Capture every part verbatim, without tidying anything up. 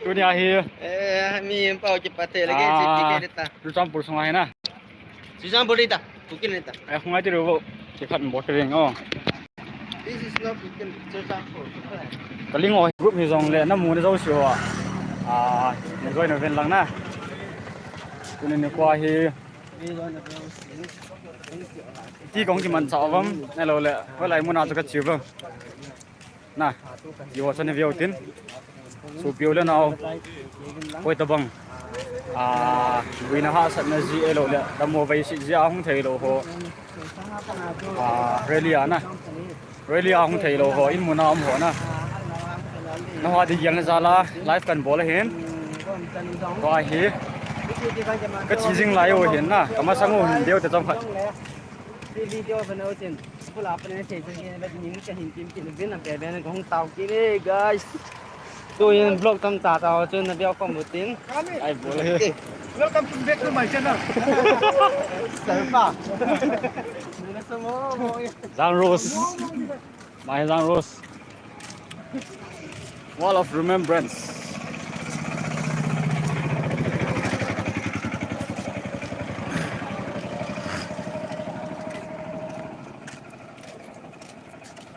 Tuni ahi. Eh, mi pau ki pate lagi, ah, si ticket ta. Churachandpur sunga hi na. Churachandpur ta. Kuki ne ta. Eh, hungai ti ro. Ki khat botering o. This is not Kuki, Churachandpur. Kaling o group hi jong le na mu na jo si o. Ah, enjoy na ven lang na. Tuni nikho hi. Ti kong ki man cha vam. Hello le. Hoilai mun a chu ka chiu vam. Na, iho chani veu tin. Sopi u le nao. Koi tabang. Ah, buina hahsatna ji ahilou le, dammo vaisit ji a hung thei lou ho. Ah, rally a na. Rally a hung thei lou ho, in mun a um ho na. Nangho ding gel na jal a, live kan bol ahin. Tua hi. Ka che jing lai u hin na, ka masang u hin deu te chom khat. Video bana u chin. Pula apne se se ke ba ni ka hin kim kim bin na pe ben ka hung tao ki le, guys. Tu in vlog tam ta ta ho chun na view kom u tin. Ai bol e. Welcome to back to my channel. Sir pa. Muna sa mo mo. Jang Rose. Mai Jang Rose. Wall of Remembrance.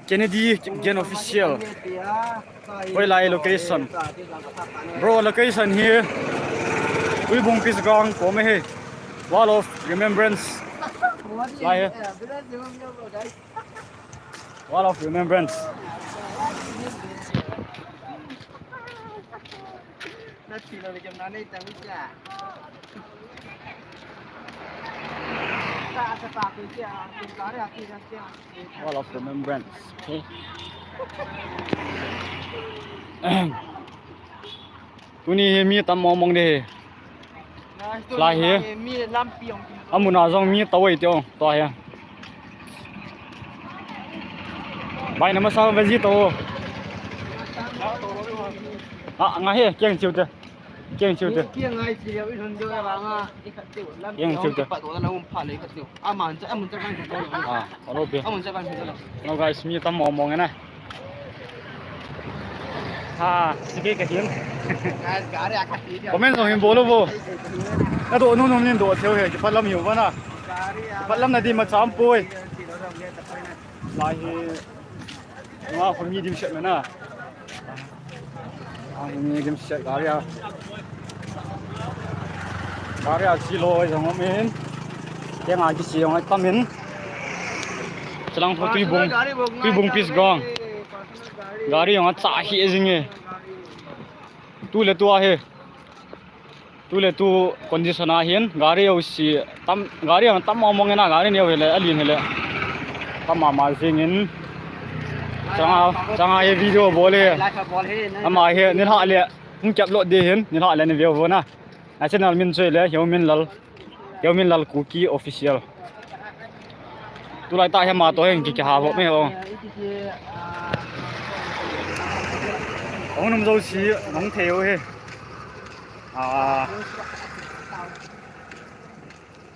Kennedy Kipgen Official. Hoilai location. Bro, location here. Tuibung Peace Ground, kom e hi. Wall of Remembrance. Lai hi. Wall of Remembrance. Wall of Remembrance. Okay. Tuni hi mi tam mong mong de hi. Lai hi. Amun a jong mi tao e tio, tua hi. Bai na masa ve ji tao. Ah, nga hi, kiang chiu te. Kiang chiu te. Kiang ngai chi leo i lhun deu a vang a. Kiang chiu te. Pa to na um pha le ka chiu. Aman cha, amun cha kan chiu. Ah, alo pe. Amun cha kan chiu. No guys, mi tam mong mong na. Ha, sige ka hin. Comment jong hin bol uvo. Nado nu nu nin do theu he, kiphalam hiu vana. Kiphalam na di ma cham poi. Lai hi. Nga ko mi dim set na na. Ang mi dim set gari a. Gari a chi lo jong um in. Keng a kichi jong tam in. Chalang pho Tuibung. Tuibung Peace Ground. Gari jong acha hi jing e. Tu le tu ahi. Tu le tu condition ahin gari jouse tam, gari jong tam mong mong e na, gari neo hile, alen hile. Tam mama jing in. Changa, changa hi video bol e. Ama hi nilhah le hung kep lo de hin, nilhah le ni veu vo na. Na channel min chu le Heuminlal. Heuminlal Kuki Official. Tulai tah hi ama toh hin ki, kiha vop me o. Hung nom jouse, hung thei u hi. Ah.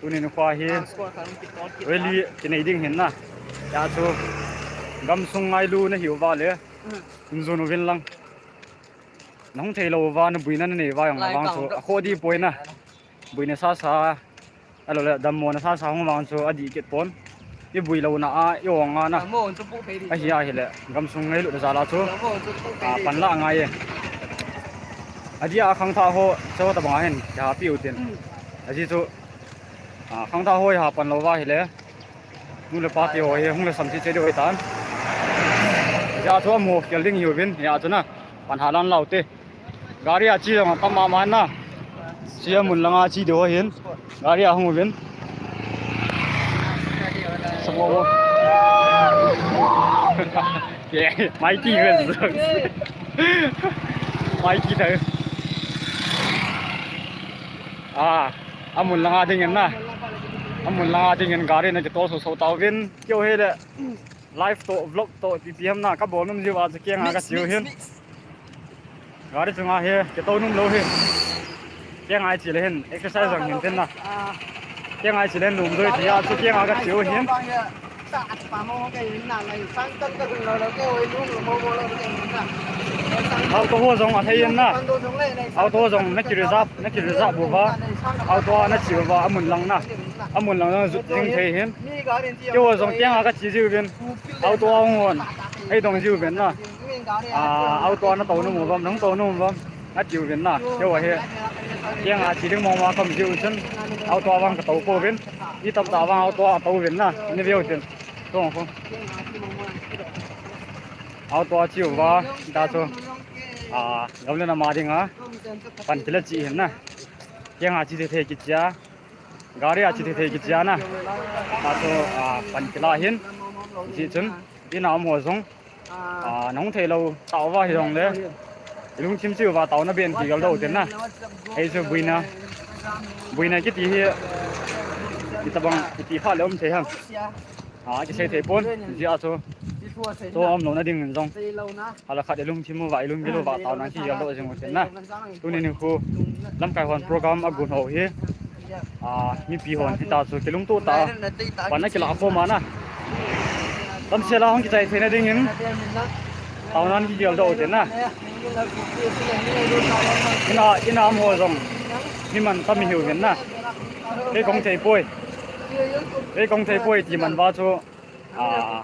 Tuni nikho hi. Rally kinei ding hin na. Hijeh chun. Gamsung ngailu na hiu va le. Hung jon uvin lang. Na hung thei lou uva, na buina na nei uva jong vang chu, akhoh dih poi na. Buina sasa, ahilou le, dammo na sasa hung vang chu, adih kit pon. I bui louna a, i ong a na. Ahi ahile, gamsung ngailutna jal a chu. A, panla angai e. Adih a khangthah ho, chu tabang a hin, kihapi u tin. Ajeh chu, a, khangthah ho i ha pan lou uva ahile. Nu le pa te ho hi hung le sam cheh cheh diu ahitan. Hijeh chun amo khel ding hiuvin, hijeh chun na, pan halan lau te. Gari a che jong tam mama na. Che a mun langa che diu ahin. Gari a hung uvin. Sabo. Yeah, Mikey was. Mikey tho. Ah. Amun langa dingin na. Amun langa dingin gari na kitol soso tauvin. Keu hi le live toh, vlog toh, ipi ipi ham na kabol nom jiu a chu keng a kache u hin. Gari chunga hi kitol nom lou hi. Keng a iche le hin exercise jong hin tin na. Keng a iche le hin nom joi ti a chu keng a kache u hin. Auto ho jong athei in na. Auto jong na ki reserve, na ki reserve uva. Auto a na che uva, amun lang na. Amun lang na jut jing thei hin. Keiho jong tiang a ka che jiu vin. Auto a hung hon. Ei dong jiu vin na. Ah, auto a na tou nom uvam, nang tou nom uvam. Na tiu vin na. Keiho hi. Tiang a che ding mong ma kam jiu chun. Auto a vang ka tou pouvin. Mi tamtah vang auto a tou vin na. Ni veu tin. Tong ko. Auto a che uva, ta chu. Ah, gamla na ma ding a. Pan kila che hin na. Tiang a che thei kichia. Gari a che thei kichia na. Ta chu, ah, pan kila hin. Che chun. Ina um ho jong. Ah, nahung thei lou tah uva hi jong le. Ilungthim cheh uva taona ben kigel doh u tin na. Ei chu buina. Buina kiti hi. Itabang iti pha le um thei ham. Ah, kisei thei pon. Jia chu. Chu um lou na ding in jong. Hala khat ilungthim uva, ilunggil uva taona kigel doh jing u tin na. Tuni nikho. Lamkai hon program a gun ho hi. Ah, mipi hon hita chu kilungto tah a. Pan a kila khom a na. Tamsel a hung kichai theina ding in. Taona kigel doh u tin na. Ina, ina um ho jong. Mi man tam hiu vin na. Kei kong thei poi. Kei kong thei poi ti man uva chu. Ah,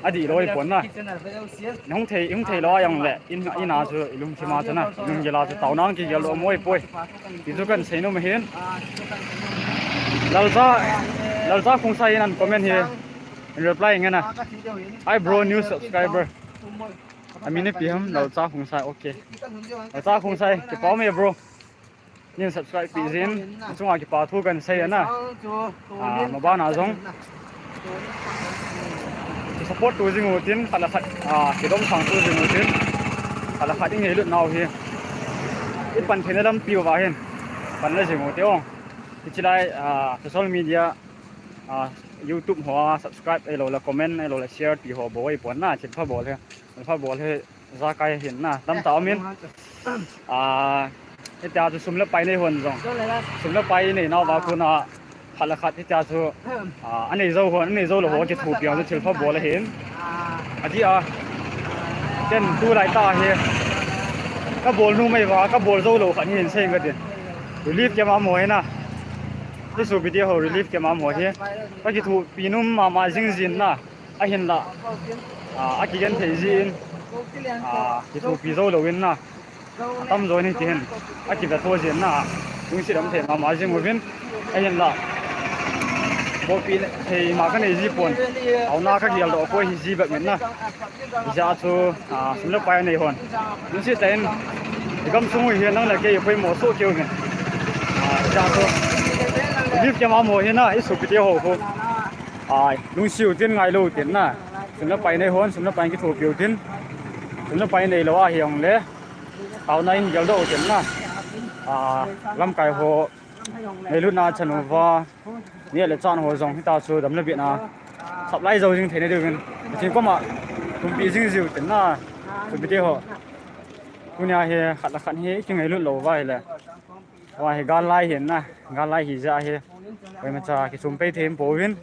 adih lou pon na. Nahung thei, hung thei lou a jong le, in, ina chu ilungthim a chu na, ilunggil a chu taona kigel doh mo poi. Ti chu kan sei nom hin. Lalcha, Lalcha Khongsai in an comment hi. In reply nge na. Hi bro, new subscriber. Amin ipi ham, Lalcha Khongsai, okay. Lalcha Khongsai, kipa um e bro. Nin subscribe pi jin, chunga kipa thu kan sei ana. Ah, mabana jong. Ki support tu jing u tin, khat le khat, ah, kidom sang tu jing u tin. Khat le khat i ngailut nau hi. I pan theina lampi uva hin. Pan le jing u te ong. Hichi lai, ah, social media, ah, YouTube ho a subscribe ahilou le comment ahilou le share ti ho bol i pon na, thilpha bol hi. Thilpha bol hi. Jakai hin na, tamtah um in. Ah, hitia chu sum le pai nei hon jong. Sum le pai nei nau va kona khat le khat hitia chu, ah, anei jou hon, anei jou lou ho kithopi a chu thilpha bol ahin. Adih a. Ken tulai tah hi. Ka bol nom mai va, ka bol jou lou khat hin sei ka tin. Relief camp a um ho hi na. Hichu video ho relief camp a um ho hi. Ka kithopi nom mama jing jin na. Ahinla, ah, akigenthei jin, ah, kithopi jou louvin na. Atamjo in hiti hin, akivetho jin na. Lungset um thei mama jing uvin. Ahinla, bolpi thei ma kanei ji pon. Taona kagel doh poi hi ji bep in na. Hijeh chun, ah, sum le pai nei hon. Lungset tah in, i gamsung u hi nang le kei poimo soh kei uvin. Ah, hijeh chun, relief camp a um ho hi na, i sopite ho khu. Ai, lungset u tin ngailou tin na. Sum le pai nei hon, sum le pai kithopi u tin. Sum le pai neilou ahi jong le. Taona in geldoh u tin na. Ah, lamkai ho. Neilutna chan uva. Neh le chah ho jong hita chu dam le bitna. Supply jou jing theina diuvin. Pathen koma. Kumpi jing jiu tin na. Sopite ho. Tunia hi khat le khat hi kingailut lou uva ahile. Tua hi gal lai hin na, gal lai hijeh a hi. Koima cha kichom pei thei um pouvin.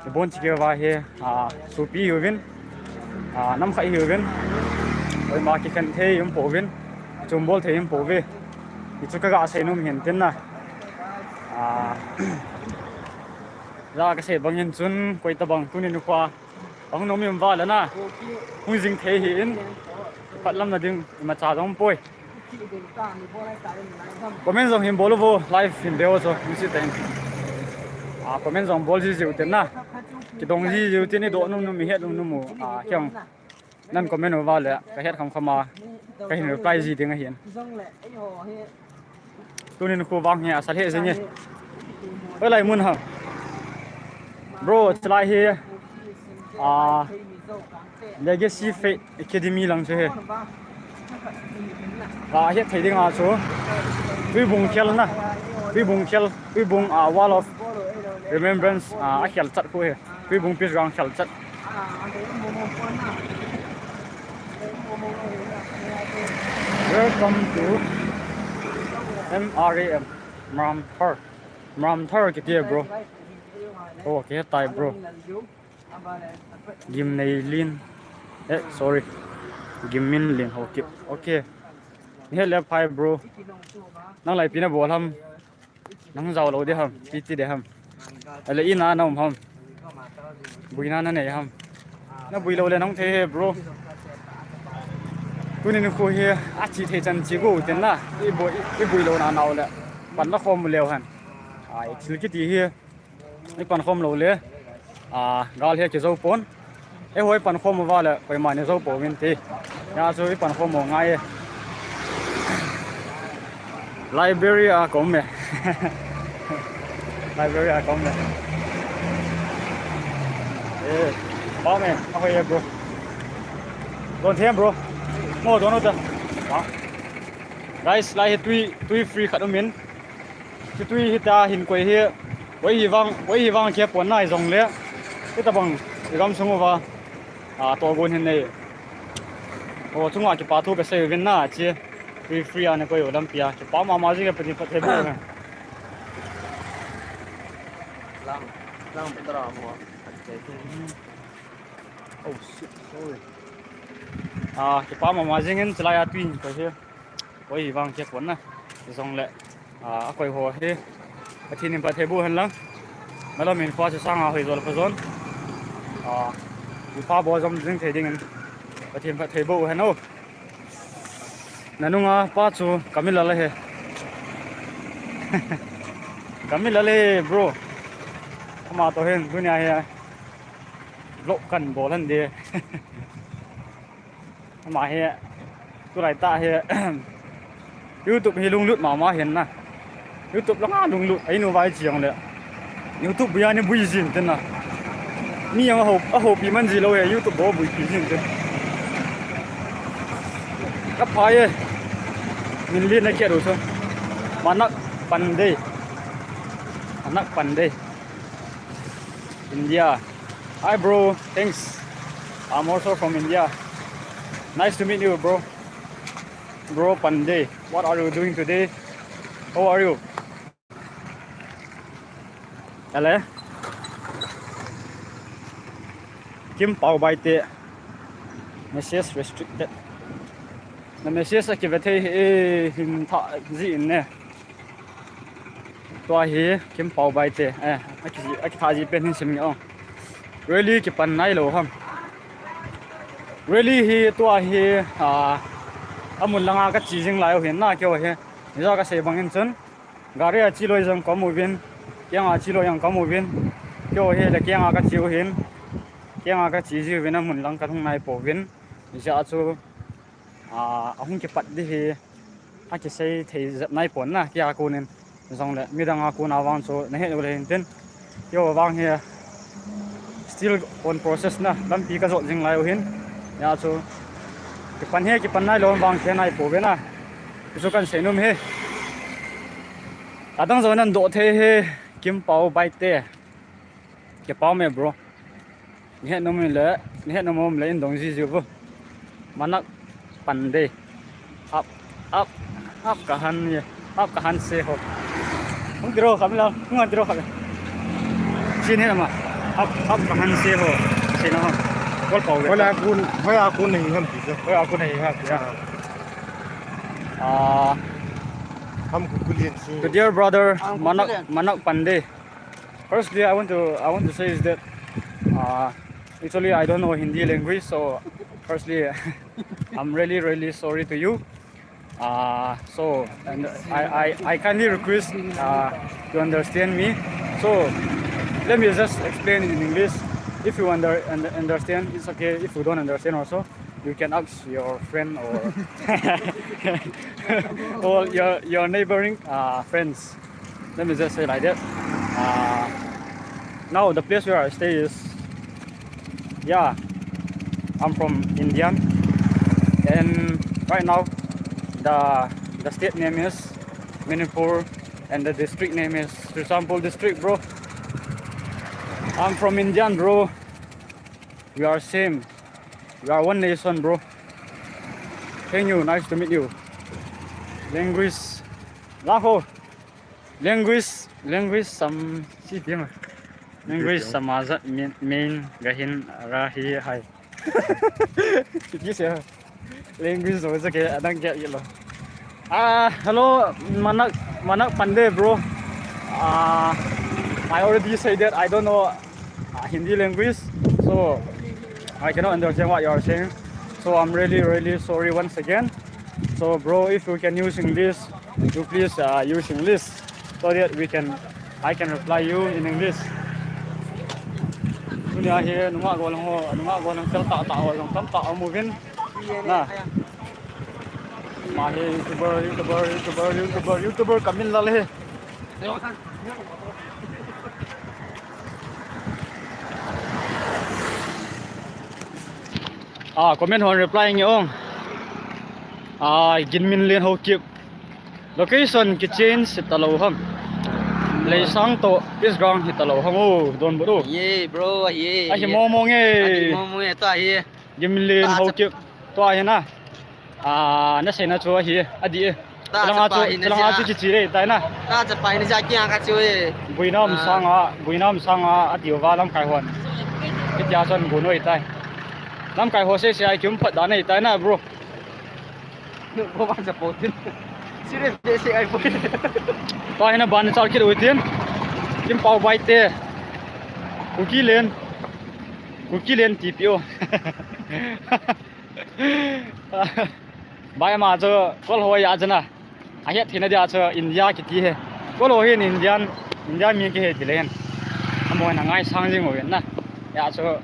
Ibon chikeu va hi, ah, sopi hiuvin. Ah, nam khat hiuvin. Koima kikhen thei um pouvin. Kichom bol thei um pouve. Hichu kaga sei nom hin tin na. Ah, ja kasei bang in chun koi tabang tunin nikho a. Ahung nom um uva le na. Hung jing thei hi in. Phatlamna ding imacha jong um poi. Comment jong hin bol uvo, live hin veu chu, lungset tah in. Ah, comment jong bol ji jiu tin na. Kidong ji jiu tin, i doh nom nom, i het nom nom u. Ah, kei jong. Nan comment uva le, ka het kham kham a. Ka hin reply ji ding ahin. Tunin khu vang hi asa lheh jing e. Hoilai mun ham. Bro, chulai hi, ah, Legacy Faith Academy lang chu hi. Ah, het thei ding a chu. Tuibung khel na. Tuibung khel, Tuibung, ah, Wall of Remembrance, ah, akhel chat khu hi. Tuibung Peace Ground khel chat. Welcome to M R A M, Mramthar. Mramthar kiti e, bro. Oh, kihe tai, bro. Gimneilin. Eh, sorry. Gimminlin Haokip. Okay. Ni het le phai, bro. Nang lai ipi na bol ham? Nang jao lou ding ham? Ipi ti ding ham? Ale ina na um ham? Buina na nei ham? Na bui lou le nang thei e, bro. Tuni nikho hi achi thei chan chi got in na. I bui, i bui louna nau le pan la khom leu hen. Ai, thil kiti hi. I pan khom lou le, a, gal hi kijo pon. Eiho i pan khom uva le koima nei jo pouvin ti. Hijeh chun i pan khom u ngai e. Library a ka um e. Library a ka um e. Eh, ba me, a hoi e, bro. Don them, bro. Mo don u ta. Ba. Guys, lai hi tui, tui free khat um in. Chu tui hita hin koi hi, koi hi vang, koi hi vang kia pon nai jong le. Hita bang, i gam sung uva, a, togon hin nei. O, chunga kipa thu ka sei uvin na, chi. Free, free a na koi u lampi a. Kipa mama jing e, Pathen phatthei boh hen. Lang, lang, Petra mo. Oh, shit, sorry. A, kipa mama jing in, chulai a tui hin koi hi. Koi hi vang kia pon na. Jong le, a, a koi ho hi. Pathen in phatthei boh hen lang. Malam in pa chu sanga hoi jol pha jon. A, pa bo jom jing thei ding in. Pathen phatthei boh hen o. Na nunga pa chu Kamila la he. Kamila le, bro. Ama to hin dunia he. Vlog kan bol han de. Ama hi, tulai tah hi, YouTube hi lunglut mama hin na. YouTube langa lunglut, a inu vai chiang le. YouTube bui a ni bui jin tin na. Mi jong a ho, a hopi man ji lou he, YouTube bou buipi jin tin. Ka phai e. Min li na kia do so. Manak Pandey. Manak Pandey. India. Hi, bro. Thanks. I'm also from India. Nice to meet you, bro. Bro Pandey, what are you doing today? How are you? Hello? Kim Pao Baite. Message restricted. Na message a kive thei e, hin tha ji in ne. Tua hi Kim Pao Baite, eh, a ki, a kitha ji pen hin sim nge o. Rally kipan nai lou ham. Rally hi tua hi, a, a mun langa ka chi jing lai u hin na keo hi. Ni ja ka sei bang in chun. Gari a chi loi jong ka mu vin. Kiang a chi loi jong ka mu vin. Keo hi le kiang a ka chi u hin. Kiang a ka chi ji u vin a mun lang ka thung nai po vin. Ni ja chu, a, a hung kipat di hi. A kisei thei jep nai pon na, kia kunin. Jong le, midang a kun a vang chu, na he u le hin tin. Yo vang hi, still on process na, lampi ka jot jing lai u hin. Ya chu, kipan he, kipan nai lou vang khe nai po ve na. Chu kan sei nom he. Adang jong nan do thei he, Kim Pao Baite. Kipah me, bro. Ni het nom le, ni het nom le in dong ji ji vo. Manak Pandey. Up, up, up kahan ye. Up kahan se ho. Hung tiro kami la, hung tiro kami. Sin he ma. Up, up kahan se ho. Sin ho. Kol pau le. Hola kun, hola kun nahi ham ti. Hola kun nahi ham ti. Ah. Ham kukulin si. To dear brother, Manak, Manak Pandey. Firstly, I want to I want to say is that uh, actually I don't know Hindi language, so firstly I'm really really sorry to you. Uh, so and I, I, I kindly request uh, to understand me. So let me just explain in English. If you under, un- understand, it's okay. If you don't understand also, you can ask your friend or or your your neighboring uh, friends. Let me just say like that. Uh, now the place where I stay is, yeah, I'm from Indian, and right now the the state name is Manipur, and the district name is Churachandpur district, bro. I'm from Indian, bro. We are same. We are one nation, bro. Thank you. Nice to meet you. Language. Laho. Language. Language. Some si pima. Language sama jat main, main gahin ra hi hai. Kiti se. Language jo je ke adang ke ilo. Ah, hello, Manak, Manak Pandey, bro. Uh, I already say that I don't know uh, Hindi language, so I cannot understand what you are saying. So I'm really, really sorry once again. So, bro, if you can use English, you please uh, use English so that we can, I can reply you in English. Tunia hi nungah gollhang ho, nungah gollhang fel tah tah ho jong tamtah aum uvin. Na. Ama hi YouTuber, YouTuber, YouTuber, YouTuber, YouTuber Kaminlal hi. Ah, comment hon reply nge ong. Ah, Ginminlen Haokip. Location kichange hitalou ham. Leisang to East Ground hitalou ham. Oh, don bro. Ye, bro, ye. Ahi momo nge. Ahi momo nge, to ahi. Ginminlen Haokip. To ahi na. Ah, naseina chu ahi, adih e. Chulanga chu, chulanga chu kichi dei tai na. Ta chapa hi na ja kiang ka chu e. Buina um sanga, buina um sanga, ati uva lamkai hon. Hitia chun gon u ahitai. Lamkai ho sese a kium phat dan ahitai na, bro. Bo ban sa po tin. Serious de se ai po. Ta hina ban chal kit u tin. Kimpao Baite. Kukilen. Kukilen T P O. Bai ama chu Kol ho a jana. Ahet theina dia chu India kiti hi. Kol ho hin Indian, India mi kihi tile hin. Amaho hin angaisang jing uvin na. Hia chu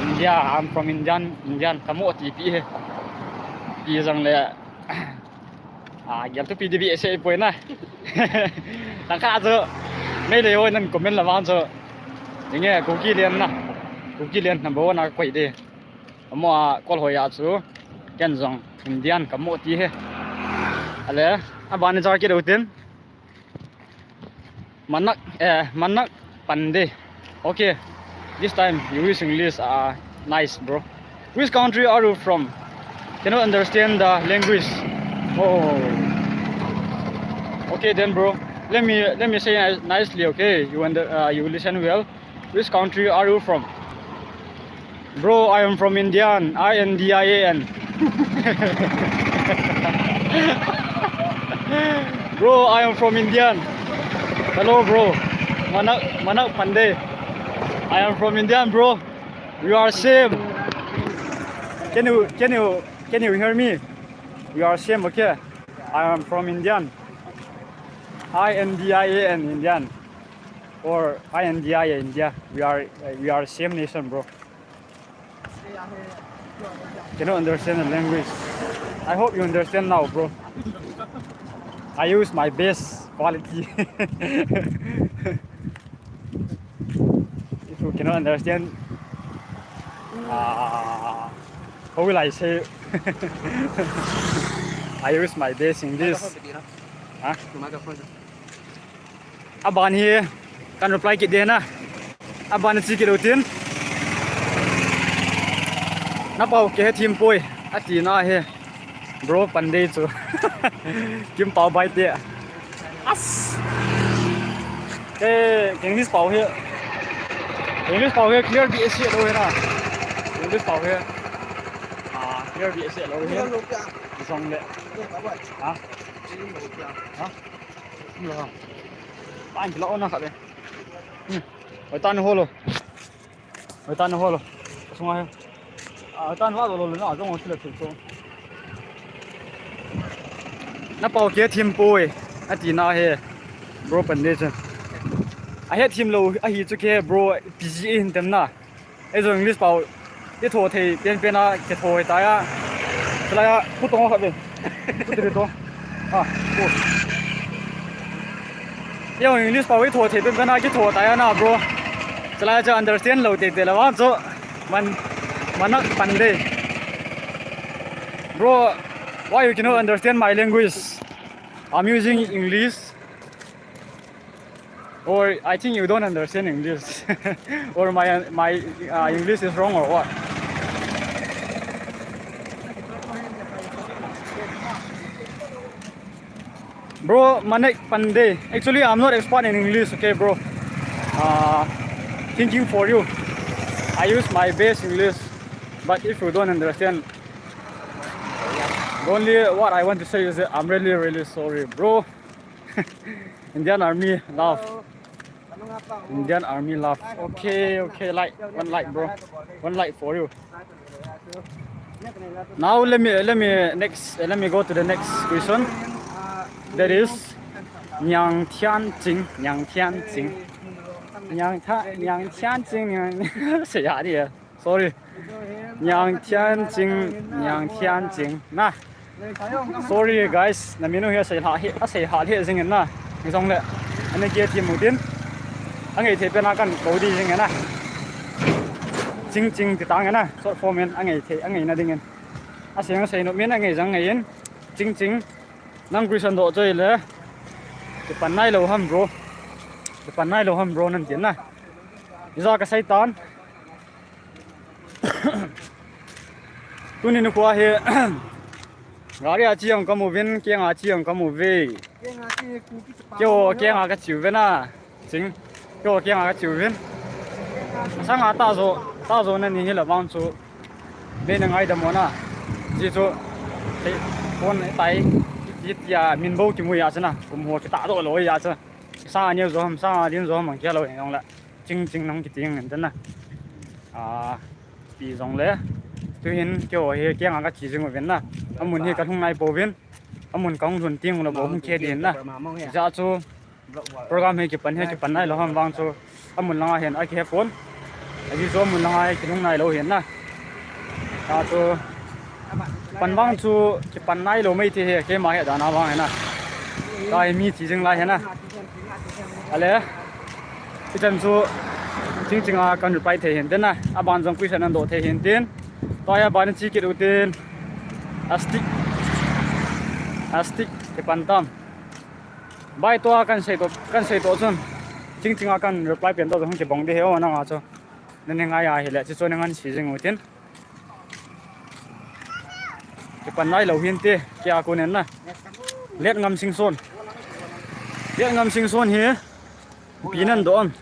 India, I'm from Indian, Indian, kamo ti pi hi. Ti jong le, ah, gel tu pi di bi se poi na. Tangkha chu Meitei ho nan comment la vang chu. Inge Kukilen na. Kukilen number one a koi de. Amaho a Kol ho a chu ken jong Indian kamo ti hi. Ale, aban ni chal kit u tin. Manak, eh, Manak Pandey. Okay, this time you use English. Ah, nice, bro. Which country are you from? Cannot understand the language. Oh. Okay then, bro. Let me, let me say ni-, nicely, okay? You under, uh, you listen well. Which country are you from? Bro, I am from Indian. I N D I A N. Bro, I am from Indian. Hello, bro. Manak, Manak Pandey. I am from Indian, bro. We are same. Can you, can you, can you hear me? We are same, okay? I am from Indian. I N D I A N, Indian. Or I N D I A, India. We are, uh, we are same nation, bro. Cannot understand the language. I hope you understand now, bro. I use my best quality. If you cannot understand, uh, how will I say? I use my best English. Huh? Aban hi, kan reply kit ding na. Aban chi kit u tin. Napao kei hethem poi. Ati na hi. Bro Pandey chu. Kimpao Baite. As. Ke, English pao hi. English pao hi clear beh se lou hi na. English pao hi. Ah, clear beh se lou hi. Jong le. Ha? Ha? Lo. Pa an kila ona khat le. Hmm. Oi tan holo. Oi tan holo. Sunga he. Ah, tan wa lo lo na jong sila thil so. Napao kei hethem poi. Ati na hi. Bro Pandey chu. Ahethem lou ahi chu ke bro P G A hin tem na. Ei jong English pao i tho thei pen pen a kitho tai a. Chulai a, khu tong kha ve. Khu te tong. Ah, khu. Ei jong English pao i tho thei pen pen a kitho tai a na, bro. Chulai chu understand lou teitei lou vang chu. Man, Manak Pandey. Bro, why you cannot understand my language? I'm using English. Or I think you don't understand English. Or my, my, uh, English is wrong or what? Bro, Manak Pandey. Actually, I'm not expert in English, okay, bro? Uh, thinking for you. I use my best English, but if you don't understand, only what I want to say is that I'm really, really sorry, bro. Indian Army love. Indian Army love. Okay, okay, like, one like, bro. One like for you. Now let me let me next let me go to the next question. That is Nyang Tian Ching, Nyang Tian Ching, Nyang Tha Nyang Tian Ching, Nyang. Say ya dia. Sorry. Nyang Tian Ching, Nyang Tian Ching. Na. Sorry guys, na min u hi asei ha hi asei ha hi jing na. Ni jong le. Ani ke ti mu din. Angai thei pe na kan ko di jing na. Ching Ching ti tang na. Short form in angai thei angai na ding in. Asei asei no min angai jang ngai in. Ching Ching. Nang question do choi le. Kipan nai lo ham bro. Kipan nai lo ham bro nan tin na. Iza ka saitan. Tuni nikho hi gari a chi ang kamu vin, keng a chi ang kamu ve. Keo keng a ka chiu ve na. Ching. Keo keng a ka chiu vin. Sanga ta zo, ta zo na ni hi la bang chu. Be na ngai da mo na. Ji chu. Te kon tai. Ji tia min bo ki mu ya chana. Kum ho ki ta do lo ya cha. Sa ni zo ham sa din zo ham ang kia lo yang la. Ching Ching nang kiti ngan tana. A, pi jong le. Tuhin keo hi keng a ka chi jing uvin na. Amun hi ka lhung nai pouvin. Amun ka hung lhun ting lo bo hung khe din na. Ja chu program hi kipan hi kipan nai lo ham vang chu. Amun langa hin a ki he pon. Aji chu amun langa hi ki lhung nai lo hin na. Ja chu Pan vang chu kipan nai lo mai ti he, keima he dana vang he na. Kai mi ti jing lai he na. Ale. Ichan chu Ching Ching a kan reply thei hin tin na. Aban jong question an do thei hin tin. Tua hi aban chi kit u tin. Astik. Astik kipan tam. Bai tua kan sei to kan sei to chun. Ching Ching a kan reply pen to jong kibong di he o na nga chu. Nani ngai a hi le chi chu ni ngan si jing u tin. Kipan nai lo hin te, kia ko nen na. Let Ngam Sing Son. Let Ngam Sing Son hi. Pi nan do am.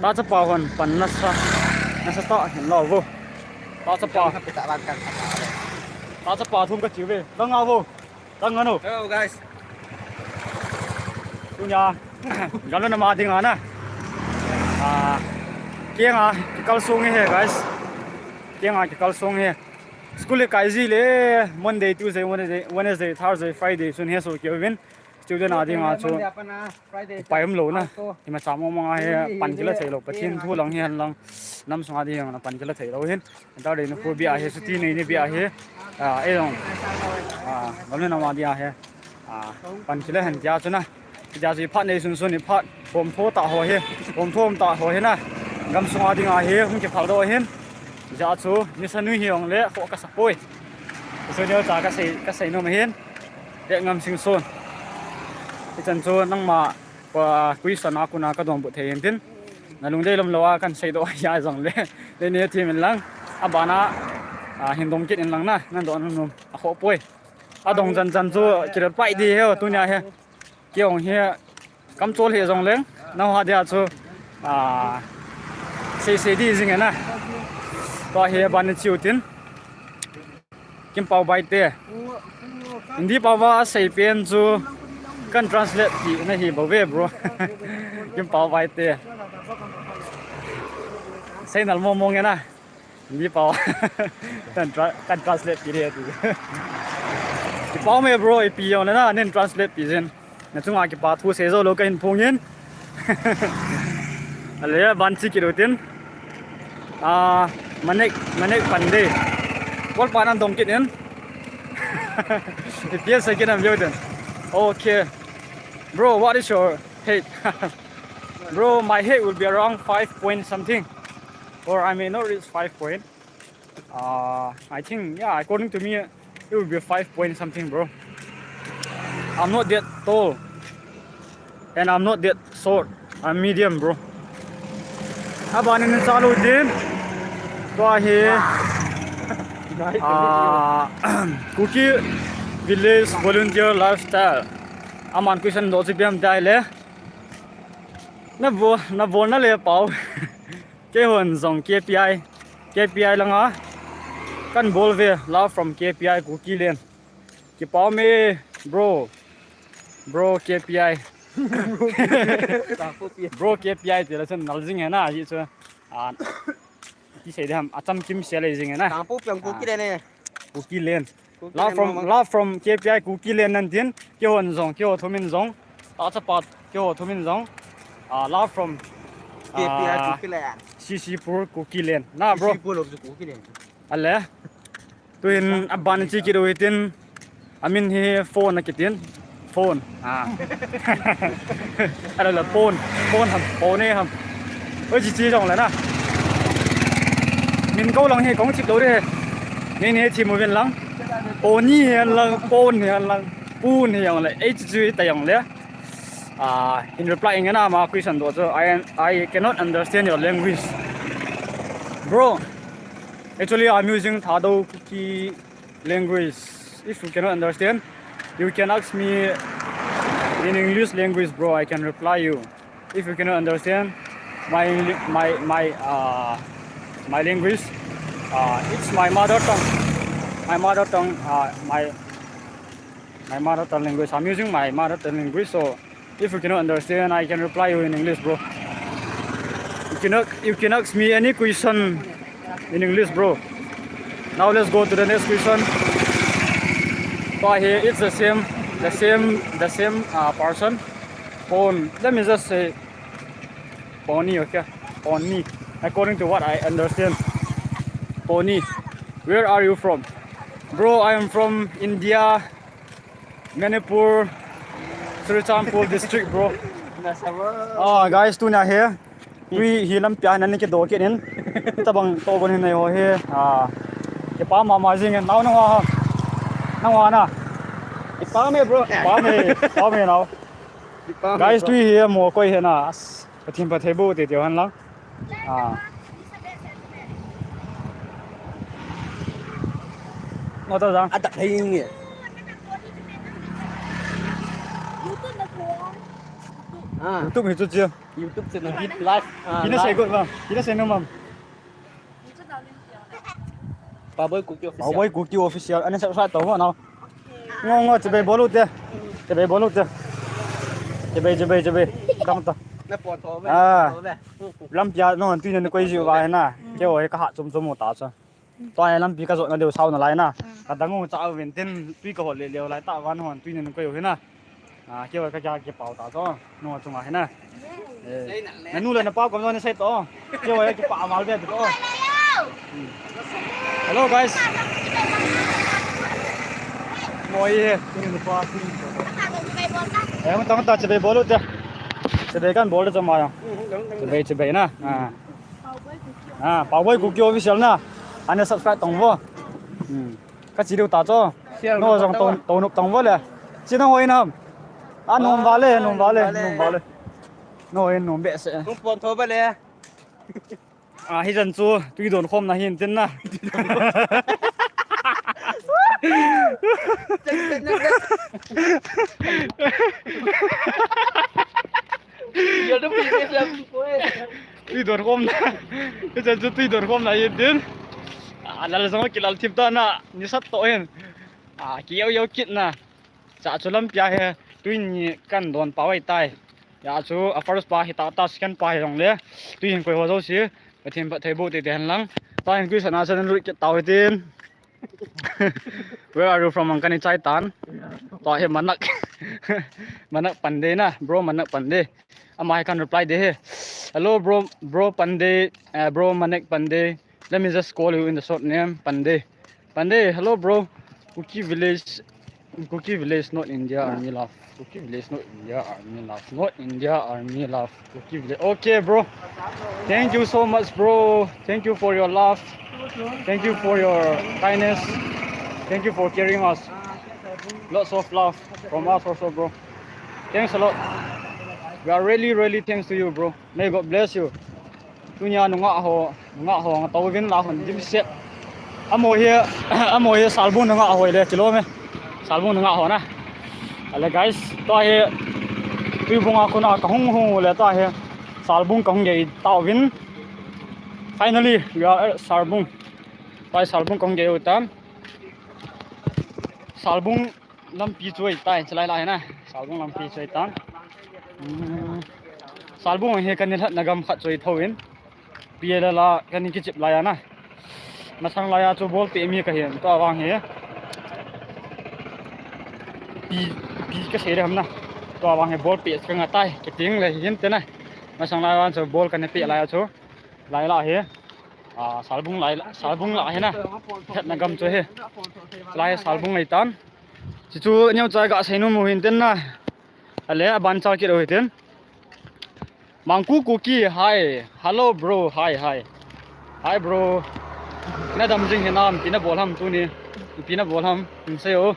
Ta chapa hon pan nasa. Nasa ta hin lo vo. Ta chapa. Ta chapa thum ka chi ve. Ka nga vo. Tang ano. Hello guys. Tunia. Galo na ma ding ana. Ah. Keng a kikal song he guys. Keng a kikal song he. School le kai ji le Monday, Tuesday, Wednesday, Wednesday, Thursday, Friday sun he so keu vin. Student a ding a chu. Pai um lo na. Ima cha mong mong a he pan kila thei lo. Pathen thu lang hi han lang. Nam sung a ding a pan kila thei lo hin. Tar dei na khu bia hi, suti nei ni bia hi. Ah, ei jong. Ah, gam le nam a dia hi. Ah, pan kila hen tia chu na. Tia chu phat nei sun sun ni phat. Pom tho ta ho hi. Pom tho ta ho hi na. Gam sung a ding a hi, hung kiphal do hin. Ja chu, ni sa nui hi ong le, kho ka sa poi. Chu ni cha ka sei, ka sei nom hin. Let Ngam Sing Son. Ichan chu nangma Pa, question a kona ka donbut thei hin tin. Na lungdei lom lou a kan sei doh a jong le. Le ne thim in lang. Abana, a, hin dong kit in lang na. Nan doh nom nom. A kho poi. A dong jan jan chu ki reply di he tunia he. Ki ong he. Kam chol he jong leng. Nau ha dia chu. A, sei sei di jing na. Tua he ban ni chiu tin. Kim Pau Bai te. Hindi pau va sei pen chu kan translate ti na hi bou ve, bro. Kim Pau Bai te. Sei nal mo mo nge na. Hindi pau. Kan tra-, kan translate ti re ti. Ki pau me, bro, ipi jong le na, nin translate pi jin. Na chunga kipa thu sei jou lou ka hin phong in. Ale, ban chi kit u tin. Ah, manek, manek pan de. Kol pan an dong kit in. Ipi a sei kit nam view tin. Okay. Bro, what is your height? Bro, my height will be around five point something. Or I may not reach five point. Uh, I think, yeah, according to me, it would be five point something, bro. I'm not that tall. And I'm not that short. I'm medium, bro. Abang ini selalu din. Tua hi. Ah, Kuki Village Volunteer Lifestyle. Aman question do si biam dai le. Na bol, na bol na le pau. Keihon jong K P I, K P I langa kan bol ve, love from K P I Kuki Land. Kipau me, bro. Bro K P I. Bro K P I ti la chun nal jing he na, hi chu. Ah, ti sei de ham, acham kim sia le jing he na. Tangpu piang Kuki Land e. Kuki Land. Kuki Land mama. Love from, love from K P I Kuki Land nan tin, keihon jong, keiho thumin jong. Ta chapat, keiho thumin jong. Ah, love from, K P I, ah, Kuki Land. C C Pur Kuki Land. Na, bro. C C Pur lo Kuki Land. Ale. Tuin aban chi kit u hitin. Amin hi Phone akitin. Phone. Ah. Ale la Phone. Phone ham. Phone ham. Oi, chi chi jong le na. Min ko lang hi kong chip lo de. Ni ni chi mu vin lang. Phone hi lang, Phone hi lang. Phone hi jong le. Ei chi chi ta jong le. Ah, in reply in na ma question do chu. I, I cannot understand your language. Bro, actually I'm using Thadou Kuki language. If you cannot understand, you can ask me in English language, bro. I can reply you. If you cannot understand my Engli-, my, my, uh, my language, uh, it's my mother tongue. My mother tongue, uh, my, my mother tongue language. I'm using my mother tongue language, so if you cannot understand, I can reply you in English, bro. You cannot, you can ask me any question in English, bro. Now let's go to the next question. So here it's the same, the same, the same, uh, person. Phone. Let me just say, Pony, okay? Pony. According to what I understand, Pony. Where are you from? Bro, I am from India, Manipur, Churachandpur district, bro. Ah, guys, tuna hi. Tui hi lampi a hin ana kido kit in. Tabang to gon hin nei ho hi. Ah. Kipa mama jing in. Nao nang ho ha. Nang ho na. Kipa me, bro. Kipa me. Kipa me nao. Kipa me, guys, bro. Tui hi mo koi hi na. As. Pathen phatthei boh teitei hen lang. Ah. Ngo ta jang. Adak thei nge. Ah. YouTube hi chu chi. YouTube channel hi live. Ah, kina sei live. Got ba? Kina sei nom am? Paoboi Kuki Official. Paoboi Kuki Official. Ana subscribe to mo nao. Ngo, ngo, chibai bol u te. Chibai bol u te. Chibai, chibai, chibai. Kam ta. Na po to be. Ah. To be. Lampi a nahon tui na koi jiu va hi na. Keiho hi ka ha chom chom u ta chu. Tua hi lampi ka jot na deu sao nalai na. Ka dang u cha u vin tin tui ka hol le leu lai ta va nahon tui na koi u hi na. Ah, keiho ka kya kipau ta chu. Nahon chunga hi na. Eh, na nu le na pa kom jong nei sei to. Keiho kipah val ve to. Hmm. Hello guys. Mo ye, ni nu pa. Eh, mo tang ta chibai bol u te. Chibai kan bol de chama ya. Chibai, chibai na. Ah. Ah, Paoboi Kuki Official na. Ana subscribe tong vo. Hmm. Ka chi deu ta chu. Share nao jong to, to nop tong vo le. Chi nahoi nam. A nom va le, nom va le, nom va le. Nahoi nom behseh. Hung pon tho va le. Ah, hichan chu tui don khom na hin tin na. Tui don khom na. Hichan chu tui don khom na hin tin. Ah, lal jong kilal thim ta na. Ni sat to hin. Ah, ki yau yau kit na. Cha chu lampi a hi tui ni kan don pau ahi tai. Ya chu a first pa hi ta, ta second pa hi jong le. Tui hin koi ho jouse. Pathen phatthei boh teitei hen lang. Ta hin koi sana sana lut kit tau hitin. Where are you from? Ang kani chai tan. Ta hi Manak. Manak Pande na, bro Manak Pande. Ama hi kan reply de hi. Hello, bro, bro Pande, uh, bro Manak Pande. Let me just call you in the short name, Pande. Pande, hello, bro. Kuki village, Kuki village, not India army love. Kuki village, not India army love. Not India army love. Kuki village. Okay, bro. Thank you so much, bro. Thank you for your love. Thank you for your kindness. Thank you for caring us. Lots of love from us also, bro. Thanks a lot. We are really, really thanks to you, bro. May God bless you. Tunia nungah ho, nungah ho, nga to vin la hon dimset. Amo hi, amo hi Salbung nungah ho le, kilo me. Salbung nungah ho na. Ale guys, tua hi, tui bunga kuna ka hung hung le tua hi. Salbung kahung gei tauvin. Finally, we are at Salbung. Pai Salbung kahung gei utan. Salbung lampi chu ahitai, chulai lai na. Salbung lampi chu ahitan. Hmm. Salbung hi kanilhatna gam khat chu ahi thouvin. P L L a kahin kichep lai ana. Masang laiya chu ball peh mi kahin, tua vang hi. Pi, pi kasei le ham na. Tua vang hi ball peh kangah tai, kiti le hin te na. Masang laiya chu ball kana peh laiya chu. Lai la hi. Ah, Salbung lai, Salbung la hi na. Hetna gam chu hi. Lai Salbung lai tan. Chuchu neo chai gasei nom u hin te na. Ale, aban chal kit u hin te. Mangku Kuki, hi. Hello, bro. Hi, hi. Hi, bro. Nadam jing hinam, ipi nabol ham tuni. Ipi nabol ham, hin seiyo.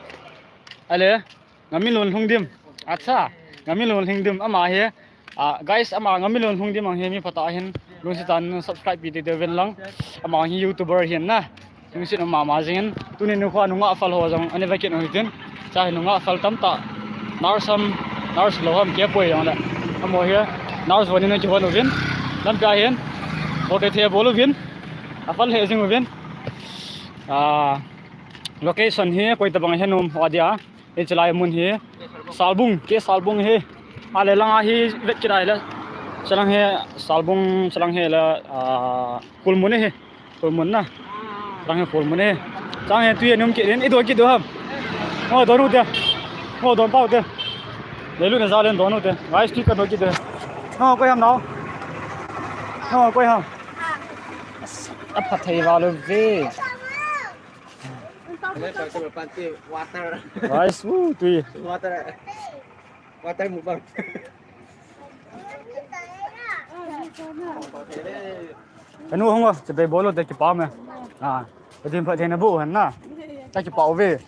Ale, Ngamilun Lhungdim. Acha, Ngamilun Lhungdim. Ama hi, ah, guys, ama Ngamilun Lhungdim ang hi mi phatah ahin. Lungset tah in subscribe pi teitei uvin lang. Ama hi YouTuber ahin na. Lungset um mama jingin, tuni nikho nungah phal ho jong ana vekit u hitin. Cha hi nungah phal tamtah. Nurse ham, nurse lou ham, kei poi jong le. Amaho hi, nurse von in kihon uvin. Lampi a hin, bol thei thei bol uvin. Aphal lheh jing uvin. Ah, location hi, koi tabang hi nom ho dia. Hiche lai mun hi Salbung, K Salbung hi. Ale langa hi vet kit ahile. Chulang hi Salbung, chulang hi la, ah, Khulmun hi. Khulmun na. Chulang hi Khulmun hi. Chulang hi tui anum kit in, i don kit diu ham. Ho don u te. Ho don pau te. Leilut na jal in don u te. Guys, tui ka don kit diu. Ho koi ham nao. Ho koi ham. Apha thei val uve. Water. Guys, woo, tui. Water. Water mukbang. Kanu hung o, che bei bol o te kipah me. Ah, ka din pha thei na bu han na. Ta kipah uve.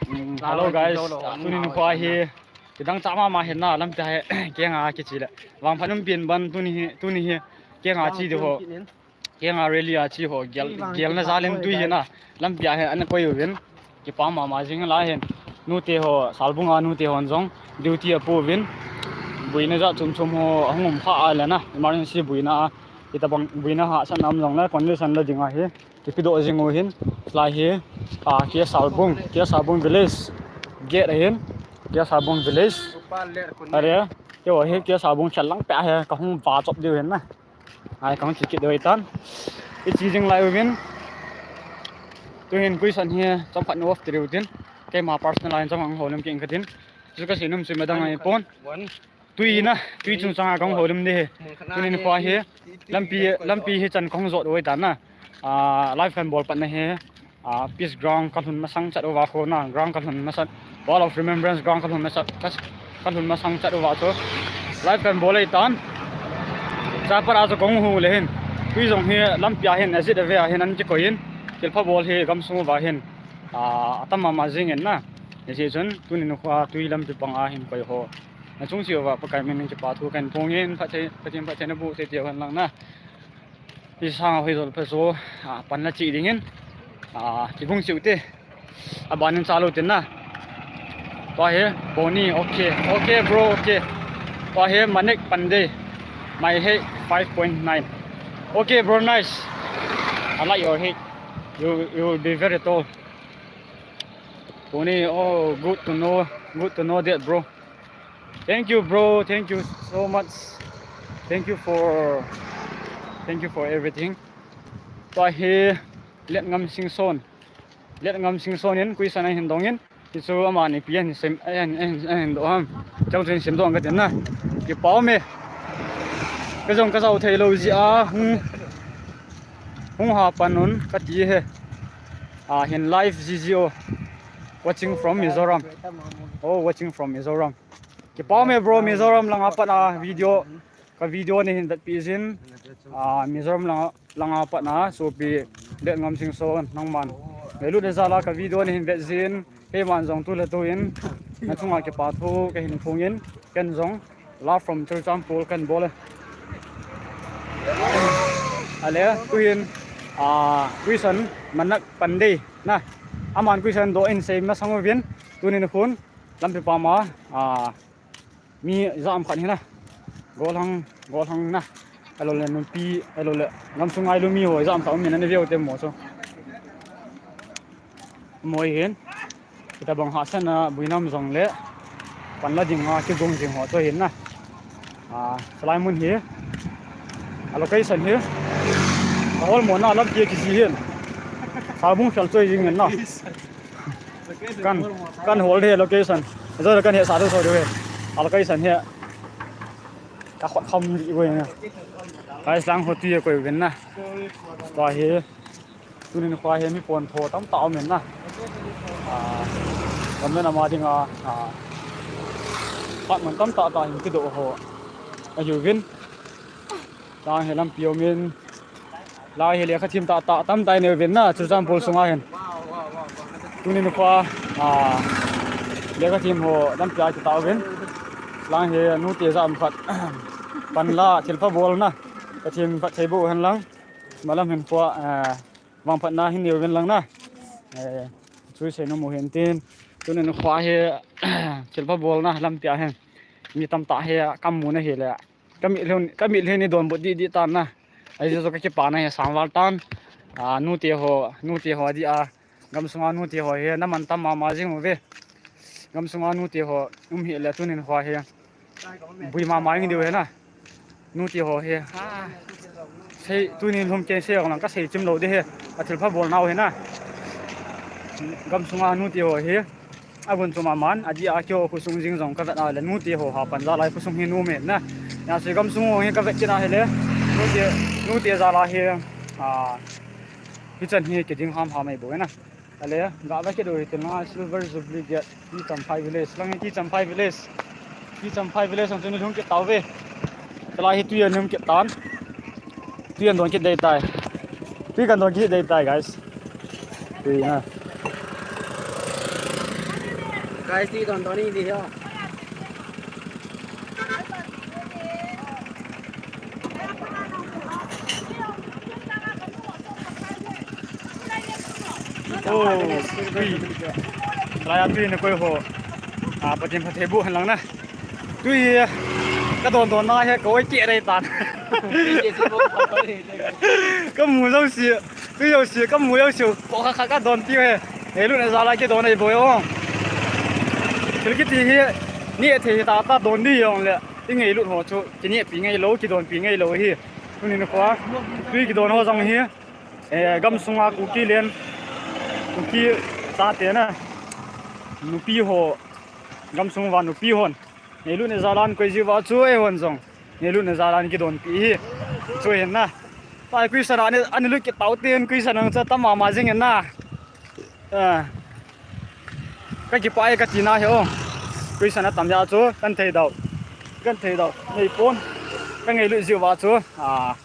Mm, hello guys, ah, tuni nikho hi. Kidang cha mama hin na lampi a hi, kenga kichi le. Vangphat um pen ban tuni hi, tuni hi. Kenga chi diu ho. Kenga rally a chi ho, gel, gelna jal in tui hi na. Lampi a hi, ana koi uvin. Kipah mama jing lai hin. Nute ho, Salbung a nute hon jong. Duty apo uvin. Buina jat chom chom ho, ahung um kha a le na. Emergency buina a. Hitabang buina hahsatna um jong le, condition la ding ahi. Kipedoh jing u hin, lai hi, ah, K Salbung, K Salbung village gate ahin, K Salbung village. Are, keiho hi K Salbung khel lang peh hi, kahung va chop diu hin na. Ai, kahung che kit diu ahitan. I che jing lai uvin. Tuhin question hi, chomkhat na off ti diu tin. Keima personal line chomkhat houlim kit inge katin. Chu kasei nom chu madang ahipon. Tui na, tui chungchang a kahung houlim ding ahi. Tuni nikho hi, lampi, lampi hi chan kahung jot u ahitan na. Ah, live kahin bol patna hi, ah, Peace Ground kalhun masang chat uva kho na, ground kalhun masang, Wall of Remembrance ground kalhun masang, ka, kalhun masang chat uva chu. Live kahin bol ahitan. Cha pat a chu kahung hou le hin. Tui jong hi lampi a hin, ajit ave a hin ana kikoi in. Thilpha bol hi gamsung uva hin. Ah, atam mama jing in na. Hijeh chun, tuni nikho a tui lampi panga hin koi ho. Nachung cheh uva Pakai min in kipa thu kahin phong in, phatthei, Pathen phatthei naboh teitei u hen lang na. Isang hoi jol pha jo, ah, pan la cheh ding in, ah, kibung cheh u te. Aban in cha lou tin na. Tua hi, Boni, okay. Okay, bro, okay. Tua hi, Manik Pandey. My height, five point nine. Okay, bro, nice. I like your height. You, you will be very tall. Tony, oh, good to know, good to know that, bro. Thank you, bro. Thank you so much. Thank you for, thank you for everything. Tua hi Letngam Singson. Letngam Singson in question ahin dong in. Hichu amani ipi ahin sem, ahin, ahin, ahin doh ham. Chang chu hin sim doh ang katin na. Kipah e. Kajong kajao thei lou jeh a hung, hung ha pan un kati e. Ah, hin live G G O. Watching from Mizoram. Oh, watching from Mizoram. Kipah e bro, Mizoram langa pat a video, ka video nei hin vetpi jin. Ah, Mizoram langa, langa pat a sopi Letngam Singson nangman ngailut le jal a ka video nei hin vet jin. Keiman jong tu le tu in nachunga kipa thu kahin phong in, ken jong Love from Churachandpur kahin bol e. Ale, tuhin, ah, question Manik Pandey na. Aman question doh in sei masang uvin, tuni nikhon. Lampi pama, a, mi jam khat hi na. Golhang, golhang na. Alo le numpi, alo le gamsung ngailu mi ho jam khat um in na veu te mo chu. Moi hin. Kita bang ha sana buinam jong le. Panla ding a kigong jing ho chu hin na. A, salai mun hi. A location hi. A hol mo na lam kia kisi hin. Sabung fel choi jing na. Kan, kan hol the location. Zo kan he sa do so do he. A location he. Ka khot kham li ko na. Guys, lang ho tu ye ko ven na. Tua hi. Tunin khua hi mi pon tho tam ta um in na. A, kan men ama ding a. A. Pat man tam ta ta hin kido ho. A hiu vin. Tang he lampi um in. Lai hi lekha thim ta ta tam tai neu vin na, Churachandpur sunga hin. Tunin khua, a, lekha thim ho lampi a kita uvin. Lang hi nute jam khat. Panla thilpha bol na. Ka thim khat thei bo hen lang. Malam hin khua, a, vangphatna hin neu vin lang na. E, chui sei no mu hin tin. Tunin khua hi thilpha bol na lampi a hin. Mi tam ta hi kam mu na hi le. Ka mit lhun, ka mit lhun ni don bot di di tan na. Ai jo ka kipa na he sangwal tan. A, nute ho, nute ho di a. Gamsunga nute ho he na man tam mama jing uve. Gamsunga nute ho um hi le tunin ho he. Bui mama ngi diu he na. Nute ho he. A. Sei tunin lhum ke sei ong lang ka sei chim lo de he. A thilpha bol nau he na. Gamsunga nute ho he. A gun chu maman, a di a kio khosung jing jong ka vet a le nute ho ha pan jalai khosung hi nu me na. Ya se gamsung ho hi ka vet kit a hi le. Nute, nute jala hi, a, hichan hi kiding ham ham ei bo na. A le, ga vet kit u hi tin na Silver Jubilee Gate, T Champhai Village, lang hi T Champhai Village. T Champhai Village ang chu ni lhung kit tau ve. Kalai hi tui an lhung kit tan. Tui an don kit dei tai. Tui kan don kit dei tai, guys. Tui na. Guys, tui don don ni di ho. Oh, tui. Lai a tui ni koi ho. A, Pathen phatthei boh hen lang na. Tui, ka don don na he, ka oi keh dei tan. Ka mu jouse, tui jouse, ka mu jouse, ko kha kha ka don tiu he. Ngailut na jala kidon ei boi o. Thil kiti hi, neh thei hi ta ta don di jong le. I ngailut ho chu, kinehpi ngai lou, kidonpi ngai lou hi. Tunin khua, tui kidon ho jong hi. Eh, gamsunga Kuki len, Kuki chate na. Nupi ho, gamsung uva nupi hon. Ngailut na jalan koi jiu va chu eihon jong. Ngailut na jalan kidonpi hi. Chu hin na. Pai question a ni, ani lut kit tau tin question ang cha tam mama jing in na. Ah. Ka kipah e ka tina hi o. Question a tam jeh chu kan thei dau. Kan thei dau. Nei pon. Ka ngailut jiu va chu. Ah.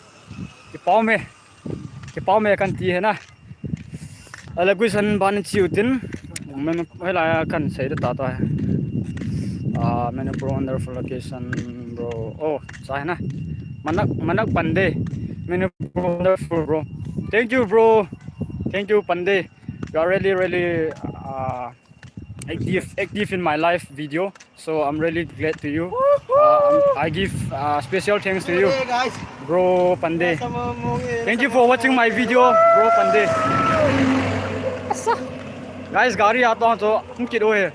Kipah me. Kipah me kan ti hi na. Ale question ban chi u tin. Men hoilai a kan sei da ta ta. Ah, Manipur wonderful location, bro. Oh, sa hi na. Manak, Manak Pande. Manipur wonderful, bro. Thank you, bro. Thank you, Pande. You are really, really, uh, active, active in my live video. So I'm really glad to you. Uh, I'm- I give, uh, special thanks to you, Hey, guys. Bro Pande. Thank you for watching my video, bro Pande. Guys, gari a tong chu hung kit u hi.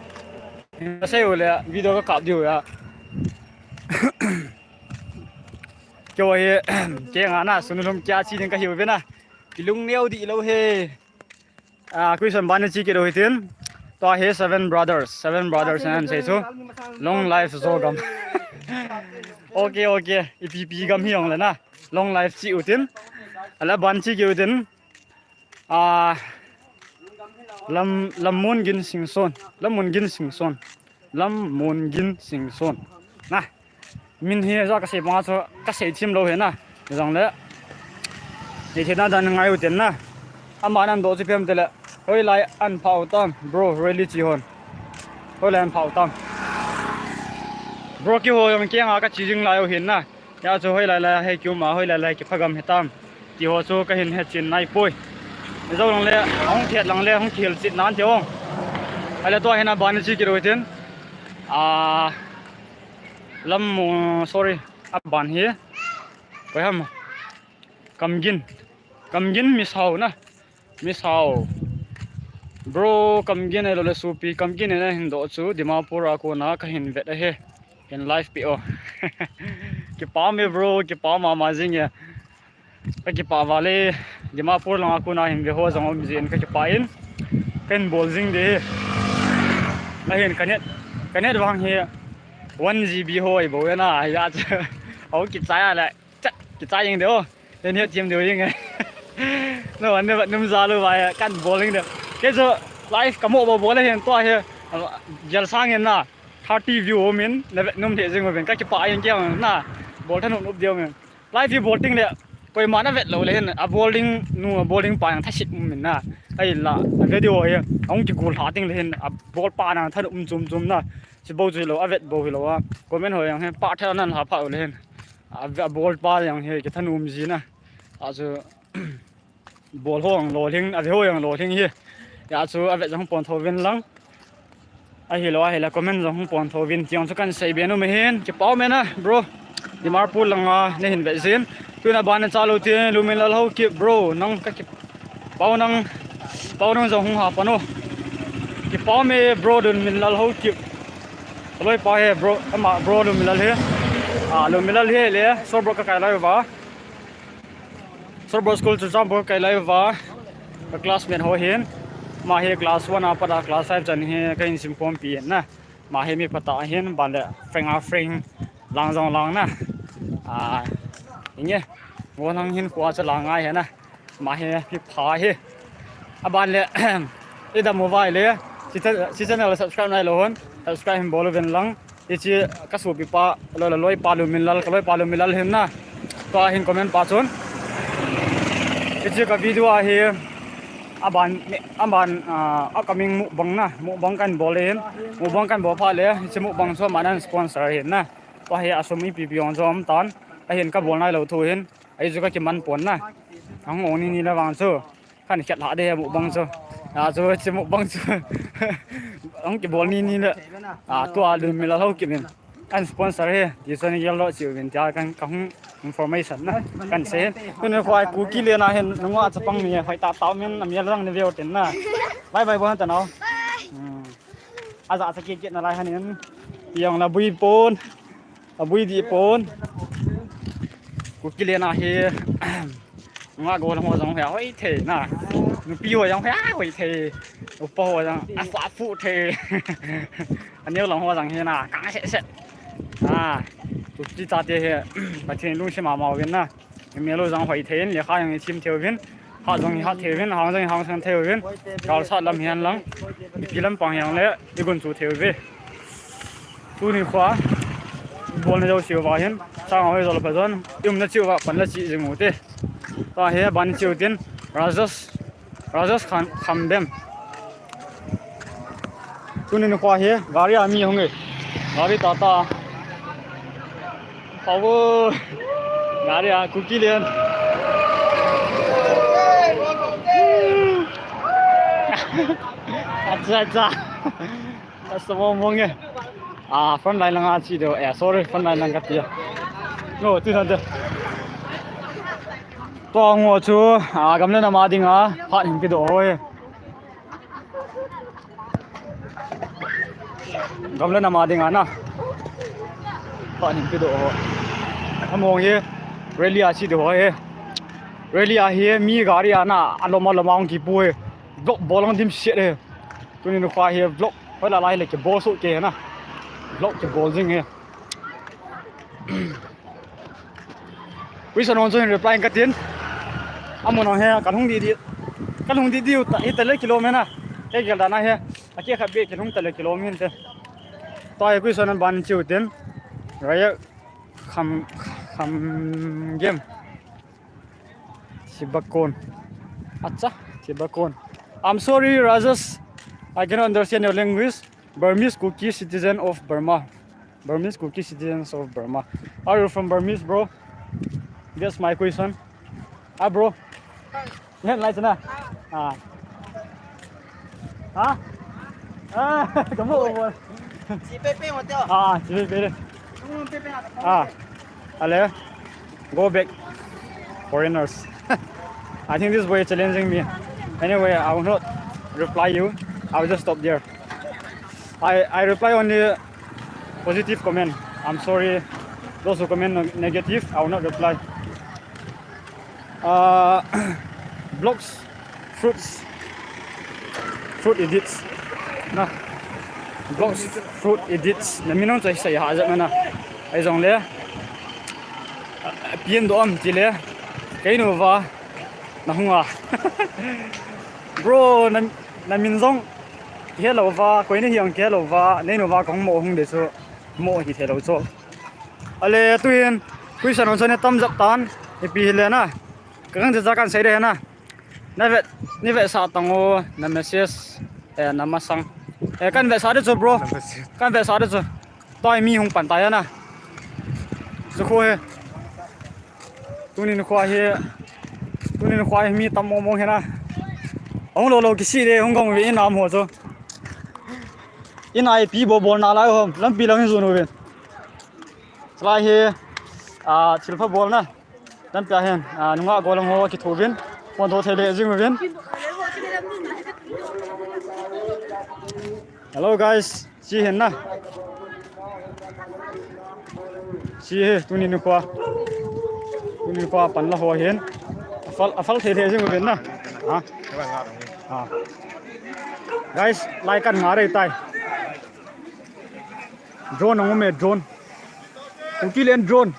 Sei u le video ka kap diu ya. Kei hi, kei nga na, sunu lhum kia chi ding ka hiu ve na. Kilung neo di lou he. Ah, question ban chi kit u hitin. Tua hi seven brothers, seven brothers an sei chu. Long life Zogam. Okay, okay. Ipi pi gam hi jong le na. Long life chi u tin. Ala ban chi kit u tin. Ah, Lam, Lammun Gin Singson. Lammun Gin Singson. Lammun Gin Singson. Na. Min hi ja ka sei banga chu ka sei thim lou hi na. Jong le. Ni thina dan ngai u tin na. Ama nan do chu pem te le. Hoilai an phau tam, bro, really chi hon. Hoilai an phau tam. Bro kihou jong kei nga ka chi jing lai u hin na. Hia chu hoilai lai hei kiuma, hoilai lai kipha gam hitam. Ti ho chu ka hin hetchen nai poi. Jou lang le, hung thet lang le, hung kihilchet nan ti o. Ahile tua hin a ban chi kit u hitin. Ah, lam mo, sorry. Aban hi. Koi ham. Kamgin. Kamgin Misao na. Misao. Bro, Kamgin ahilou le Supi. Kamgin na hin doh chu Dimapur a kona kahin vet ahi. Hin live pi o. Kipa me bro, kipa mama jing e. Ka kipa vale, Dimapur langa kona hin ve ho jong um jin ka kipa in. Kahin bol jing de. Ahin ka net, ka net vang hi one G B ho ai bo na, ya cha. Au kichai a le. Cha, kichai jing de o. Yen hi thiam de jing e. No, an ne num ja lo vai kan bol jing de. Ke jo live ka mo bo bol hin to hi. Jal sang in na. Thirty view min, na vet num the jing ven ka kipa in kiang na. Bol thanop nop de min. Live hi bol ting le, koima na vet lou le hin, a bol ding nu, a bol ding pa jong thasit um min na. Ahi la, a video hi, ahung kigol lha ting le hin, a bol pa na thanop um chom chom na. Chi bou chu hilou, a vet bou hilou a. Comment ho jong hi, pa tha nan lha pha le hin. A, a bol pa jong hi, kithanop um ji na. A chu, bol ho jong lolhing, a ve ho jong lolhing hi. Ya chu a vet jong pon tho vin lang. Ahilou, ahilou, comment jong pon tho vin tiang chu kan sei be nom hin. Kipa um e na, bro. Dimapur langa na hin vet jin. Tuna ban na cha lou tin, Luminlal Haokip, bro. Nang ka kipa nang, pa nang jong hung ha pa no. Kipa um e, bro, Luminlal Haokip. Loi pa hi, bro, ama, bro, Luminlal hi. Ah, Luminlal hi le, so bro ka kai lai va. Sorbonne School Churachandpur kai lai va, ka classmate ho hin, ama hi class one a pat a class five chan hi kahin sim khompi na, ama hi mi phatah hin, ban le friend a friend lang jong lang na, a, inge, ngo lang hin kua cha lang ngai hi na, ama hi mi pha hi, aban le, idam mo vai le, si channel subscribe nai lou hon, subscribe hin bol uvin lang. Hiche ka sopi pa, loi, loi pa Luminlal, ka loi pa Luminlal hin na. Tua hin comment pa chun. Hiche ka video a hi, aban, aban, ah, upcoming mukbang na, mukbang kan bol hin. Mukbang kan bol pha le, hiche mukbang chu aman sponsor hin na. Tua hi asum ipi pi jong jom tan, ahin ka bol nai lou thu hin. Ahi chu ka kiman pon na. Ahung ong ni ni le vang chu. Kan khet lha de mukbang chu. A chu, chu mukbang chu. Ahung kibol ni ni le. A tua Luminlal Haokip in. An sponsor hi. Ti chu ni gel lo chiu vin tia kan ka hung information na. Kan sei hin. Tuni khoi Kuki le na hin nungah chapang ni hoi ta tao min na mi lang ni veu tin na. Bye bye bo han ta nau. Hmm. Aja cha kit kit na lai han in. Ti jong la bui pon. Abui di pon. Kuki le na hi. Nga go lang ho jong hoi thei na. Nupi ho jong hoi thei. Upa ho jong afa fu thei. Aneo lang ho jong hi na. Kang se se. Ah. Kuki chate hi. Pathen lungset mama uvin na. Melo jong hoi thei in, lekha jong i sim thei uvin, hat jong i hat thei uvin, hang jong i hang sang thei uvin, kalsat lam hihen lang, ipi lampang hihen le, i gun chu thei uve. Tuni khua, bol na jo siu va hin, chang hoi jol pa jon, i um na chiu va, pan la chi jing u te. Tua hi, ban chiu tin, Rajesh, Rajesh Khan, Khamdem. Tuni nikho hi gari a mi hung e. Gari tata. Power. Gari a Kuki len. Acha, acha. Asa mo mong e. Ah, front line lang a chi do. Eh, sorry, front line lang ka tia. No, tu na de. To ngo chu, ah, gam le nam a ding a, phat hin pi do hoi. Gam le nam a ding a na. Phat hin pi do hoi. Among hi, rally a chi do hoi. Rally a hi, mi gari a na, alom alom a hung kipu e. Vlog bol ang dim siat e. Tuni nikho hi vlog. Hoi la lai le kibol soh kei na. Vlog kibol jing e. Question hon chu hin reply ka tin. Amun hon he, kan hung di di. Kan hung di di u ta, hi ta le kilom e na. Kei gel dan a he. A ke khat be kan hung ta le kilom hin te. Tua hi question an ban chiu tin. Raya kham, kham game. Sibakon. Acha, Sibakon. I'm sorry, Rajesh. I cannot understand your language. Burmese Kuki citizen of Burma. Burmese Kuki citizens of Burma. Are you from Burmese, bro? That's my question. Ah, bro. Ngen lai chana. Ah. Ha? Ah, kamu mo. GPay pay mo teo. Ah, GPay pay. GPay pay. Ah, ale, go back, foreigners. I think this boy is challenging me. Anyway, I will not reply you. I will just stop there. I, I reply only positive comment. I'm sorry. Those who comment neg- negative, I will not reply. Uh, blogs, fruits, fruit edits. Na. Blogs, fruit edits. Na minung choi sai ha jat na. Ai jong le. Pian do am ti le. Kei nu va. Na hung a. Bro, na, na min jong. Hello va, koi ni hiang hello va. Nei nu va kong mo hung de chu. Mo hi hello chu. Ale, tuin, question on chone tam jap tan, ipi hile na. Ka kan ja kan sei de na. Na vet, ni vetsah tang o, na message, eh, na masang. Eh, kan vetsah de chu, bro. Na message. Kan vetsah de chu. Toi mi hung pan tai na. Chu khu he. Tunin khua hi. Tunin khua hi mi tam mong mong he na. Hung lo lo kisi de, hung gong ve in am ho chu. In ai pi bo bol na lai hom, lampi lang in zun uvin. Lai hi, ah, thilpha bol na. Lampi a hin, ah, nunga golang ho kithu vin. Pon tho thei le jing vin. Hello guys, chi hin na. Chi hi, tuni ni khua. Tuni khua pan la ho hin. Afal, afal thei thei jing vin na. Ha? Ha. Guys, lai kan nga rei tai. Drone ang ume, drone. Kuki len drone.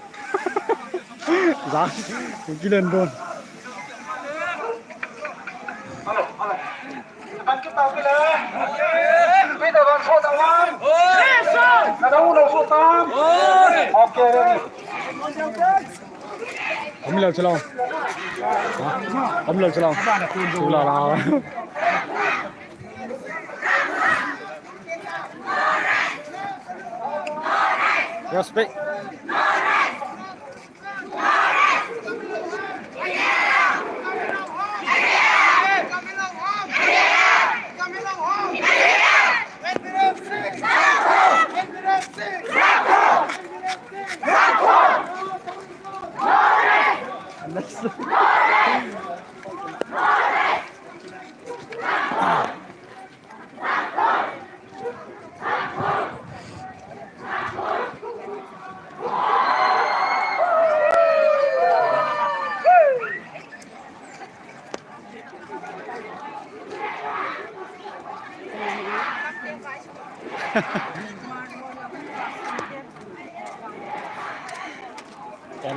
Za. Kuki len drone. Okay, ready. Kami lang sila. Kami lang sila. Sila lang. Respect.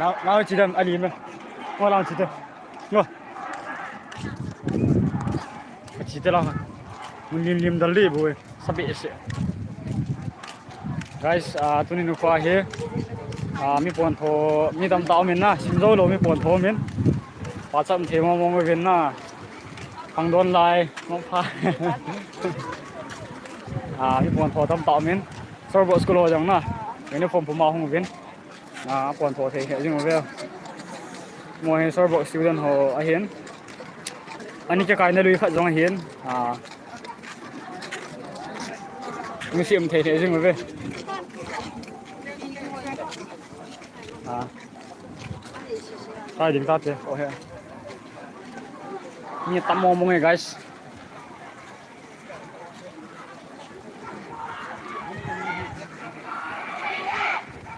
Lau, lau chi dam ali me. Ngo lau chi dam. Ngo. Chi te lau. Mun lim lim dal li bu. Sabi se. Guys, ah, tuni nu khua hi. Ah, mi pon tho, mi tam ta min na. Sim zo lo mi pon tho min. Pa cham the mo mo min na. Khang don lai, mo pha. Ah, mi pon tho tam ta min. Sorbo school ho jong na. Uniform puma hung vin. Ah, pon tho thei thei jing ve. Mo hi Sorbo student ho ahin. Ani ke kai na lui khat jong ahin. Ah. Museum thei thei jing ve. Ah. Kai ding ta te. Oh, he. Ni tam mo mo nge, guys.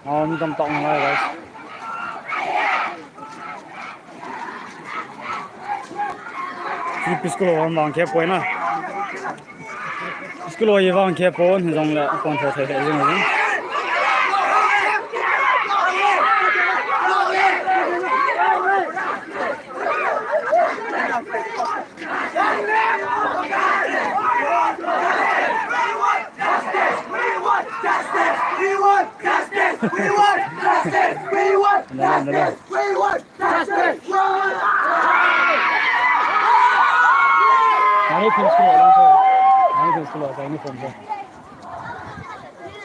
Oh, mi tam tong lai, guys. Hi pi school ho vang khe poi na. School ho hi vang khe pon, hi jong le kon tho thei thei jing jing. Mani pin school lang so. Mani pin school lang so uniform so.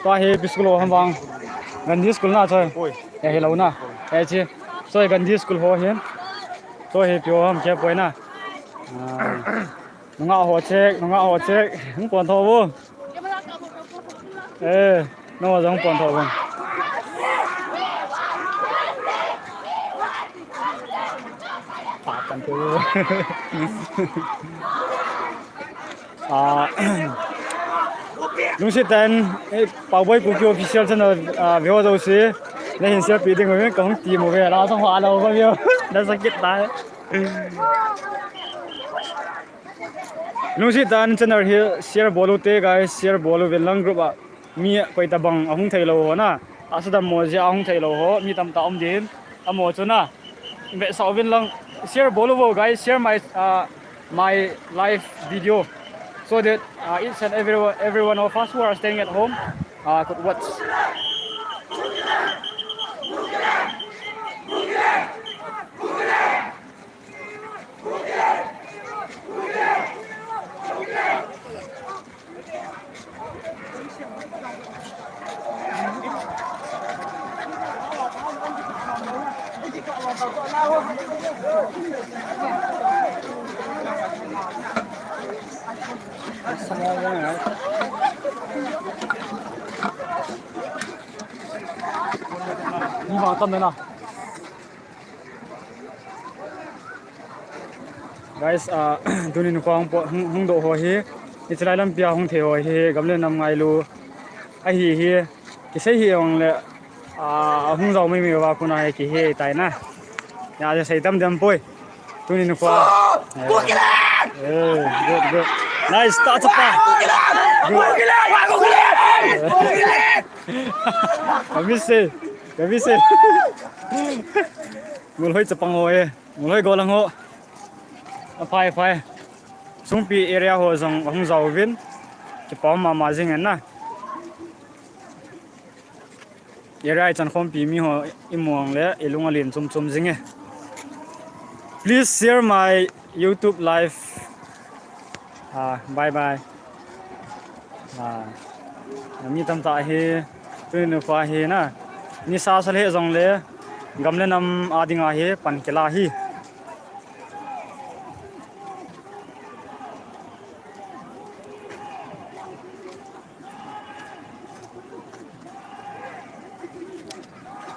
Tua hi pi school ham vang. Gandhi school na choi. Oi. Ya hi lo na. Ya chi. Choi Gandhi school ho hin. Choi hi pi ho ham khe poi na. Ah. Nunga ho check, nunga ho check. Hung pon tho bu. Eh, no jong pon tho bang. Pa kan tu. Ah, lungset tah in, eh, Paoboi Kuki Official channel, ah, viewer jouse, nahin share pi ding uvin, kahung ti mo ve, la jong ho alo ba view. Nasakit tai. Lungset tah in channel hi share bol u te guys, share bol uvin lang group a. Mi koi tabang ahung thei lou ho na. Asa dam mo jeh a ahung thei lou ho. Mi tamtah um din. Amo chu na. Vetsah uvin lang. Share bol uvo guys. Share my, uh, my live video. So that, uh, each and every, every one of us who are staying at home, uh, could watch. Guys, ah, tuni nikho hung po, hung, hung doh ho hi, hiche lai lampi a hung thei ho hi, gam le nam ngailu ahi hi, kisei hi jong le, ah, hung jao mai mai uva kona hi kihe tai na. Ya, ja sei tam dem poi. Tuni nikho. Eh, good, good. Nice, ta chapa. Good. Kamise, kamise. Ngolhoi chapang ho e. Ngolhoi golang ho. Aphai, aphai. Sungpi area ho jong ahung jao uvin. Kipa mama jing e na. Area ichan khompi mi ho imu ang le ilung alen chum chum jing e. Please share my YouTube live. Ah, bye bye. Ah, mi tamtah hi, tuni nikho hi na. Nisa sa le jong le, gam le nam a dinga hi, pan kila hi.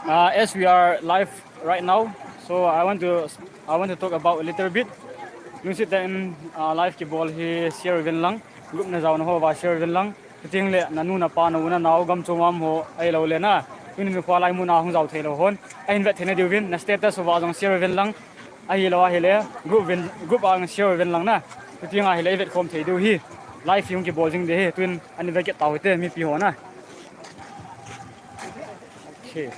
Uh, as we are live right now, so I want to, I want to talk about a little bit. Lungset tah in, uh, live kibol hi share uvin lang, group na jaona ho va share uvin lang. Chuteng le nanu napa nau nanao gam chom a um ho ahilou le na. Tuni nikho lai mun a hung jao thei lou hon. Ahin vet theina diuvin na status uva jong share uvin lang. Ahilou ahile group vin, group a share uvin lang na. Chuteng ahile ivet khom thei diu hi. Live hi hung kibol jing ding hi. Tun ani ve kit tau hite mipi ho na. Okay.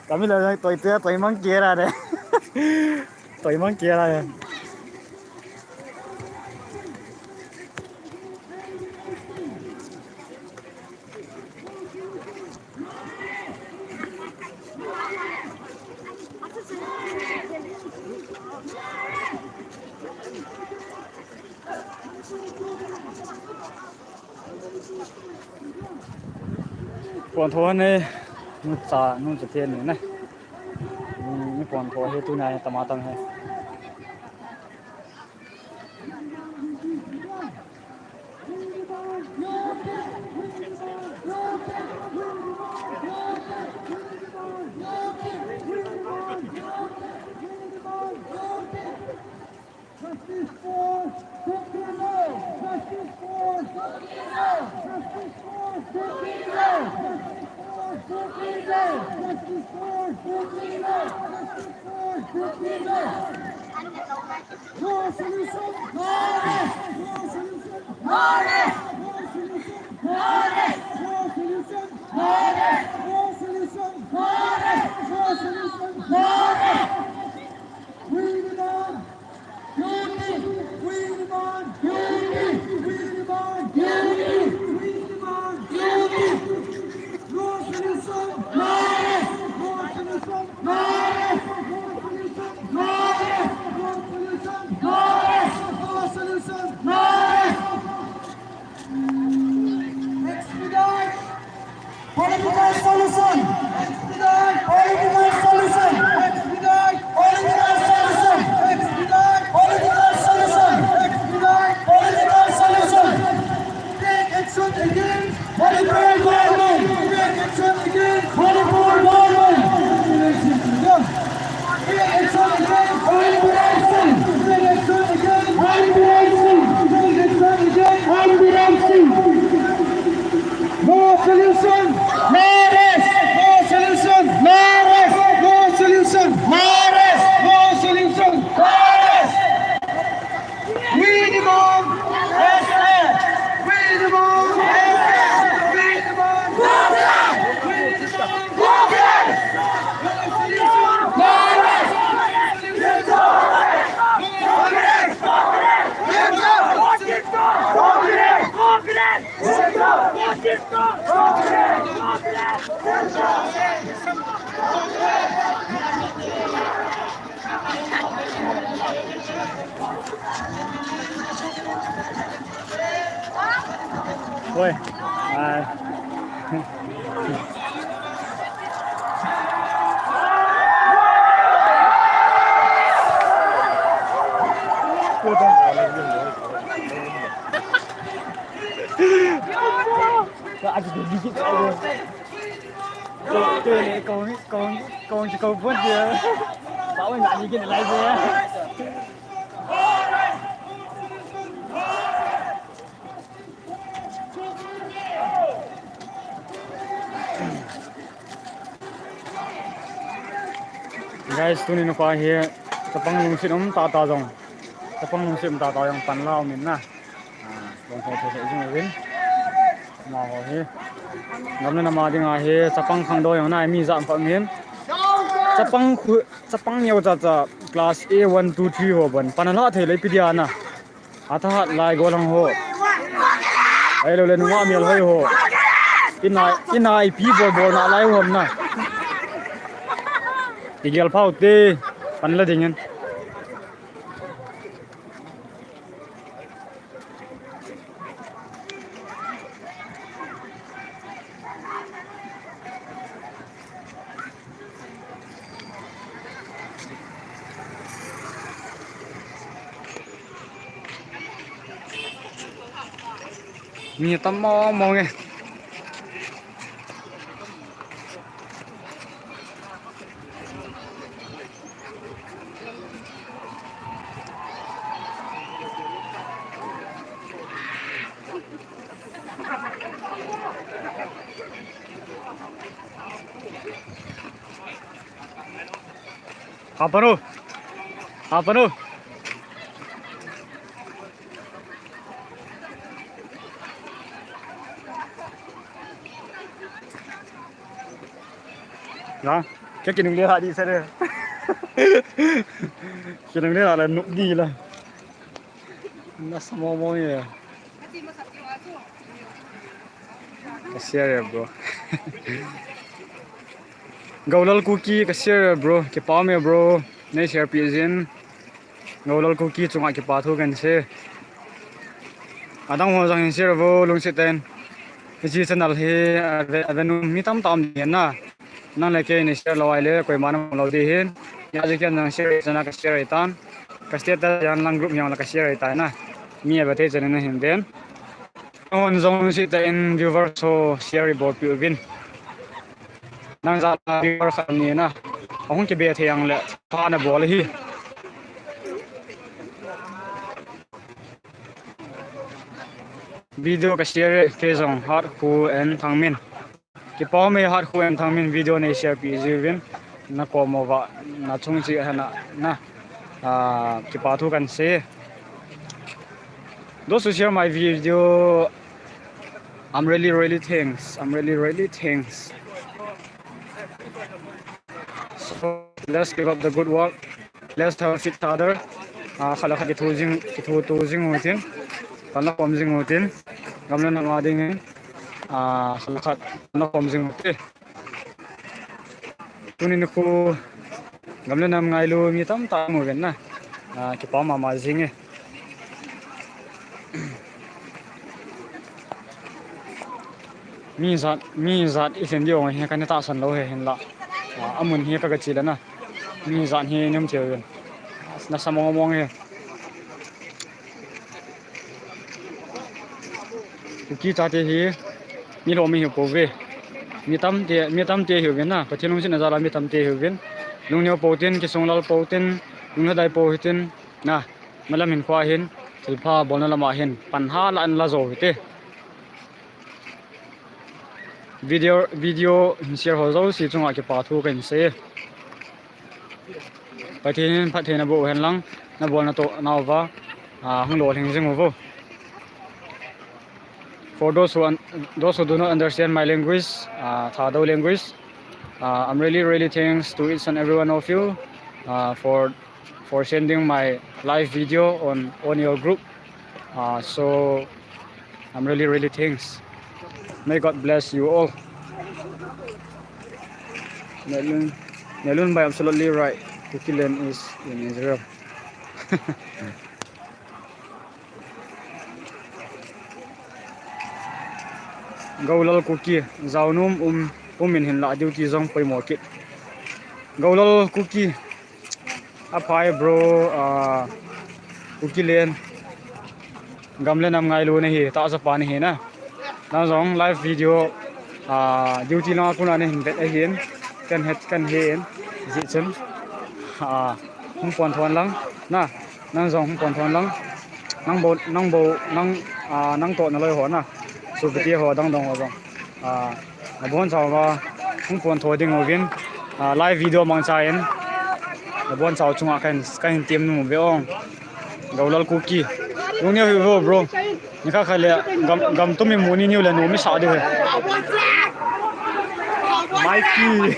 Kami la toi te, toi mang kira de. Toi mang kira de. Pon tho ne, nu cha, nu cha te ni ne. Ni pon tho he tu na tama tang he. Justice for Trukino! Justice for Trukino! Justice for Trukino! Justice for Trukino! Justice for Trukino! Justice for Trukino! No solution, no rest! No solution, no rest! No solution, no rest! No solution, no rest! No solution, no rest! No solution, no rest! We demand unity! We demand unity! We demand unity! We demand unity! No solution, no rest! No solution, no rest! No solution, no rest! No solution, no rest! No solution, no rest! Expedite! Political solution! Oi. Ai. Guys, tuni nikho hi chapang lungset um tah tah jong, chapang lungset um tah tah jong panla um in na. Ah, long thei thei jing uvin. Amaho hi gam le nam a dinga hi chapang khangdong jong na mi jat pha um in. Chapang khu, chapang neocha cha class A one, two, three ho ban panla thei le ipi dia na. Athahat lai gollhang ho. Ahilou le nungah melhoi ho. Inai, inai pi bol bol na lai ho na. Kigel phau te. Panla ding in. Mi tam mong mong e. Hapanu. Hapanu. Na, kei kinungle ha di sa de. Kinungle ha la nup di la. Nasa mong mong e. Ka share e bro. Golal Kuki ka share e bro. Kipah e bro. Nei share pi jin. Golal Kuki chunga kipathu kahin sei. Adang ho jong hin share vo lungset tah in. Hiche channel hi ave, ave nom mi tamtah um ding ahi na. Nang le kei nei share lou ahile koima na mu lou ding ahin. Hijeh chun nang share chana ka share ahitan. Ka status jong lang group jong la ka share ahitan na. Mi ave thei chan in nahin den. Nang hon jong lungset tah in viewers ho share ibol peh uvin. Nang jat a viewer khat ni na. Ahung kibe thei ang le pha na bol ahi. Video ka share e kei jong Hatkhu and Thangmin. Kipah e Hatkhu and Thangmin video nei share pi jiuvin. Na kom uva na chung cheh a na, na, ah, kipathu kahin sei. Those who share my video, I'm really, really thanks. I'm really, really thanks. So let's keep up the good work. Let's help each other. Ah, khat le khat kitho jing, kitho to jing utin. Pan la khom jing utin. Gam le nam a dingin. Ah, khat le khat pan la khom jing utin. Tuni nikho gam le nam ngailu mi tamtah um uvin na. Ah, kipah mama jing e. Mi jat, mi jat i lhen diu hi kana tahsan lou hi hinla. Ah, amun hi ka ga che le na. Mi jat hi nei um cheh uvin. Nasa mong mong e. Kuki chate hi mi lhom ihi pouve. Mi tamtah, mi tamtah ihiuvin na. Pathen lungsetna jal a mi tamtah ihiuvin. Lungneo pou tin, kisung lal pou tin, lunglhadai pou hitin. Na, malam hin khua hin, thilpha bolna lam a hin, pan ha la an la jou hite. Video, video hin share ho jouse chunga kipathu kahin sei. Pathen in phattheina boh hen lang, na bolna toh nauva, ah, hung lolhing jing uvo. For those who un-, those who do not understand my language, uh, Thadou language, uh, I'm really, really thanks to each and every one of you, uh, for, for sending my live video on, on your group. Uh, so I'm really, really thanks. May God bless you all. Nelun, Nelun by absolutely right. Kuki land is in Israel. Golal Kuki, jaonum um, um in hinlah duty jong poimo kit. Golal Kuki, aphai bro, ah, Kuki land. Gam le nam ngailu nahi, tahsa pa nahi na. Nang jong live video, ah, duty langa kona nahin vet ahin, kan het, kan hin, jeh chun, ah, hung pon thon lang, na, nang jong hung pon thon lang, nang bou, nang bou, nang, ah, nang toh naloi ho na, sopite ho, dang dang ho jong, ah, nabonchauva, hung pon tho ding uvin, ah, live video mangcha in, nabonchau chunga kahin, kahin tem nom uve ong. Golal Kuki. Lungneo hih uvo, bro. Nikhat khat le gam, gam tum imu ni niu le nom isah diu ve. Mikey.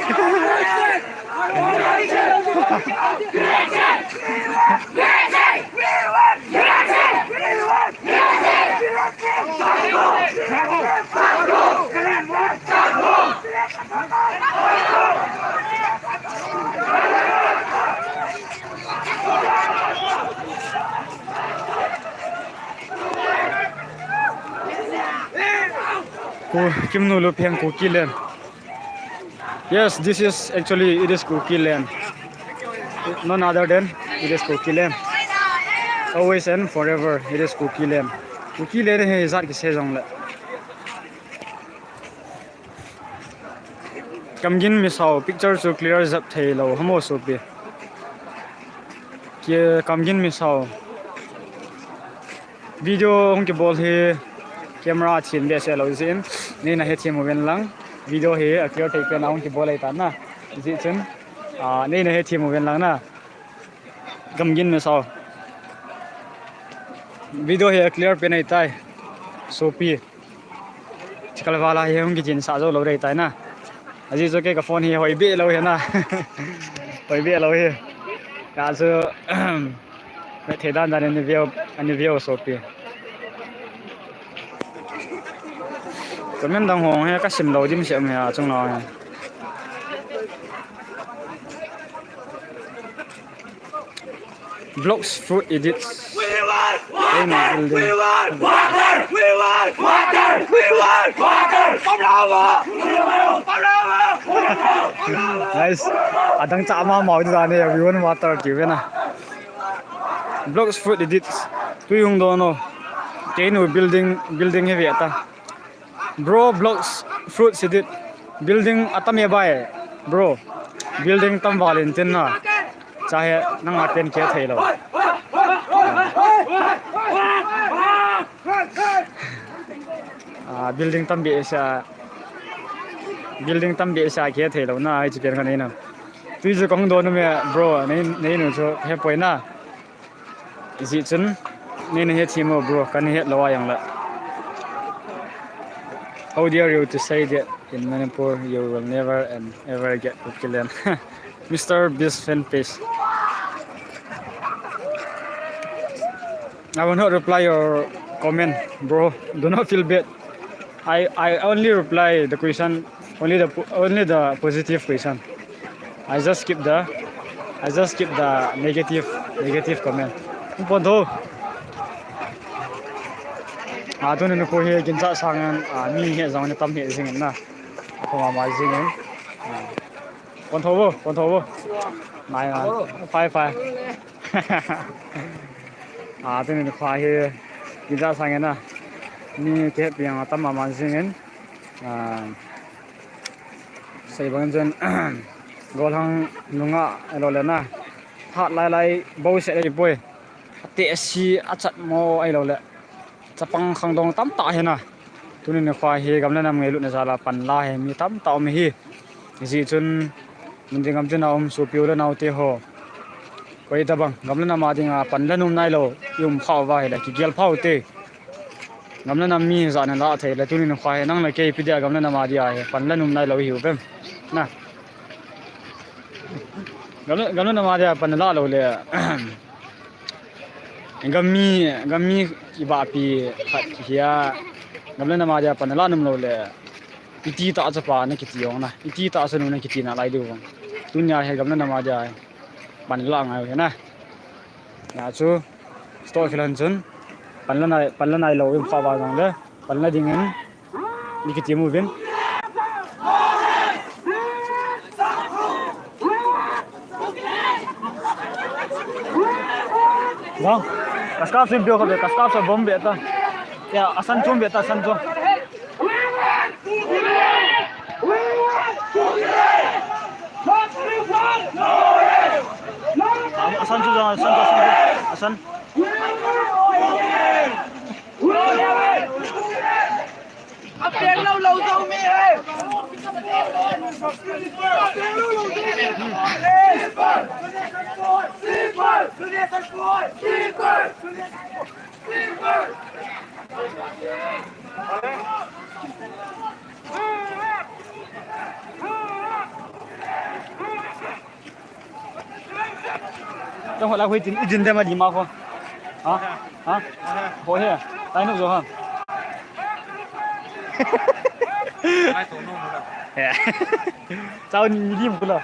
Ku-, Kimnu Lupheng Kuki land. Yes, this is actually, it is Kuki land. None other than it is Kuki land. Always and forever, it is Kuki land. Kuki land hi jat kisei jongle. Kamgin Misao, picture chu clear jep thei lou, hamo sopi. Ki-, Kamgin Misao. Video hung kibol hi camera thin behseh lou jeh in, neina hethem uvin lang. Video hi a clear thei pen a hung kibol ahitan na. Jeh chun, ah, neina hethem uvin lang na. Kamgin Misao. Video hi a clear pen ahitai. Sopi. Chikal vala hi hung kichen sah jou lou dei tai na. Ajeh chu kei ka phone hi hoi beh lou hi na. Hoi beh lou hi. Ka chu, me thei dan dan ani veu, ani veu sopi. Comment dang hong hi ka sim lou dim sem hi a chung lou hi. Blocks Fruit Edits. We want water! We want water! We want water! We want water! Nice. Adang cha ma mau di dane, we want water ti ve na. Blocks Fruit Edits. Tui hung don o. Keinu building, building hi ve ta. Bro, Blocks Fruit Edit. Building atam e bai, bro. Building tam val in tin na. Cha he, nang a pen ke thei lou. Ah, building tam be sa. Building tam be sa ke thei lou na, ai chi pen ka nei na. Tui chu kong don me, bro, nei, nei nu chu he poi na. Jeh chun, neina hethem u bro, kana het lou a jong le. How dare you to say that in Manipur, you will never and ever get Kuki land. Mister Beast fan page. I will not reply your comment, bro. Do not feel bad. I, I only reply the question, only the po-, only the positive question. I just keep the, I just keep the negative, negative comment. Pon tho. A, tuni nikho hi gincha sang in, a, mi hi jong ni tam hi jing in na. Khoma ma jing in. A. Pon tho vo, pon tho vo. Mai ma. Fai, fai. A, tuni nikho hi gincha sang in na. Mi kihe piang atam ma ma jing in. A. Sei bang chun, golhang nunga ahilou le na. Hat lai lai bou se lei poi. Ate si achat mo ahilou le. Chapang khangdong tamtah hi na. Tuni nikho hi gam le nam ngailutna jal a pan la hi mi tamtah um hi. Hijeh chun, mun ding gam ding a um sopi u le nao te ho. Koi tabang, gam le nam a dinga pan la nom nailou, i um khah uva ahile, kigel pha u te. Gam le nam mi jat na la thei le, tuni nikho hi nang le kei ipi dia gam le nam a dia hi pan la nom nailou hi u vem. Na. Gam le, gam le nam a dia pan la lou le. Gam mi, gam mi kibahpi khat hi a. Gam le nam a dia pan la nom lou le. Iti tah chapa na kiti jong na, iti tah chanu na kiti nalai diu vang. Tunia hi gamna nama dia pan la ngai u hi na. Hia chu, stop khel hen chun, pan la nai, pan la nailou in pha ba jong le, pan la ding in, ni kiti mu vin. Jong, ka scarf sim pio kha be, ka scarf sa bom be ta. Ya, asan chom be ta, asan chom. Asan chu jong, asan chu, asan chu, asan. Tong hola hui tin, ijin dem a lima ko. Ha? Ha? Ho he. Tai nu jo ha. Chau ni lim kula.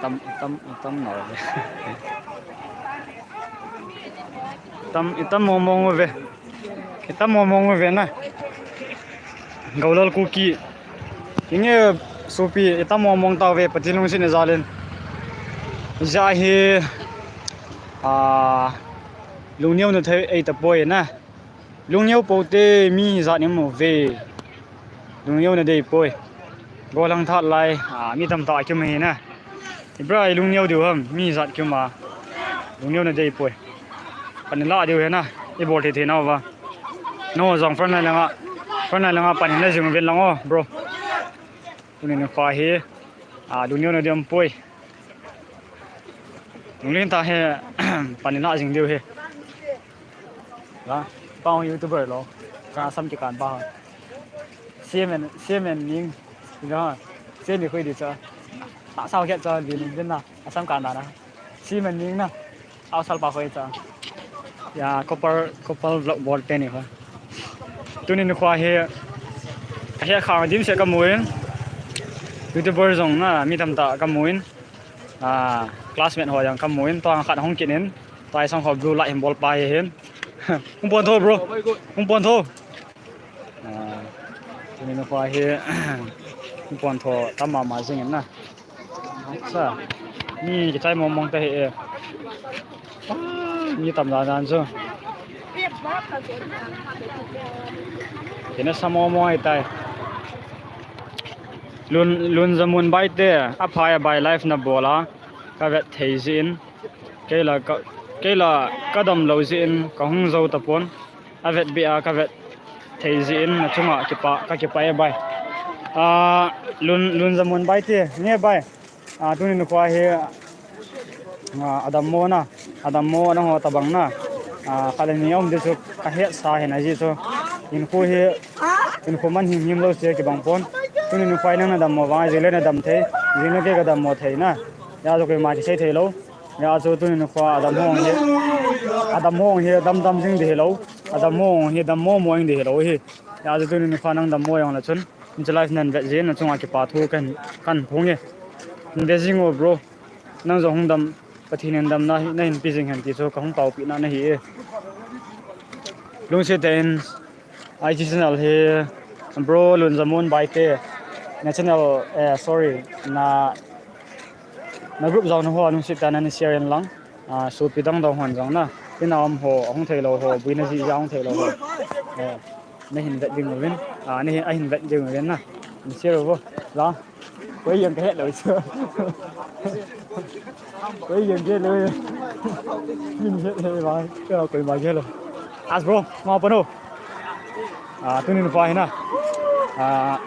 Tam, tam, tam no ve. Tam, itam mong mong ve. Itam mong mong ve na. Golal Kuki. Inge supi itam mong mong tave Pathen lungset na jalin. Ja hi, a, lungneo na thei ei tapoi na. Lungneo pote mi jat ni mo ve. Lungneo na dei poi. Golang that lai, a, mi tam ta kiu mai na. Ibra lungneo diu ham, mi jat kiu ma. Lungneo na dei poi. Pan la diu he na, i bol thei thei na va. No jong front line langa, front line langa pan la jing ven lang o, bro. Tuni ni kho hi, a, lungneo na dei poi. Lunglen ta he, pan la jing diu he. La, pa YouTuber lo. Ka sam ki kan pa. Siamen, siamen ning. Ina, siamen khui di cha. Ta sao kya cha di ning din na. Asam kan na na. Siamen ning na. Au sal pa khui cha. Ya, couple, couple vlog bol te ni kho. Tuni ni kho hi. He kha dim se ka muin. YouTuber jong na, mi tam ta ka muin. A, classmate ho jong ka muin. Tua khat hong kit in. Tua sang ho blue light hin bol pa hi hin. Hung pon tho, bro. Hung pon tho. A, tuni ni kho hi, hung pon tho tam mama jing in na. Acha. Mi kichai mong mong ta hi e. A, mi tam dan dan chu. Kina sa mong mong ai tai. Lun, Lun Jamun bai te, a phai a bai live na bol a, ka vet thei jin. Keila ka, keila ka dam lou jin, ka hung jou tapon. A vet be a ka vet thei jin, na chunga kipa, ka kipa e bai. A, Lun, Lun Jamun bai te, nge bai. A, tuni ni kho hi, a, a dammo na, a dammo na ho tabang na. A, khat le ni um di chu ka het sa hi na ji chu. Hinkho hi, hinkho man him him lou se kibang pon. Tuni ni kho nang na dammo vang, jing le na dam thei, jing le kei ka dammo thei na. Ya chu keima kisei thei lou. Ya chu tuni ni kho a dammo hi, a dammo hi dam dam jing di hi lou. A dammo hi dammo mo jing di hi lou hi. Ya chu tuni ni kho nang dammo jong la chun. Hiche live nan vet jin na chunga kipa thu kan, kan phong e. Hin vet jing o bro. Nang jong hung dam, Pathen in damna hi, na hin pe jing hen ti chu ka hung taopi na na hi e. Lungset tah in, I G channel hi, bro Lun Jamun bai te, na channel, eh, sorry, na, na group jong na ho, lungset tah in na share in lang. A, sopi dang dang hon jong na. Ina um ho, hung thei lou ho, buina ji ja hung thei lou ho. Eh, na hin vet ding uvin. A, na hin, a hin vet ding uvin na. Ni share vo. La. Koi jeng ka het lou chu. Koi jeng ka het lou. Min het he ba. Ka koi ma het lou. As bro, ma pa no. A, tuni ni pa hi na. A,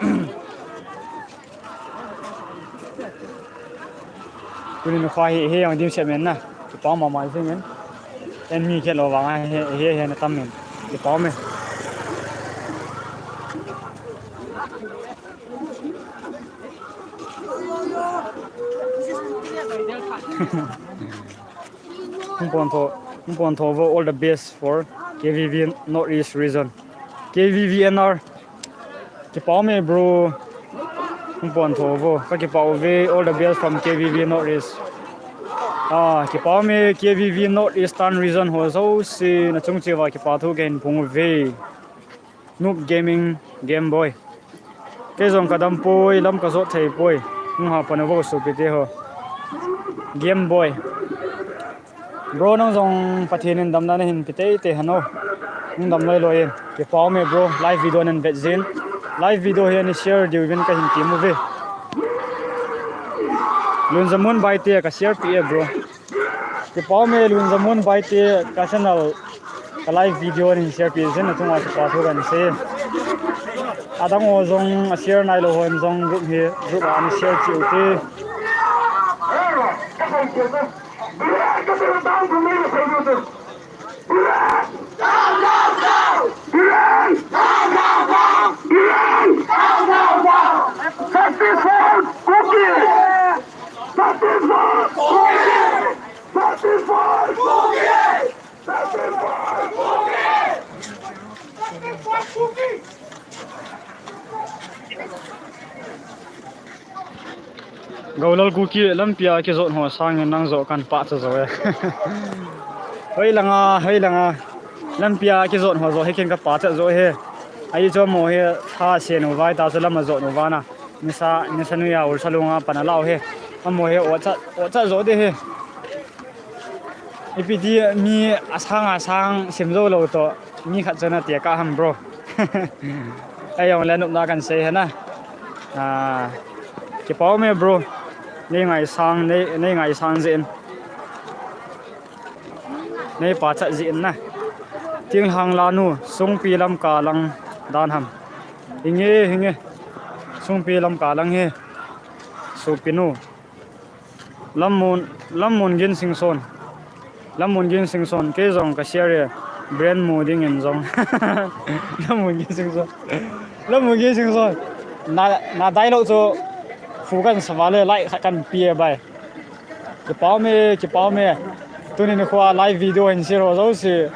tuni ni kho hi, hi jong dim se men na. Kipa mama jing in. En mi khet lou vang a, hi, hi, hi na tam in. Kipa me. Pontho, Pontho vo, all the best for K V V Northeast region. K V V N R. Kipau me, bro. Pontho vo, kakipau ve, all the best from K V V Northeast. Ah, kipau me, K V V Northeastern region ho jouse, nachung cheh uva kipa thu kahin phong uve. Noob Gaming, Game Boy. Kei jong kadam poi, lam kajot thei poi. Hung ha pan uvo sopite ho. Game Boy. Bro, nang jong Pathen in damna nahin pe teitei hen o. Hung dam loi loi in. Kipau me, bro, live video nahin vet jin. Live video hi ana share diuvin kahin tem uve. Lunjamun Baite ka share peh e, bro. Kipau me, Lunjamun Baite ka channel, ka live video nahin share peh jin, nachung uva kipa thu kahin sei. Adang ho jong a share nailou hon jong group hi, group a ana share cheh uvin te. Justice for Kuki! Justice for Kuki! Justice for Kuki! Justice for Kuki! Justice for Kuki! Golal Kuki, lampia kijot ho sangin nang joh kan pachat joh e. Hoi langa, hoi langa. Lampia kijot ho joh hi ken ka pachat joh e. Ahi chu mo hi tha se nu vai ta chu lam a jot nu vana. Nisa, nisa nuya ul salunga pana lau he. Amo he ocha, ocha joh de he. Ipi ti mi asang asang sim jou lou toh. Mi khat chu na tia ka ham, bro. Ei jong le nopna kan sei hena. Ah, kipau me, bro. Nei ngaisang, nei, nei ngaisang jeh in. Nei pachat jeh in na. Thinglhang lanu, Sungpi lam kalang dan ham. Hinge, hinge. Sungpi lam kalang he. Sopinu. Lammun, Lammun Ginsingson. Lammun Ginsingson, kei jong ka share e. Brand mu dingin jong. Lammun Ginsingson. Lammun Ginsingson. Na, na dialogue chu fu kan sa vale, like khat kan pe e bai. Kipau me, kipau me. Tuni nikho a live video hin share ho jouse.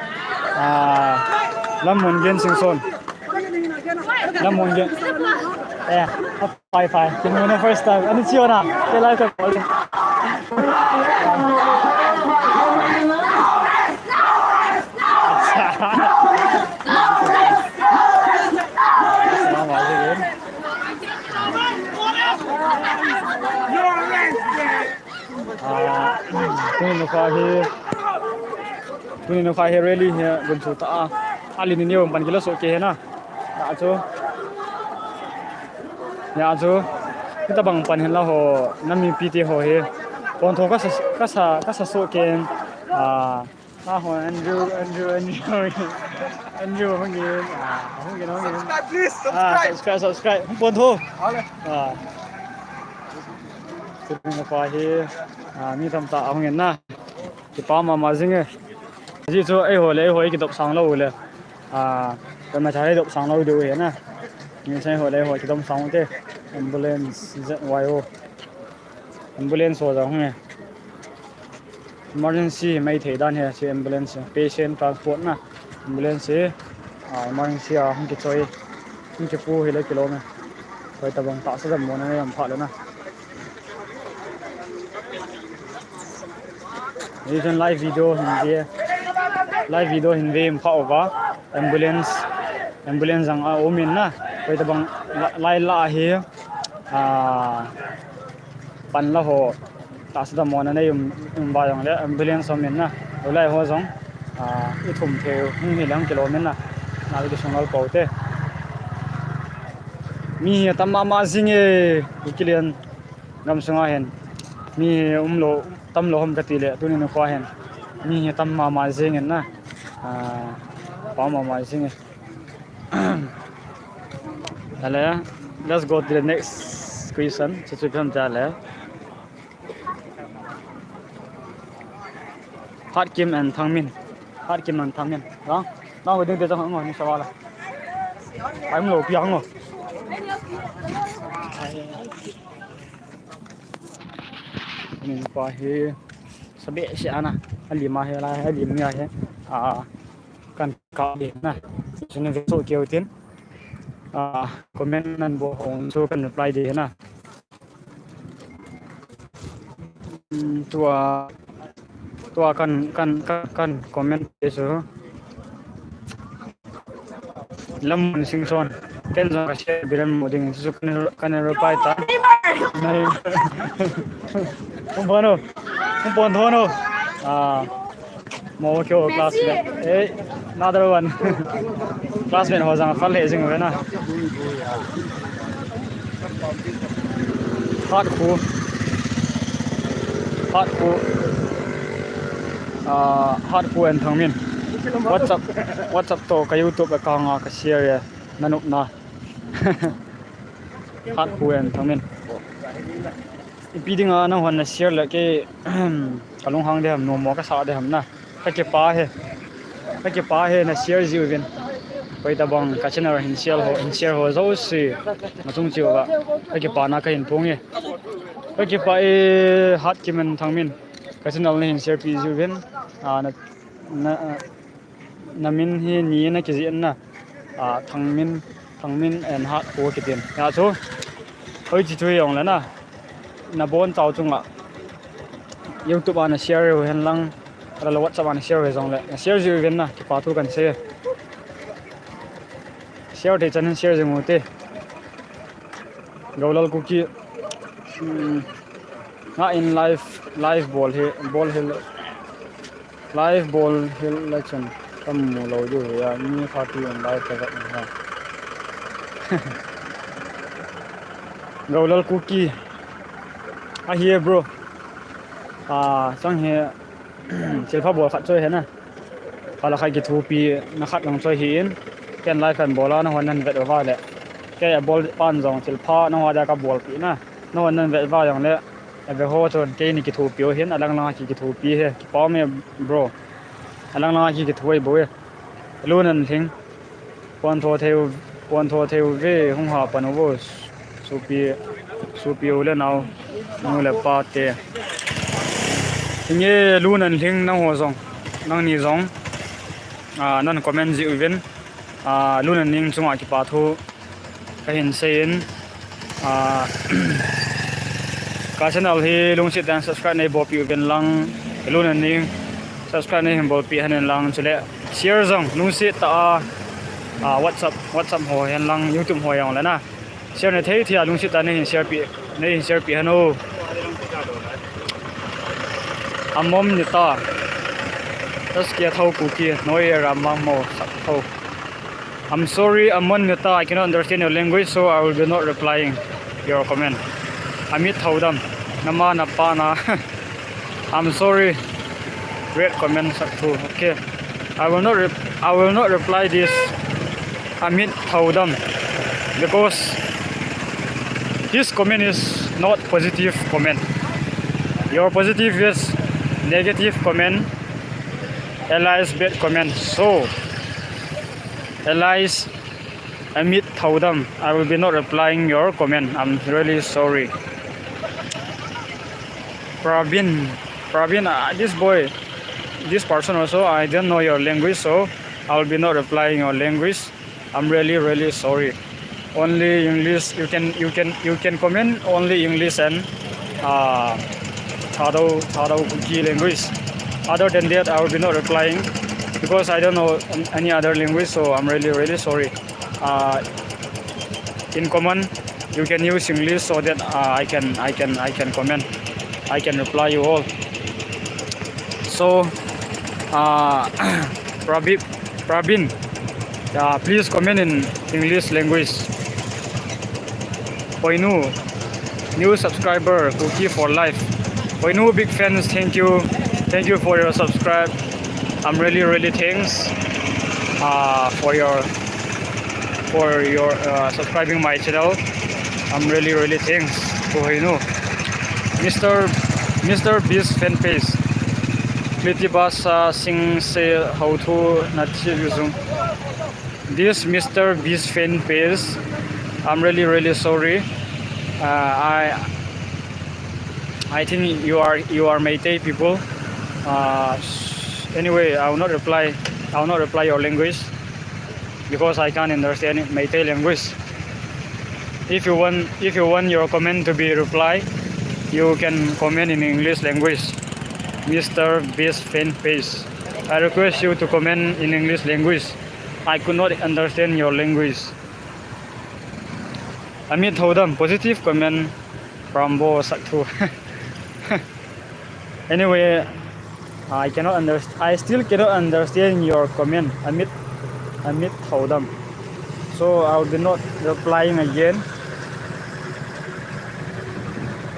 Ah, Lammun Ginsingson. Lammun Gin. Eh, Fine, fine. Kinu na first time. Ani chiona. Ke lai ka call. Ah, tuni nikho hi, tuni nikho hi rally hi gunchu ta a. Ali ni ni pan kilo so ke na. Achu. Ya chu, hitabang pan hin la ho, nam mipite ho hi. Pontho kasa, kasa, kasa so ken, ah, la ho, Andrew, Andrew, Andrew, Andrew, hung in, ah, hung in, hung in. Subscribe, please, ah, subscribe. Subscribe, subscribe. Pontho. Hale. Ah. Tuni nikho hi, ah, mi tamtah hung in na. Kipa mama jing e. Ajeh chu eiho le eiho kidop sang lou le. Ah, kama cha dop sang lou diu ahi na. Ni sai ho le ho kidop sang te. Ambulance Z Y O. Ambulance ho jong hung e. Emergency mai thei dan hi, chu ambulance, patient transport na. Ambulance hi, ah, emergency a hung kichoi. Hung kipu hi le kilom e. Koi tabang tahsa jam mo na jam pha le na. Hichun live video hin ve, live video hin ve um kha uva, ambulance, ambulance jong a um in na, koi tabang la, lai la hi, ah, pan la ho, tahsa dam mo na nei um, um va jong le, ambulance um in na, lai ho jong, ah, i thum thei u, hung hi lang kilom in na, na i sung lal pou te. Mi hi tam mama jing e, i kilian. Gam sunga hin mi hi umlou, tamlou ham kati le, tuni nikho hin mi hi tam mama jing in na. Ah, pa mama jing in. Ale, let's go to the next question. Chu chu phem ta le. Hatkim and Thangmin. Hatkim and Thangmin. Rang? Rang wedding te chang ngo ni sawala. Ai umlou piang ngo. Min pa hi sabe se ana. Alim a he la, alim nia he. A, kan ka de na. Sunu ve so keu tin. A, comment nan bol hon so kan reply de na. Hmm, tua, tua kan, kan, kan, kan comment de so. Lammun Singson. Ken jong ka share biran mo ding su kan, kan reply ta. Nai. Hung pon o. Hung pon thon o. Ah. Mo kyo classmate. Eh, another one. Classmate ho jang fal he jing ve na. Hat khu. Hat khu. Ah, Hat khu and Thangmin. WhatsApp, WhatsApp to ka YouTube account a ka share e. Na nop na. Hat khu and Thangmin. Ipi dinga nang hon na share le kei ka lunghang de ham, nom mo ka sa de ham na. Ka kipah e. Ka kipah e na share jiuvin. Koi tabang ka channel hin share ho, hin share ho jouse. Machung chiu va. Ka kipah na ka hin phong e. Ka kipah e Hat Kim and Thangmin. Ka channel na hin share pi jiuvin. Ah, na, na, na min hi ni na kijih na. Ah, Thangmin, Thangmin and Hat khu kitin. Ya chu. Hoi chi chu jong le na. Na bon chao chunga. YouTube a na share u hen lang. Ala WhatsApp a na share u jong le. Na share jiuvin na. Kipah thu kan sei. Share thei chan hin share jing u te. Golal Kuki. Hmm. Nga in live, live bol hi, bol hi. Live bol hi la chun. Kam mu lo diu hi a, mi kha ti in live ka vet na ha. Golal Kuki. Ahi e bro. Ah, chang hi, thilpha bol khat choi he na. Kala khai kithupi na khat lang choi hi in. Ken live kan bol a na hon nan vet uva le. Kei a bol pan jong thilpha na hon dia ka bolpi na. Na hon nan vet uva jong le. A ve ho chun kei ni kithupi u hin, a lang lang a ki kithupi he. Kipah e bro. A lang lang a ki kithu e bo e. Lu nan hling. Pon tho thei u, pon tho thei u ve, hung ha pan u vo. Supi, supi u le nao, nu le pa te. Hinge lu nan hling nang ho jong, nang ni jong. Ah, nan comment ji uvin. Ah, lu nan ning chunga kipah thu ka hin sei in. Ah, ka channel hi lungset tah in subscribe nei bolpi uvin lang, lu nan ning subscribe nei hin bolpi hen in lang, chule share jong lungset tah a, ah, WhatsApp, WhatsApp ho hen lang, YouTube ho jong le na. Share nei thei thei a lungset tah nei hin share pi, nei hin share pi hen o. Amom ni ta. S K Thao Kuki, Noi Ram Mamo, Sak Thao. I'm sorry, Amon Meta, I cannot understand your language, so I will be not replying your comment. Amit Thaudam, nama napa na. I'm sorry. Red comment sak thu. Okay. I will not rep- I will not reply this Amit Thaudam because his comment is not positive comment. Your positive is negative comment. Elias bad comment. So, Elias, Amit Thaudam, I will be not replying your comment. I'm really sorry. Pravin, Pravin, uh, this boy, this person also, I don't know your language, so I will be not replying your language. I'm really, really sorry. Only English, you can, you can, you can comment only English and, uh, Thadou, Thadou Kuki language. Other than that, I will be not replying because I don't know an- any other language, so I'm really, really sorry. Uh, in common, you can use English so that, uh, I can, I can, I can comment, I can reply you all. So, uh, Prabip, Prabin, uh, please comment in English language. Poinu, new subscriber, Kuki for life. Poinu, big fans, thank you, thank you for your subscribe. I'm really, really thanks, uh, for your, for your, uh, subscribing my channel. I'm really, really thanks, Poinu. Mister, Mister Beast fan page. Kliti Basa Sing se how to na chi yuzung. This Mister Beast fan page, I'm really, really sorry. Uh, I, I think you are, you are Meitei people. Uh, anyway, I will not reply. I will not reply your language because I can't understand it, Meitei language. If you want, if you want your comment to be replied, you can comment in English language. Mister Beast fan page, I request you to comment in English language. I could not understand your language. Amit Thodam, positive comment from Bo Sakthu. Anyway, I cannot understand. I still cannot understand your comment, Amit, Amit Thodam. So I will be not replying again.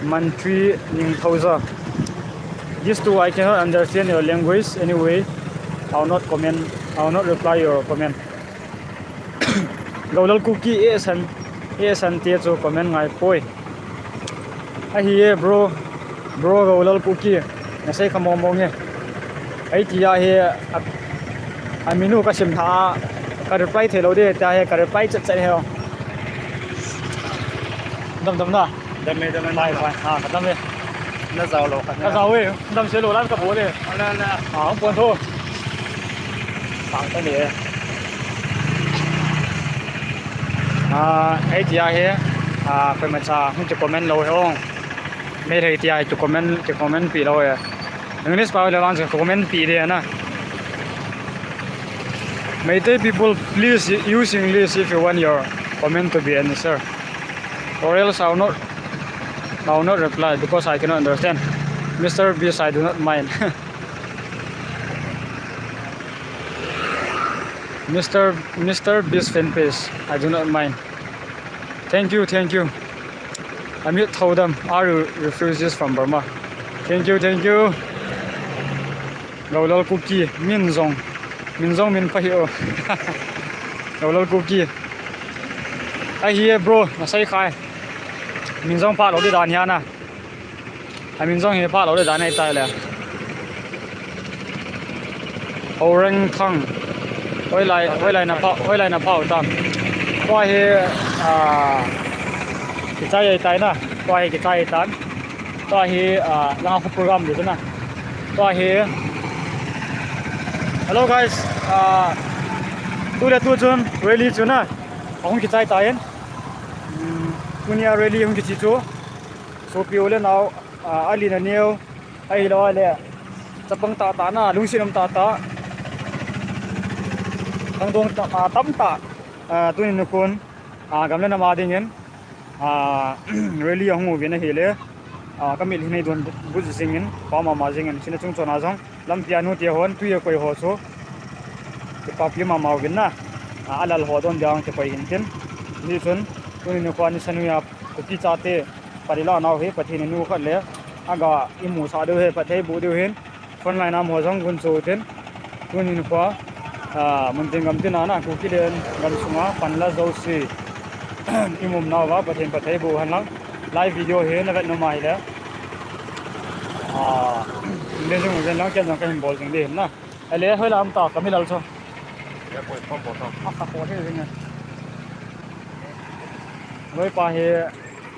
Mantri Ningthouja. These two, I cannot understand your language. Anyway, I will not comment. I will not reply your comment. Golal Kuki, eh, san, eh, san te chu comment ngai poi. Ahi e, bro. Bro Golal Kuki. Nasei kha mong mong e. Ahi tia hi a, a minu ka sim tha, ka reply thei lou de, tia hi ka reply chat chat he. Dam dam na. Dam e, dam e. Bye, bye. Ha, ka dam e. Na jao lou khat na. Ka jao e. Dam se lou lan ka bol e. Ala, ala. Ha, hung pon tho. Sang ta ni e. Ah, ahi tia hi. Ah, koima cha hung ki comment lou he ong. Meitei tia hi ki comment, ki comment pi lou e. English pa le lang ki comment pi de na. Meitei people, please use English if you want your comment to be answered. Or else I will not, I will not reply because I cannot understand. Mister Beast, I do not mind. Mister, Mister Beast fan page, I do not mind. Thank you, thank you. Amit Thodam, are you refugees from Burma? Thank you, thank you. Golal Kuki, min jong. Min jong min pha hi o. Golal Kuki. Ahi e, bro, nasei kha e. Min jong pha lou di dan hi a na. A min jong hi pha lou di dan ahi tai le. Horeng Thang. Hoilai, hoilai na pha, hoilai na pha u tam. Tua hi, ah, kichai ahi tai na. Tua hi kichai ahi tan. Tua hi, ah, langa khu program di tu na. Tua hi. Hello guys, ah, tu le tu chun rally chu na. Ahung kichai ta in. Hmm, tunia rally hung kichi chu. Sopi u le nao, ah, ali na neo, ahilou le. Chapang tah tah na, lungset um tah tah. Khangdong tah, ah, tam tah. Ah, tuni nikhon, ah, gam le nam a dingin, ah, rally ahung uvin ahile. Ah, ka mitlhi nei don but jingin, pha mama jingin, chuna chung chon a jong. Lampi a nu te hon, tui a koi ho chu. Kipapi mama uvin na. Ah, alal ho don ding kikoi hin tin. Hichun, tuni nikhon ni sanu ya, Kuki chate, Parilah nau hi Pathen in nu khat le aga imusah diu hi, Pathen bu diu hin, frontline a mo jong gun chu tin, tuni nikho, ah, mun tin gam tin a na, Kuki le gam sunga panla jouse, imum nauva Pathen phatthei boh hen lang, live video hi na vet nom ahile, ah, le jong ven lang ken jong kahin bol jing ding hin na. Ale, hoilam ta, ka milal chu. Ya, koi pom bol ta. A, ka ko he jing e. Loi pa hi,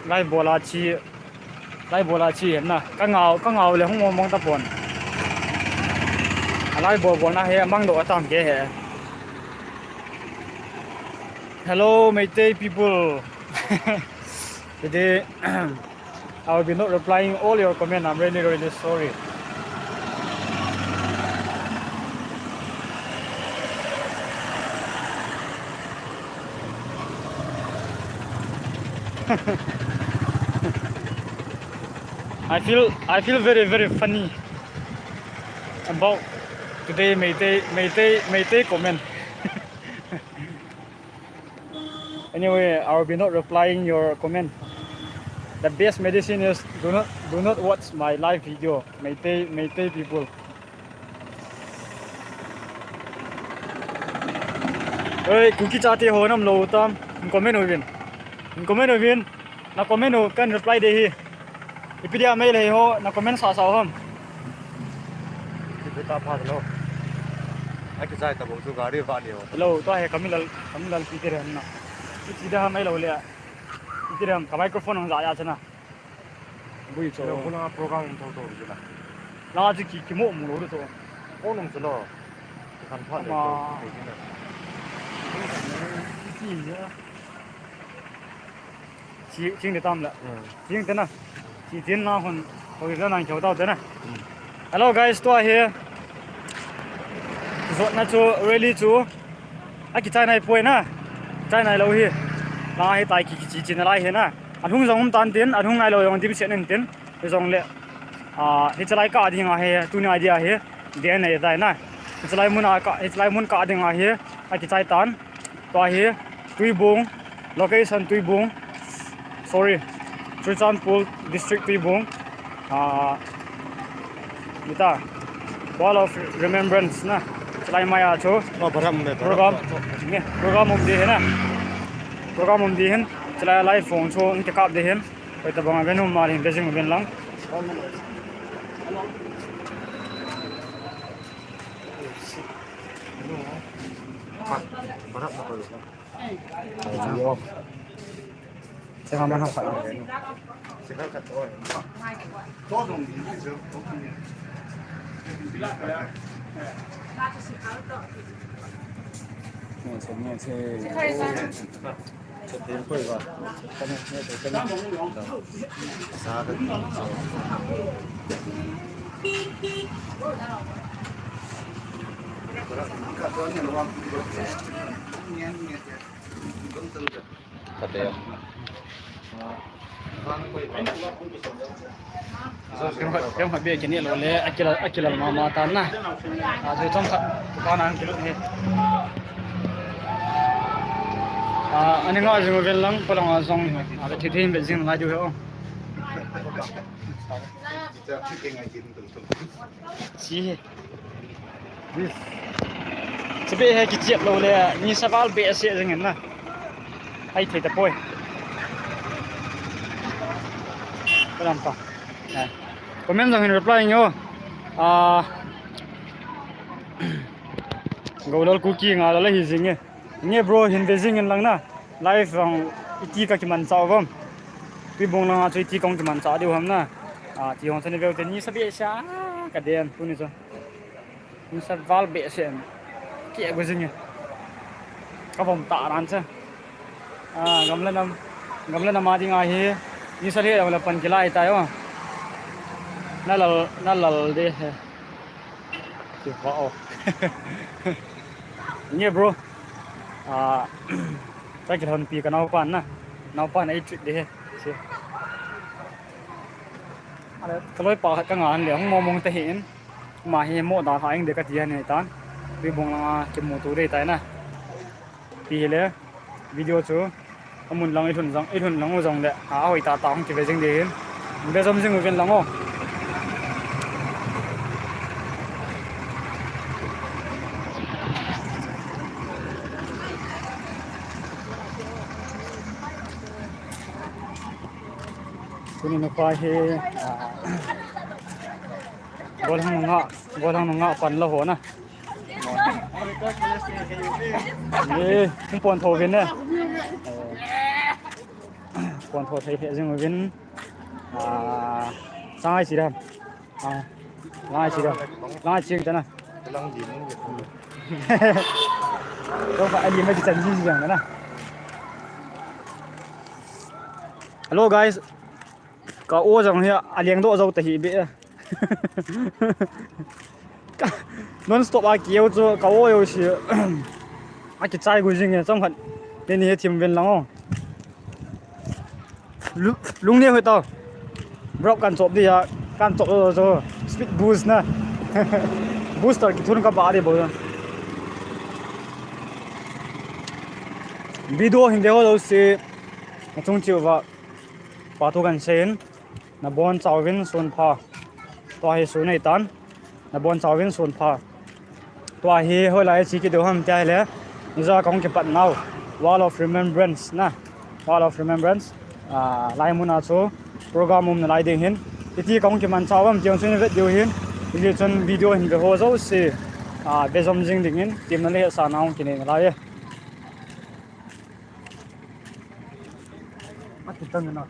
lai bol a chi, lai bol a chi, na, ka ngau, ka ngau le hung mong mong ta pon. A lai bol bol na hi, mang doh a tam ke he. Hello, Meitei people. Today, I will be not replying all your comment. I'm really, really sorry. I feel, I feel very, very funny about today Meitei, Meitei, Meitei comment. Anyway, I will be not replying your comment. The best medicine is do not, do not watch my live video. Meitei, Meitei people. Oi, Kuki chate ho nam lou tam. Comment uvin. Comment uvin. Na comment u kan reply de hi. Ipi dia mai le ho, na comment sa sa ham. Ipi ta pha lo. Aki jai ta bo chu gari va ni ho. Hello, tua hi Kamilal, Kamilal pi te ren na. Ipi dia mai lo le. Ipi dia ka microphone hong ja ya chana. Bui cho. Lo kuna program thou thou jina. La chu ki, kimo mu lou chu. Ko nung chu lo. Kan pha le. Ama. Ko, ko, ko. Chi, ching de tam la. Hmm. Ching te na. Chi tin na hon. Ko le na kyo tao te na. Hmm. Hello guys, tua hi. Zot na chu rally chu. Akichai nai poi na. Chai nai lou hi. La hi tai ki, ki chi, chi na lai hi na. Alhung jong um tan tin, alhung nai lou jong dim sian in tin. Hijongle, ah, hichelai kah ding ahi, tuni idea hi, D N A tai na. Hichelai mun a kah, hichelai mun kah ding ahi, akichai tan. Tua hi, Tuibung, location Tuibung. Sorry, Churachandpur District Tuibung. Ah, ita, Wall of Remembrance na. Hichelai mai a chu. Oh, program um de, program. Program. Nge, program um de hin na. Program um de hin. Hichelai live phone chu, nge kap de hin. Koi tabang a ve nom ma lin ve jing uvin lang. Kem khat, kem khat bia kini lo le, akilal, akilal mama tan na. A, chu chom khat, ka nang kilu ni. A, ani nga jing vel lang, pa lang a jong, a, thi thi be jing lai diu he o. Chi he. This. Chibe he kichiat lo le, nisa val be se jing na. Ai thei ta poi. Kalam pa. Comment jong hin reply nyo. Ah. Golal Kuki nga la la hi jing e. Nge bro, hin ve jing in lang na. Live vang iti ka kimancha uvam. Tuibung langa chu iti kong kimancha diu ham na. A, ti hong chani veu te nisa be sa ka den tuni chu. Nisa val be se. Ke go jing e. Ka vom ta ran cha. A, gam le nam, gam le nam a ding ahi. Nisa le la pan kilai ta yo. Na lal, na lal de he. Ki va o. Nge bro. A, ta kilhon pi ka naupan na. Naupan ei treat de he. Si. Ale, ka loipa khat ka nga an le, hung mong mong ta hi in. Ma hi mo da ha ing de ka ti han he tan. Tuibung langa kimu tu de tai na. Pi hi le, video chu. Amun lang i lhun jong, i lhun lang u jong le, a hoi ta ta hung kive jing de hin. Ve jom jing uvin lang o. Tuni na pa hi, a, golhang nga, golhang nga pan la ho na. Ye, hung pon tho vin ne. Pon tho thei thei jing vin. A, chang ai si dam. A, lang ai si dam. Lang ai si dam na. Ko ka ali ma ki chan ji jang na. Hello guys. Ka o jang hi a leng do jo ta hi be. Ka, non stop a kiu chu ka o yo si. A kichai gu jing e chang khat. Ni ni he thim ven lang o. Lu-, lung ne hoi tao. Brok kan chop di ya, kan chop lo jo. Speed boost na. Booster ki thun ka ba di bo. Video hin de ho lo si. Chung chiu va. Pa thu kan sei in, na bon chauvin sun pha. Tua hi sun nei tan, na bon chauvin sun pha. Tua hi hoilai chi kideu ham tia hile, ijo kahung kipat nau. Wall of Remembrance na. Wall of Remembrance. A, lai mun a chu program um nalai ding hin. Iti kahung kimanchah uvam ti jong chu vet diu hin. Ijeh chun video hin ve ho jouse, a, ve jom jing ding hin. Temna le hetsahna hung kinei nalai e. Akitang na.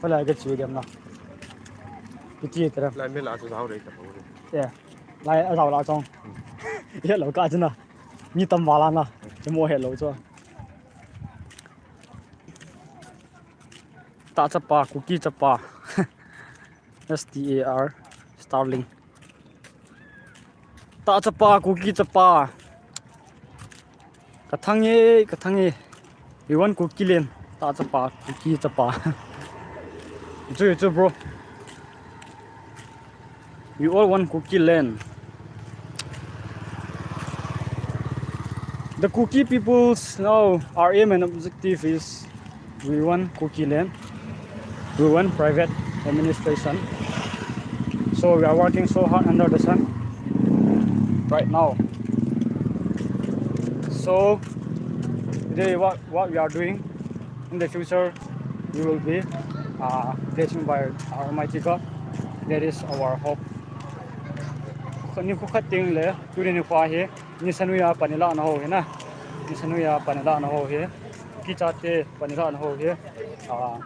Hoilai ka chi diam na. Kiti tera. Lai mel a chu jao rei ta pau. Yeah. Lai a jao la chong. Hello ka chuna. Mi tam vala na. Chemo hello chu. Ta chapa, Kuki chapa. S T A R, Starling. Ta chapa, Kuki chapa. Ka thang e, ka thang e. We want Kuki land. Ta chapa, Kuki chapa. Chu, chu, bro. We all want Kuki land. The Kuki people's now our aim and objective is we want Kuki land. We want private administration. So we are working so hard under the sun right now. So today what, what we are doing in the future, we will be uh, blessed by Almighty God. That is our hope. Ni khu khat teng le, tuni nikho hi, ni sanui a pan ilah na ho hi na. Ni sanui a pan ilah na ho hi. Kuki chate pan ilah na ho hi. Ah,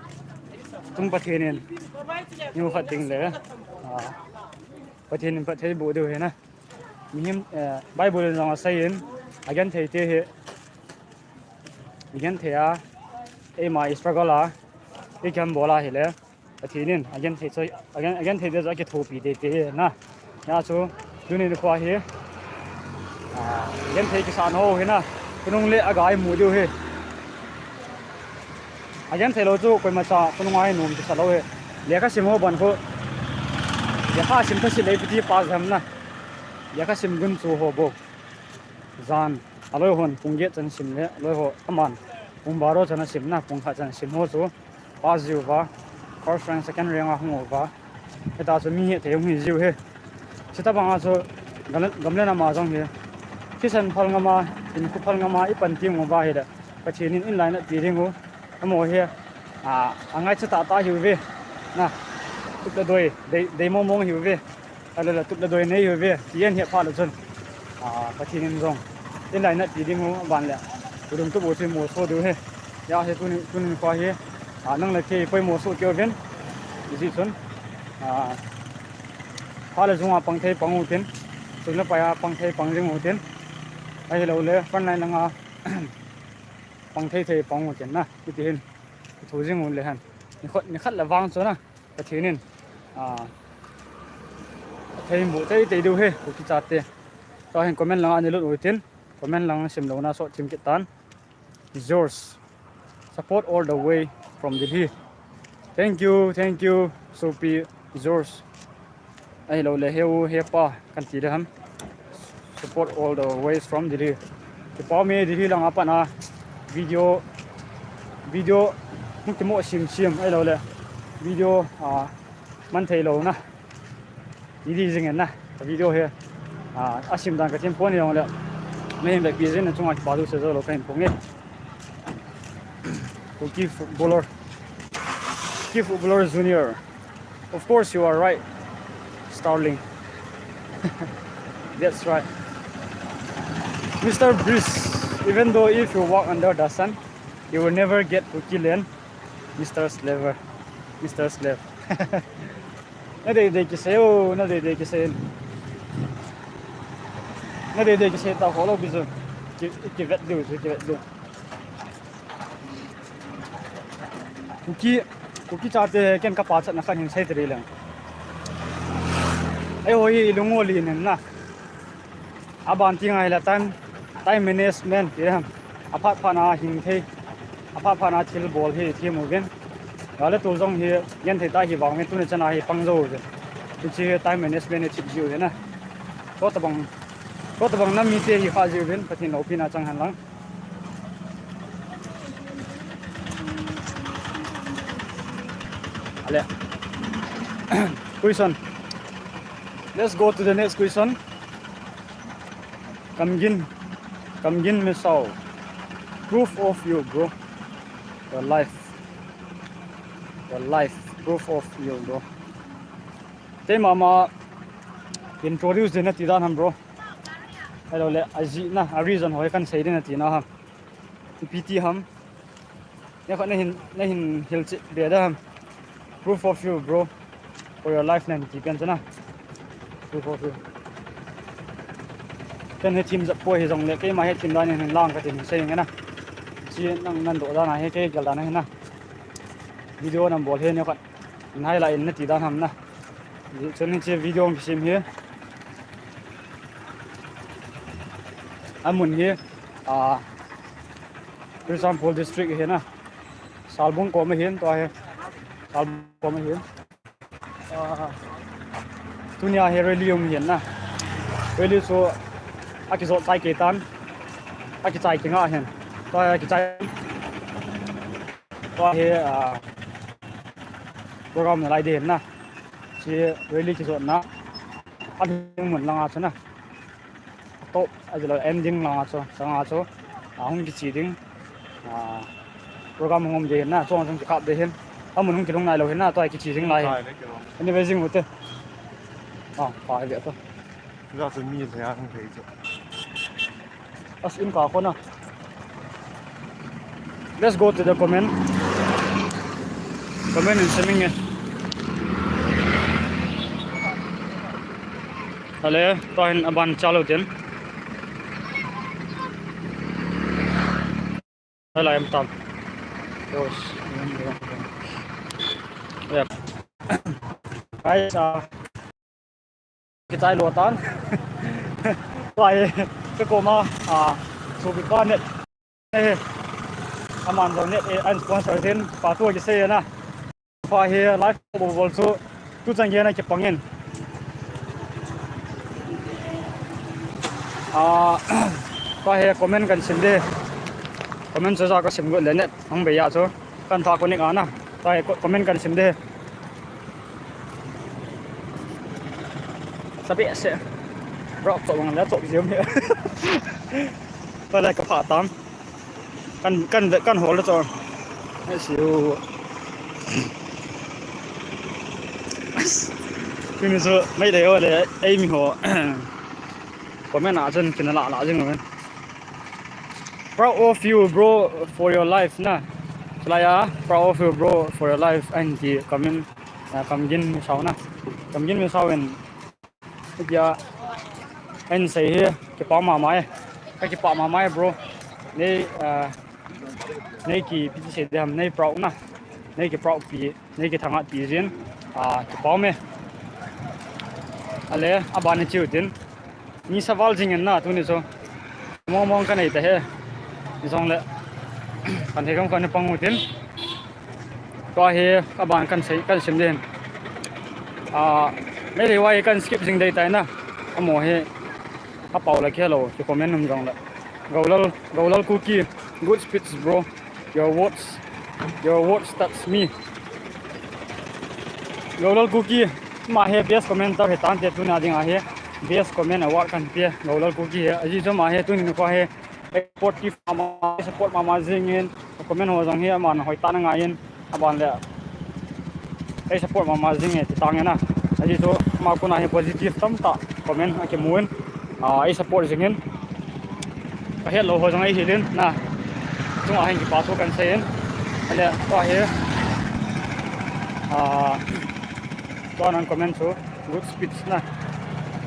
tung Pathen in, ni khu khat teng le, ah, Pathen in phatthei boh diu hi na. Mihem, eh, Bible in jong asei in, agenthei te hi, agenthei a, eima i struggle a, i kihambol a hile, Pathen in, agenthei choi, agen, agenthei te chu akithopi teitei na. Hijeh chun, tuni nikho hi, ah, agenthei kisah na ho hi na, khonung le aga imu diu hi. Agenthei lou chu koimacha khonung a inom kisa lou hi. Lekha sim ho ban khu. Lekha sim tha si le ipi ti pass ham na. Lekha sim gun chu ho bou. Jan. Aloi hon pung get chan sim le. Aloi ho aman. Pung baro chan sim na. Pung khat chan sim ho chu. Pass jiu va. First rank, second rank a hung uva. Hita chu mi hethei hung hi jiu hi. Chuti banga chu gam le, gam le nam a jong hi. Thisan phal ngam a, hinkho phal ngam a, i pan teng uva hile. Pathen in, in lainatpi ding u. Amaho hi, a, angaicha tahtah hiuve. Na, tup le doi, dei, dei mong mong hiuve. Ahilou le tup le doi nei hiuve. Ti ahin het phat le chun. A, Pathen in jong. In lainatpi ding u, aban le. Ulung tup u chu imu soh diu hi. Hijeh hin tuni, tuni nikho hi. A, nang le kei poimo soh kei uvin. Hijeh chun. A, phat le jung a pang thei pang u tin. Sum le pai a pang thei pang jing u tin. Ahilou le, front line lang a. Pang thei thei pang u tin na, hiti hin. Thu jing u le hen. Ni khat, ni khat le vang chu na. Pathen in. A, thei mu teitei diu hi, Kuki chate. Tua hin comment lang a ni lut u tin. Comment lang sim lou na sot thim kit tan. George. Support all the way from Delhi. Thank you, thank you, Sopi George. Ahilou le, he u, he pa, kan ti le ham. Support all the ways from Delhi. Kipa me Delhi lang a pat a video, video, hung kimo sim sim, ahilou le, video, a, man thei lou na. Delhi jing in na, video hi, a, asim dan ka thim pon jong le. Mihem le pi jin na chunga kipa thu sei jou lou ka hin phong e. Kuki footballer. Kuki footballer junior. Of course you are right, Starling. That's right. Mister Breeze, even though if you walk under the sun, you will never get Kuki land, Mister Slaver. Mister Slave. Na dei dei kisei o, na dei dei kisei. Na dei dei kisei ta ho lou bi chu. Ki, kivet diu chu, kivet diu. Kuki, Kuki chate ken ka pachatna khat hin sei tiri leng. Eiho hi i lung u len in na. Aban ti ngai la time, time management ti ham. Aphat phat na hing thei. Aphat phat na thil bol hi thim uvin. Ahile tu jong hi genthei tah hi vang uvin tuni chan a hi pang jou uvin. Hiche time management hi thip jiu hi na. Tua tabang, tua tabang nam mite hi kha jiu uvin, Pathen loupina chang hen lang. Ale. Question. Let's go to the next question. Kamgin, Kamgin Misao. Proof of you, bro. Your life. Your life. Proof of you, bro. Te mama introduce ding nati dan ham, bro. Ahilou le, ajeh na, a reason ho kan sei ding nati na ham. Ipi ti ham. Nikhat na hin, na hin hilchet be da ham. Proof of you, bro. for your life nen ti pen chana. Two four two. Ken he thim jat poi hijongle, keima he thim dan in lang katin sei nge na. Chi nang nan doh dan a he kei gel dan a he na. Video nan bol he ne khat. In highlight in nati dan ham na. Chun hiche video hung kisem hi. Amun hi, ah, Churachandpur District hi na. Salbung kom ahin, tua hi. Salbung kom ahin. Ah, tunia hi rally um ahin na. Rally chu akijot chai kei tan. Akichai kei nga ahin. Tua hi akichai. Tua hi, ah, program nalai ding ahin na. Chi rally kijotna. Ading mun langa chu na. Top, ajeh lou ending langa chu, langa chu. Ah, hung kichi ding. Ah, program hung um ding ahin na, chuang jong kikap ding ahin. Amun hung kilhung nailou ahin na, tua kichi ding lai ahin. Anyway, jing ute. Ah, pa ve to. Chu chu mi le a hung thei chu. As in ka kona. Let's go to the comment. Comment in seming e. Ale, tua hin aban chalo tin. Hala em tam. Yes. Yep. Guys, uh, Kichai lou tan. Tua hi, ka koma, ah, sopi pa net. Eh, aman jong net, eh, an sponsor tin, pa tu kisei na. Pa hi live bol bol chu, tu chan gei na kipang in. Ah, pa hi comment kan sim ding. Comment chu ja ka sim got le net, hung bei a chu. Kan tha connect ana. Tua hi co-, comment kan sim ding. Sabi se. Rock to bang le to jom he. Tua le ka pha tam. Kan, kan, kan hol le to. Ai siu. Tuni chu mai le ho le, ei mi ho. Comment a chun kin la la jing. Proud of you, bro, for your life, na. Chulai a, proud of you, bro, for your life, ahin ti comment, ah, Kamgin Misao na. Kamgin Misao in, hitia, ahin sei hi, kipah mama e. Ka kipah mama e, bro. Nei, ah, nei ki, ipi ti sei ding ham, nei proud na. Nei ki proud pi. Nei kithanghat pi jin, ah, kipah e. Ale, aban a chiu tin. Nisa val jing in na tuni chu. Mong mong ka nei ta he. Hijongle. Kan he kam kan pang u tin. Tua hi aban kan sei, kan sim ding. Ah, Meitei vai kan skip jing dei tai na. Amaho hi. Apau la khe lou, ki comment um jongle. Golal, Golal Kuki, good speech, bro. Your words, your words touch me. Golal Kuki, ama hi best commenter hi tante tuna ding a hi. Best comment award kan pe, Golal Kuki hi. Ajeh chu ama hi tuni nikho hi. Supportive mama, support mama jing in. Comment ho jong hi aman hoi tah a ngai in. Aban le. Ei support mama jing e, ti tang e na. Ajeh chu ama kona hi positive tamtah comment akimu in. Ah, ei support jing in. Ka het lou ho jong ei hil in na. Chunga hin kipa thu kan sei in. Ale, tua hi. Ah, tua nan comment chu good speech na.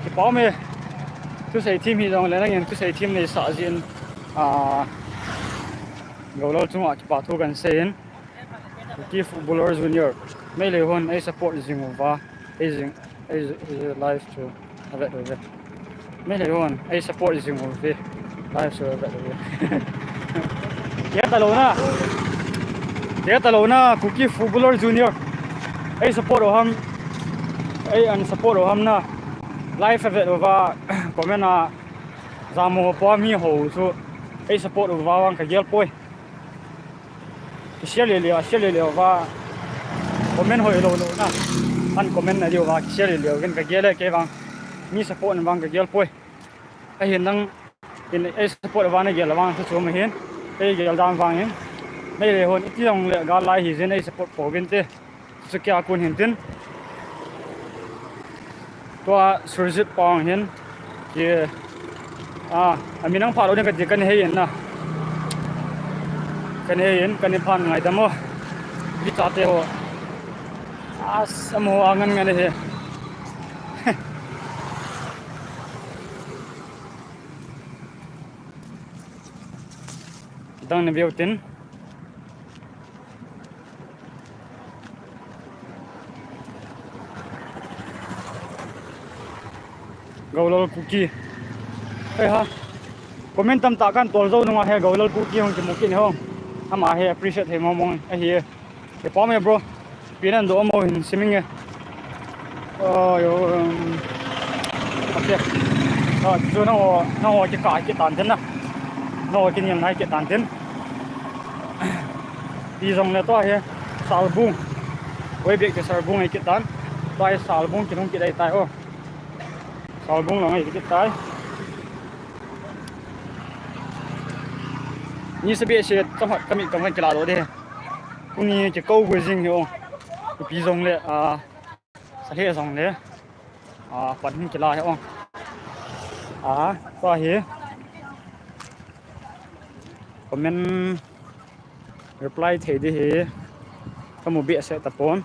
Kipah e. Thusei thim hi jongle nangin thusei thim nei sah jin. Ah, Golal chunga kipa thu kan sei in. Kuki Footballer Junior. Meitei hon ei support jing uva. Ei jing, ei, ei live chu avet uve. Meitei hon ei support jing uve. Live chu avet uve. Kei ta lou na. Kei ta lou na Kuki Footballer Junior. Ei support u ham. Ei an support u ham na. Live avet uva. Comment a jamo pa mi ho chu. Ei support uva vang ka gel poi. Ki share le le, share le le uva. Comment hoi lou lou na. An comment na diu va, ki share le le uvin ka gel e kei vang. Mi support na vang ka gel poi. Ahin nang in ei support uva na gel vang chu chu ma hin. Ei gel dan vang hin. Meitei hon iti jong le gal lai hi jin ei support pouvin te. Chu kia kun hin tin. Tua Surjit Pang hin. Ki, ah, amin ang phalou ding kati kan hei in na. Kan hei in, kan in phan ngaidam o. Bichate ho. As, amaho angan ngan ahi. Dang na veu tin. Golal Kuki. Ei ha. Comment tamtah kan tol jou nunga hi Golal Kuki hung kimu kit ni ho. Ama hi appreciate thei mong mong ahi. Kipa me bro. Pin an do mo hin siming e. Oh, yo, um, okay. Ah, chu nangho, nangho kikah kit tan tin na. Nangho kinel nai kit tan tin. Ti jong le tua hi Salbung. Wei bek ke Salbung ei kit tan. Tua hi Salbung kinung kit ei tai o. Salbung lang ei kit tai. Ni sabi se tama kami tama kila do de. Kuni ke kau gui jing hi o. Pi jong le, a, sa le jong le. A, pan hin kila hi o. A, tua hi. Comment reply thei di hi. Kamu behseh tapon.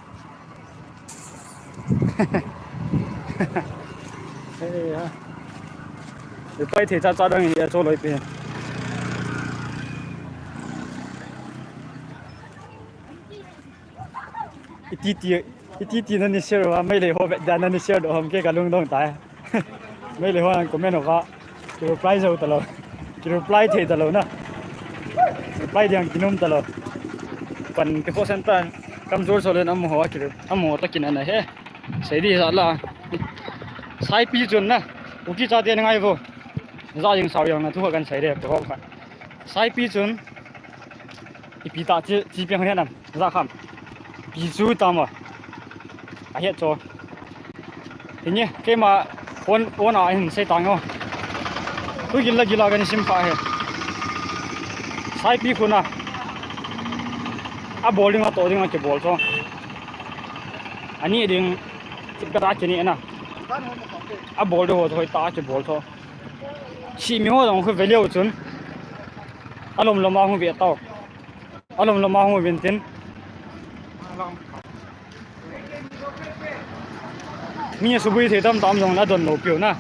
Hey, ha. Reply thei cha cha dang hi a cho loi pe. Iti ti, iti ti na ni share va, Meitei ho be da na ni share do ham ke ka lungdong tai. Meitei ho an comment ho va. Ki reply jou talou. Ki reply thei talou na. Reply diang kinum talou. Pan ke pho center. Kam jor so le na mo ho ki re-, amo ta kin ana he. Sei di sa la. Saipi chun na. Kuki chate na ngai vo. Ja jing sao jong na thu kan sei de ko ho khan. Saipi chun. Ipi ta chi, chi piang he nam. Ja kham. Pi chu tama. A het cho. Hinge, keima on, on a hin sei tang o. Tu gil la gil a kan sim pha he. Saipi khun a. A bol ding a to ding a kibol cho. Ani ding, kit ka ta kini na. A bol de ho hoi ta kibol cho. Si mi ho dong khu ve leu chun. A lom lom a hung ve tau. A lom lom a hung uvin tin. Mi subui thei tam tam jong le a don lou piu na.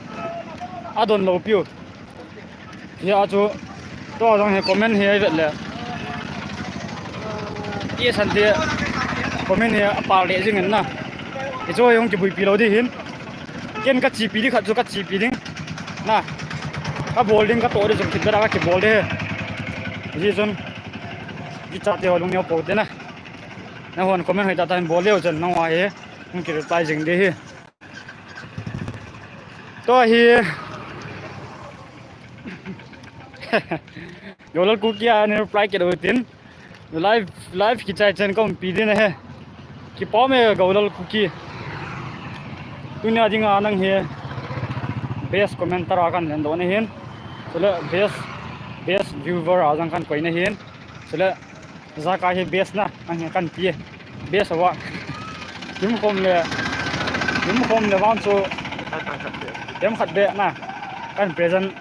A don lou piu. Hia chu. Tua jong hi comment hi a vet le. I san te comment hi a pal le jing in na. I chu jong kibui pi lou di hin. Ken ka chi pi di khat chu ka chi pi ding. Na. Ka bol ding ka to di jong kit bera ka kibol de. Ji chun. Ji cha te ho lung neo po te na. Nahon comment hoi tah tah in bol leu chun nangho hi hung ki reply jing di hi. Tua hi. Golal Kuki a ni reply kit u tin. Live, live kichai chen ka umpi din ahi. Kipa me Golal Kuki. Tunia dinga nang hi best commenter a kan len doh na hin. Chule best, best viewer a jong kan koi na hin. Chule Jakai hi best na, ang hi kan pi. Best awa. Kim khom le, kim khom le vang chu. Kim khat be na. Kan present,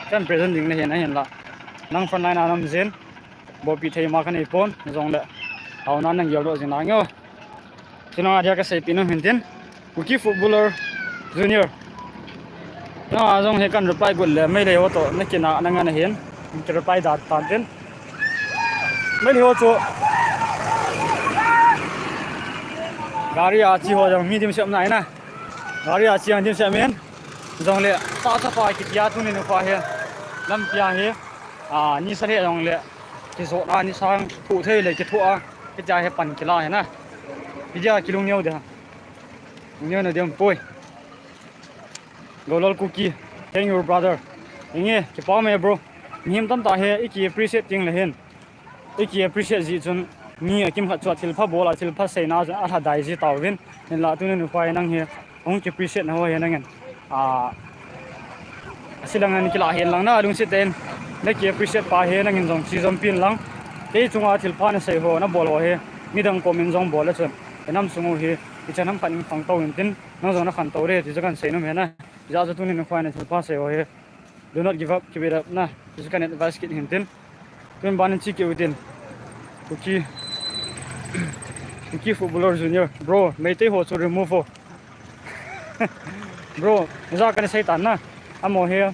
kan present ding na hin, ahin la. Nang front line a nam jin. Bolpi thei ma kan ei pon, jong le. Au na nang gel do jin na nge. Chuna dia ka seipi nom hin tin. Kuki Footballer Junior. Na jong hi kan reply got le, Meitei ho to, na kina, na ngan ahin. Ki reply da tan tin. Meitei ho chu. Gari a chi ho jong mi dim sem nai na. Gari a chi ang dim sem in. Jong le, ta ta pa kitia tuni nu pa hi. Lampi a hi. A, ni sa le jong le. Kijot a ni sang, thu thei le, kithu a. Kitia hi pan kila hi na. Kitia kilung neo de. Neo na dem poi. Golal Kuki, thank you, brother. Inge, kipa me, bro. Mihem tamtah hi, i ki appreciate ting le hin. I ki appreciate ji chun, mi a kim khat chu a thilpha bol a, thilpha seina chun, a lha dai ji tauvin. Hinla tuni nu pa hi nang hi, hung ki appreciate na ho hi nangin. A, a silang an kila hin lang na, lungset ten. Na ki appreciate pa hi nangin jong chi jom pin lang. Kei chunga thilpha na sei ho, na bol ho hi, midang komin jong bol le chun. Enam sung u hi, i chan ham khat in khang to in tin. Nang jong na khantou re, ti chu kan sei nom hi na. Hijeh chun tuni nikho a na thilpha sei ho hi. Do not give up, keep it up na. Ti chu kan advice kit hin tin. Tun ban in chi kit u tin. Kuki. Kuki Footballer Junior. Bro, Meitei ho chu remove o. Bro, ja kana sei tan na. Amaho hi.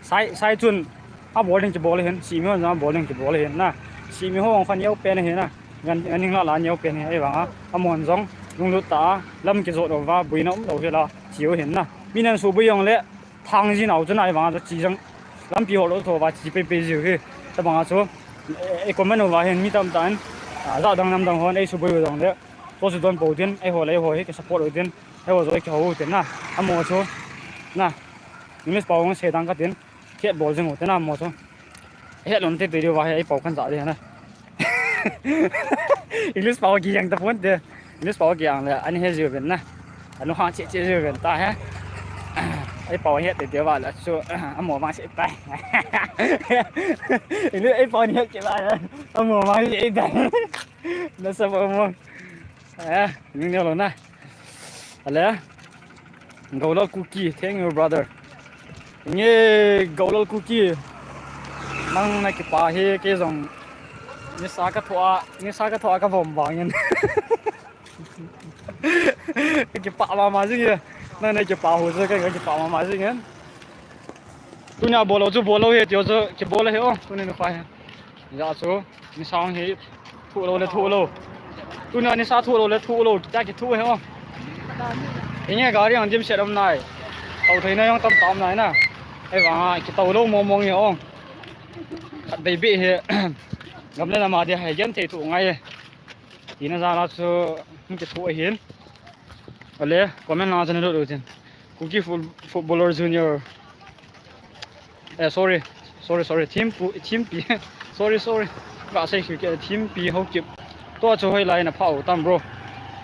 Sai, sai chun. Abol ding kibol ahin. Simi hon jong abol ding kibol ahin na. Simi ho jong kha neo pen ahi na. Ngan, ngan ning la la neo pen ahi vang a. Amahon jong. Lunglut tah a. Lam kijot uva. Boina umlou hi la. Chi u ahin na. Mi nan suboi jong le. Thang jin au chu nai vang a chu chi jang lampi hol lou tho va chi pei pei jiu hi. Tabang a chu, eh, eh, comment uva hin mi tamtah in, ah, jat dang nam dang hon ei suboi u jong le. Chu chu don pou tin, eiho le eiho hi ki support u tin, eiho jong ei kihou u tin na. Amaho chu, na, English pao hung sei dang ka tin, kihet bol jing u tin na amaho chu. Hetlou teitei diu va hi, ei pao kan ja di na. English pao kiang ta pon te. English pao kiang le, ani he jiu ven na. Anu hang che che jiu ven ta he. Ei pao he teitei va le, chu, amaho vang che tai. English ei pao ni he che va le, amaho vang che tai. Nasa pao mo. Eh, ning neo lou na. Ale. Golal Kuki, thank you, brother. Nge, Golal Kuki. Nang na kipah hi, kei jong. Nisa ka thoh a, nisa ka thoh a ka vom vangin. Kipah mama jing e. Nang na kipah u chu, kei ka kipah mama jing e. Tunia bol lou chu bol lou hi, tiu chu kibol ahi o. Tuni nikho hi. Ja chu, nisa hi, thoh lou le thoh lou. Tunia nisa thoh lou le thoh lou, kita kithoh ahi o. Inge gari ang dim set um nai. Tao thei na jong tamtah um nai na. Ei vang a, kitao lou mong mong ahi o. Khatvei beh hi. Gam le nam a dia hi genthei thoh ngai e. Tina jal a chu, hung kithoh ahin. Ale, comment lang a chu na lut u tin. Kuki Foot-, Footballer Junior. Eh, sorry. Sorry, sorry. Team pu, team pi. Sorry, sorry. Ka sei ki team pi Haokip. Tua chu hoilai na pha u tam, bro.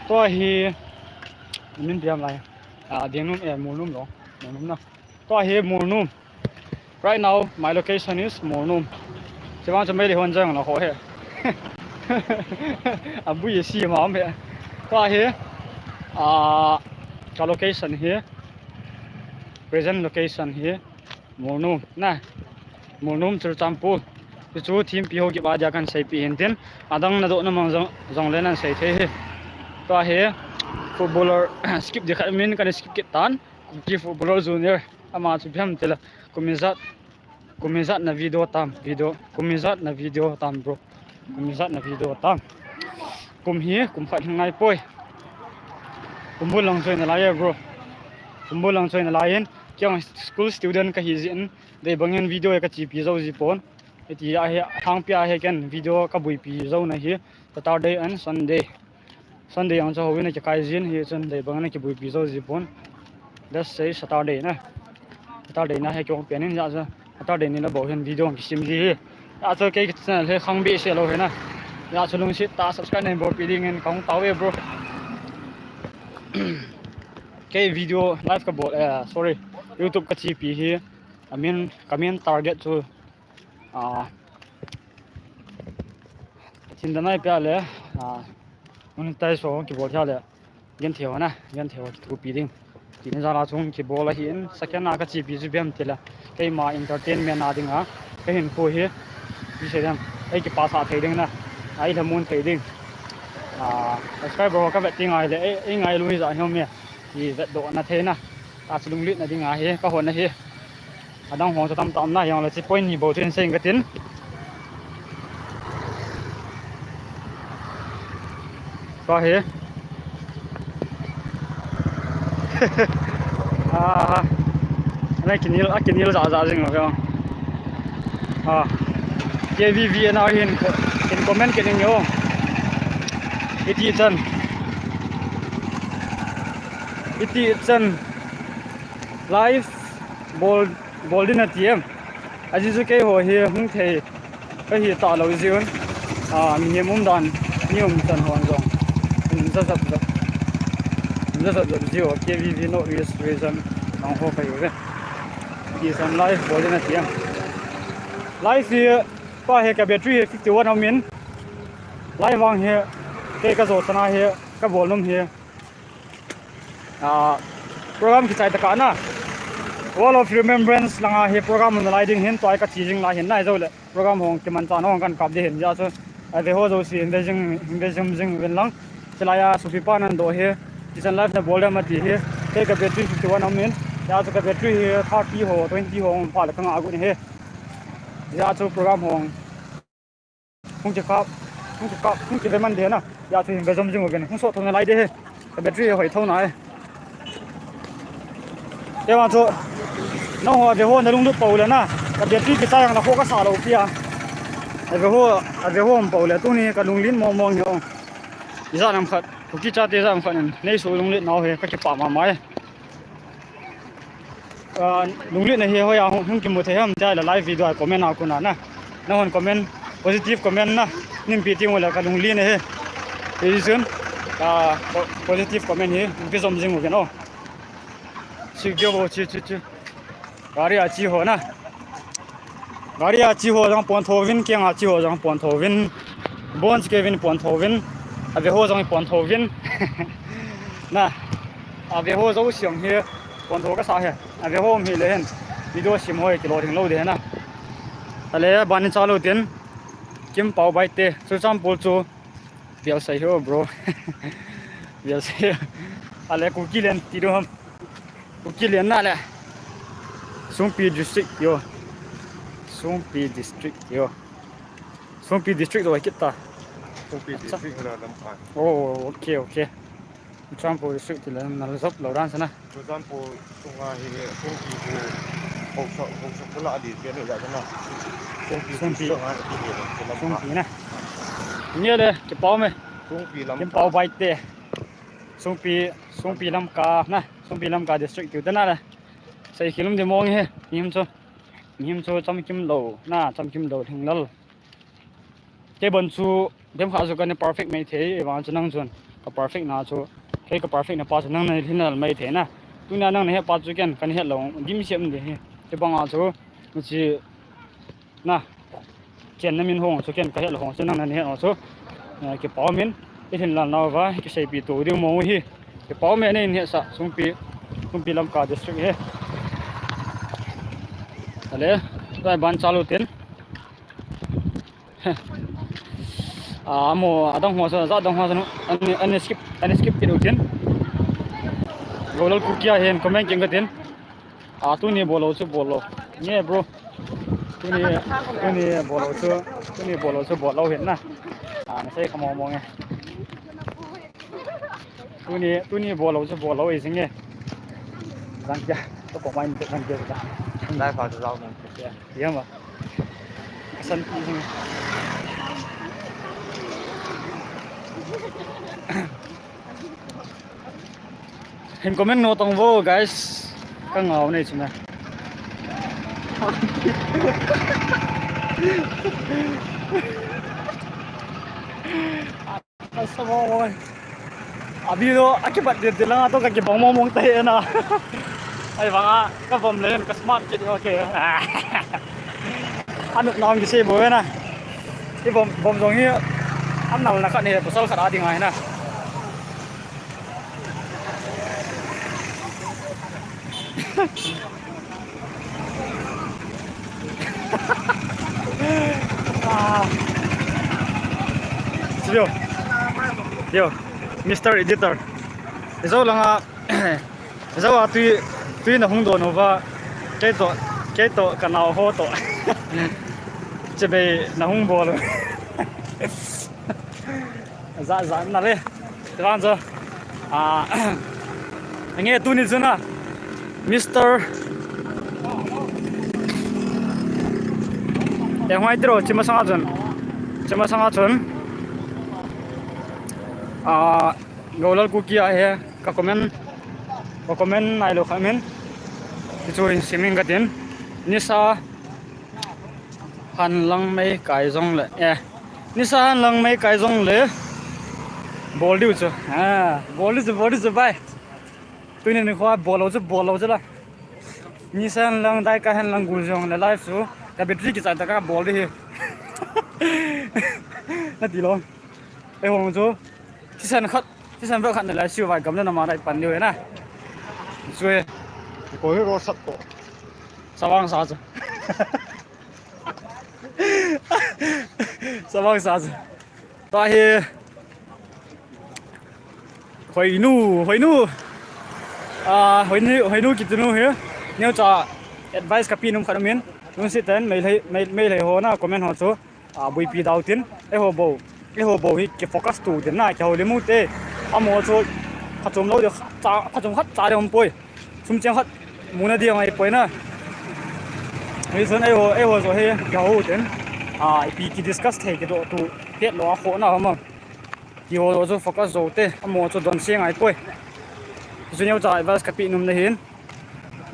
Tua hi min piam lai. Ah, Diangnum, eh, Molnom lo. Molnom na. Tua hi Molnom. Right now, my location is Molnom. Chevang chu Meitei hon jang la ho he. Abui si ma me. Tua hi, ah, ka location hi. Present location hi Molnom na. Molnom Churachandpur. Chu chu team pi Haokip a dia kan seipi hin tin. Adang na doh na mang jong, jong le nan sei thei hi. Tua hi footballer skip di khat min kan skip kit tan. Kuki Footballer Junior. Ama chu biam tila. Kum ijat. Kum ijat na video tam. Video. Kum ijat na video tam, bro. Kum ijat na video tam. Kum hi, kum khat hi ngai poi. Kum bul lang choi na lai e, bro. Kum bul lang choi na lai in, kei jong school student ka hi jeh in, dei bang in video ka chepi jou ji pon. Hiti a hi, hangpi a hi ken video ka buipi jou na hi, Saturday and Sunday. Sunday jong chu houin a kikai jin hi chun dei bang in a kibuipi jou ji pon. Let's say Saturday na. Saturday na hi kihong pen in ja chu. Saturday ni la bou hin video kisim ji hi. Ja chu kei channel hi khang behseh lou hi na. Ja chu lungset tah a subscribe nei bolpi ding in kahung tao e bro. Kei video live ka bol, eh, sorry. YouTube ka chepi hi. I mean, ka main target chu, ah, Pathen in damna eipeh le, ah, monetize ho kibol thei le, genthei ho na, genthei ho kithopi ding. Tina jal a chung kibol ahin, second a ka chepi chu biam tila, keima entertainment a dinga, ka hinkho hi, ti sei ding, ei kipasah thei ding na, ei lhamon thei ding. Ah, subscriber ho ka vet ti ngai le, ei, ei ngailu hi ja hi um e, ti vetdoh na thei na, ta chu lunglet na dinga hi, ka hon na hi. Adang ho chu tamtah um na, jong le chi point ni bou chu in sei ing ka tin. Tua hi. Ah, ana kinel, a kinel ja ja jing lo. Ah. K V V N R hin ko-, hin comment kit ning o. Iti chan. Iti chan. Live bol, bol din ati em. Ajeh chu keiho hi hung thei ka hi talou jeh un. Ah, mihem umdan, mi umchan hon jong. Um, ja jap jap. Um, ja jap jap jeh u, K V V North East Region. Nang ho ka hi uve. Iti chan live bol din ati em. Live hi, pa hi ka battery hi fifty-one um in. Live vang hi, kei ka jo chana hi, ka bol nom hi. Ah, program kichai tah a na. Wall of Remembrance langa hi program na lai ding hin tua ka chi jing lai hin nai jo le. Program hong kiman chan hong kan kap di hin ja chu. A ve ho jouse hin ve jing, hin ve jing jing uvin lang. Chilai a sopi pa nan do hi, kitchen life na bol dem ati hi. Kei ka battery fifty one aum in, hijeh chun ka battery hi thirty ho, twenty ho aum phat le ka ngah got ahi. Hijeh chun program hung, hung kikap, hung kikap, hung kive man ding na. Hijeh chun hin ve jom jing uvin, hung sot tho nalai ding ahi. Ka battery hoi tho nai. Kei vang chu, nangho ave ho na lunglut pou le na, ka battery kichai jong le kho kasa lou pi a. Ave ho, ave ho um pou le, tuni ka lunglen mong mong hi o. Ijat ham khat, Kuki chate jat ham khat in, nei soh lunglet nau hi, ka kipah mama e. Ah, lunglet na hi hoiya hung, hung kimu thei ham tia la live video a comment a kona na. Nanghon comment, positive comment na, nei pi teng ule ka lunglen ahi. Hijeh chun, ah, po-, positive comment hi, pe jom jing uvin o. Chi kio bo chi, chi, chi. Gari a chi ho na. Gari a chi ho jong pon tho uvin, keng a chi ho jong pon tho uvin. Bon chi kei uvin pon tho uvin. Ave ho jong pon tho uvin. Na. Ave ho jouse jong hi pon tho kasa ahi. Ave ho um hile hin. Video sem ho hi kilolhing lou ding ahi na. Ale ban in chalu tin. Kimpao Baite. Churachandpur chu. Bial sai ho, bro. Bial sai ho. Ale Kuki len ti do ham. Kuki len na le. Songpi district yo. Songpi district yo. Songpi district lo kita. Songpi district la Lamka. Oh, okay, okay. Churachandpur district ti la na jop lo dan sana. Churachandpur sunga hi Songpi bu. Hausa, hausa kula di ke ni la sana. Songpi district sunga di ke ni la. Songpi na. Ni le, kipao me. Songpi Lamka. Kimpao Baite. Songpi, Songpi Lamka na. Songpi Lamka district tiu tana le. Sei khel um di mong hi. Mihem chu. Mihem chu chamkim lou. Na, chamkim lou lhinglel. Kei bon chu, dem kha chu kana perfect mai thei, vang chu nang chun. Ka perfect na chu. Kei ka perfect na pa chu nang na lhinglel mai thei na. Tuna nang na he pa chu ken, kana he lou. Dimset um di hi. Kei bang a chu. Chi na, ken na min hong chu ken ka het lo hong chu nang na het hong chu, eh, kipao min, i hin lan nau va, kiseipi tu ding mo hi, kipao me nei het sa, Songpi, Songpi Lamka district hi. Ale, tai ban chalu tin. Ah, mo, adang ho sa, za dang ho sa, ani, ani skip, ani skip kit u tin. Golal Kuki a hin comment king ka tin. Ah, tuni bol lou chu bol lou. Nge, bro. Tuni, tuni bol lou chu, tuni bol lou chu bol lou hin na. Ah, na sei kha mong mong e. Tuni, tuni bol lou chu bol lou e jing e. Jang kia, to ko mai ni to jang kia ta. Lai pha chu lau nang. Kia, kia ma. Asan ti jing. Hin comment no tong vo, guys. Ka ngau nei chu na. Asa mo mo. Abi do, akibat de de lang ato ka kibang mo mong tai na. Ai bang a, ka vom le ka smart kit, okay. Anut na ong kisei bo na. I vom, vom jong hi, an nal na khat ni, pasal khat a ding ahi na. Ah. Yo. Yo. Mister Editor. Ijo langa. Ijo a tui, tui na hung don uva. Kei to, kei to ka nao ho to. Chibai na hung bol. Za, za, na le. Tuan zo. Ah, nge tuni chu na. Mister. Eh, huai tiro, chima sanga chun. Chima sanga chun. Ah, Golal Kuki a he, ka comment. Ka comment nai lo kha min. Ti chu in siming ka tin. Nisa. Han lang mei kai jong le. Eh. Nisa han lang mei kai jong le. Bol diu chu. Ah, bol diu chu, bol diu chu bai. Tuni ni kho bol lou chu, bol lou chu la. Nisa han lang dai kai han lang gu jong le live chu. Ka battery kichai ta ka bol di hi. Na ti lo. Ei hong chu. Thisan khat, thisan vel khat na lai siu vai gam na ma dai pan diu na. Chu e. Ko hi ro sat ko. Savang sa chu. Savang sa chu. Ta hi. Hoinu, hoinu. Ah, hoinu, hoinu kitinu hi. Neocha advice kape nom khat aumin. Lungset tah in Meitei, Mei, Meitei ho na comment ho chu. Ah, buipi dau tin. Eiho bou. Eiho bou hi kifocus tu tin na, kihoulim u te. Amaho chu phachom lou ding, cha, phachom khat cha ding umpoi. Sum cheng khat muna ding ahipoi na. Hichun eiho, eiho jouse hi kihou u tin. Ah, ipi kidiscuss thei kidoh tu. Hetlou a khohna hama. Kihou jouse chu focus jou te, amaho chu don seng ahipoi. Chu neocha advice kape nom na hin.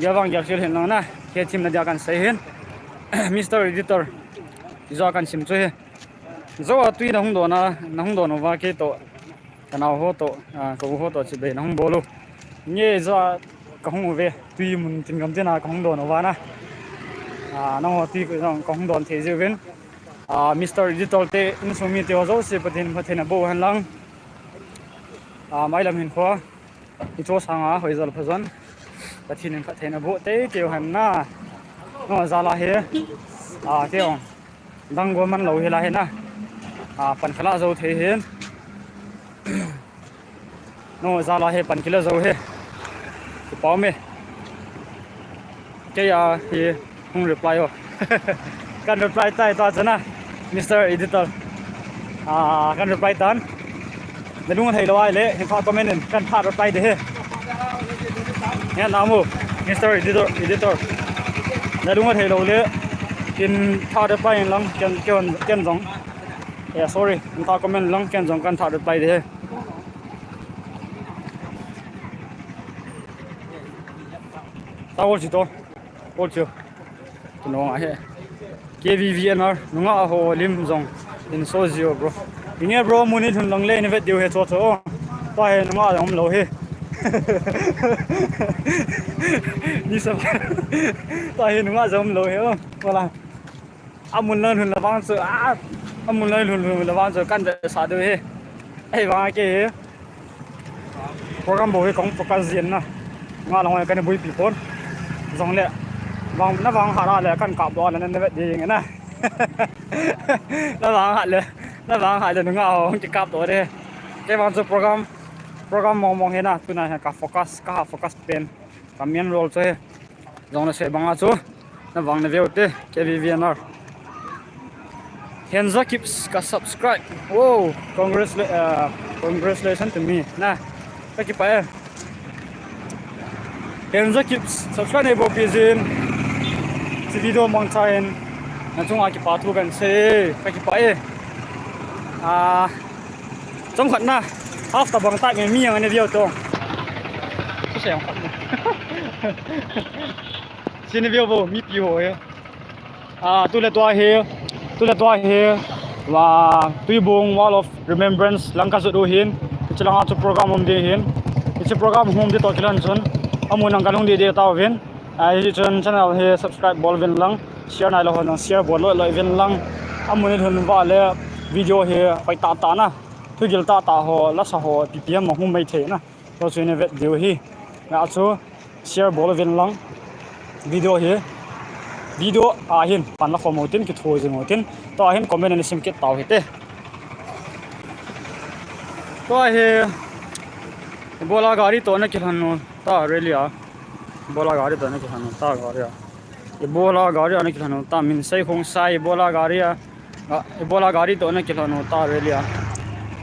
Gel vang gel khel hin lang na, kei themna dia kahin sei hin. Mister Editor, ijat kahin sim chu hi. Jou a tui nahung don a, nahung don uva kei toh, kanao ho toh, ah, ka u ho toh chibai nahung bol u. Nge ijat kahung uve, tui mun tin gam tin a kahung don uva na. Ah, nangho tui kahung don thei jiuvin. Ah, Mister Editor te, insung mite ho jouse Pathen in phatthei naboh u hen lang. Ah, mailam hinkho, hiche sanga hoijo le phajo, Pathen in phatthei naboh teitei u hen na. Nangho jal a hi, ah, kei jong dang go man lou hi lai hi na. Ah, pan kala jou thei hin. Nangho jal a hi pan kila jou hi. Kipa ume. Kei a hi hung reply o. Kahin reply tai tua chana, Mister Editor. Ah, kahin reply tan. Nalung athei lou ahile, hinpha comment in, kahin pha reply ding hi. Nge namu, Mister Editor, Editor. Nalung athei lou le, hinpha reply in lang, ken, ken, ken jong. Yeah, sorry, hinpha comment lang, ken jong kahin pha reply ding hi. Tao chi to. Ol chu. Tunong ahi. K V V N R, nungah ho lim jong in so jio, bro. Inge, bro, mun nilhun lang le in vet diu hi cho cho. Tua hi nungah jong umlou hi. Ni sa. Tua hi nungah jong umlou hi, oh. Wala. Amun nilhun le vang chu, ah, amun nilhun le vang chu kahin vetsah diu hi. Ahivang kei hi. Program bou hi kahung focus jin na. Nungah lang ho hi kana buipi pon. Jongle, vang, na vang hat a le kahin kap doh a le na, na vet ding na. Na vang hat le, na vang hat le nungah ho hung kikap doh ding. Kei vang chu program, program mong mong hi na, tuna hi ka focus, ka focus pen, ka main role chu hi. Jong nasei banga chu, na vang na veu te, K V V N R. Henza Kips ka subscribe. Wow, congratula-, uh, congratulations to me. Na, ka kipah e. Henza Kips, subscribe nei bol pi jin. Hiche video mangcha in, na chunga kipa thu kahin sei, ka kipah e. Ah, Chomkhat na, half tabang tah nge mi jong ana veu tong. Chu sei jong khat na. Chu ana veu vo, mipi ho hi. Ah, tule tua hi, tule tua hi, va, Tuibong Wall of Remembrance lang ka jot u hin, hiche langa chu program um ding hin, hiche program um ding toh kilhon chun, amun lang ka lhung ding ding tauvin, ah, hichun channel hi subscribe bol uvin lang, share nailou ho jong share bol loi loi uvin lang, amun nilhun uva le video hi hoi tah tah na. Thugil tah tah ho, lasa ho, ipi ipi ham ahung mai thei na. Tua chu ina vet diu hi. Nga chu share bol uvin lang. Video hi. Video a hin pan la khom u tin, kitho jing u tin. Tua hin comment ana sim kit tau hite. Tua hi. Ibola gari toh na kilhon u ta rally a. Ibola gari toh na kilhon u ta gari a. Ibola gari a na kilhon u ta, min sei khong sai, ibola gari a. Ah, ibola gari toh na kilhon u ta rally a.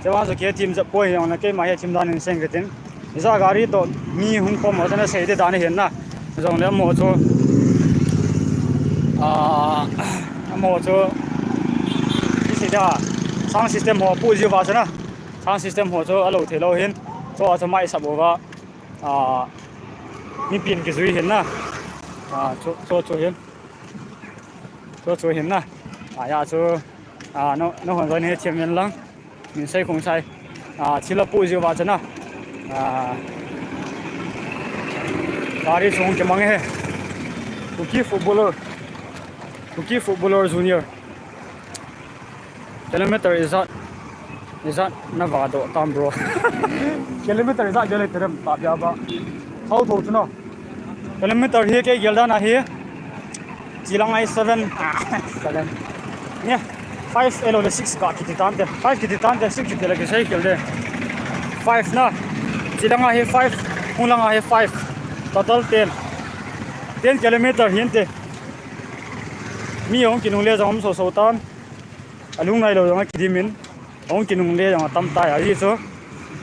Chevang chu kei thim jep poi, jong na keima hi thim dan in seng kit in. Ija gari toh mi hung khom ho chu na sei ding dan ahin na. Jongle amaho chu, ah, amaho chu, i sei dia, sound system ho pu jiu va chu na. Sound system ho chu alou thei lou hin. Chu a chu mai sap uva. Ah, mipin kijui hin na. Ah, chu, chu, chu hin. Chu, chu hin na. Ah, ya chu, ah, no, no hon join hi thim in lang. Min sei khong sai. Ah, thil apu jiu va chu na. Ah, gari chung kimang e. Kuki footballer. Kuki footballer junior. Kilometer ijat, ijat na va doh tam, bro. Kilometer ijat gel le terem ta bia ba. How to, chu no. Kilometer hi kei gel dan ahi. Chilang ai seven. Ah, seven. Nia. Five elo le six ka kiti tante. Five kiti tante, six kiti le kisei kel de. Five na. Chilanga hi five, hunglanga hi five. Total ten. Ten kilometer hinte. Mi ahung kinungle jong um soso tan. Alung nailou jong akidim in. Ahung kinungle jong atam tai. Ahi chu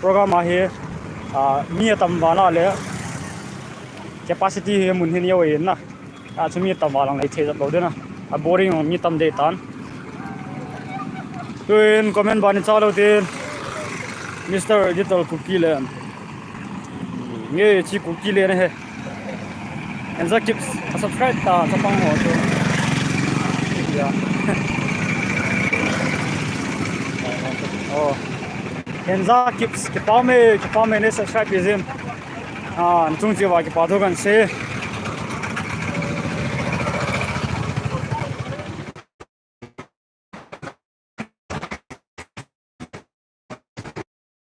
program ahi, ah, mi atam val a le capacity hi mun hin jong ahi na. A chu mi tam a lang lei thei jat lou ding a. A boring mi tam dei tan. Tuin comment ban in cha lou tin. Mister Editor Kuki Land. Nge chi Kuki Land he. Enza Kips, a subscribe ta, chapang ho chu. Ya. Oh. Enza Kips, kipah e, kipah e nei subscribe pi jin. Ah, nachung cheh uva kipathu kahin sei.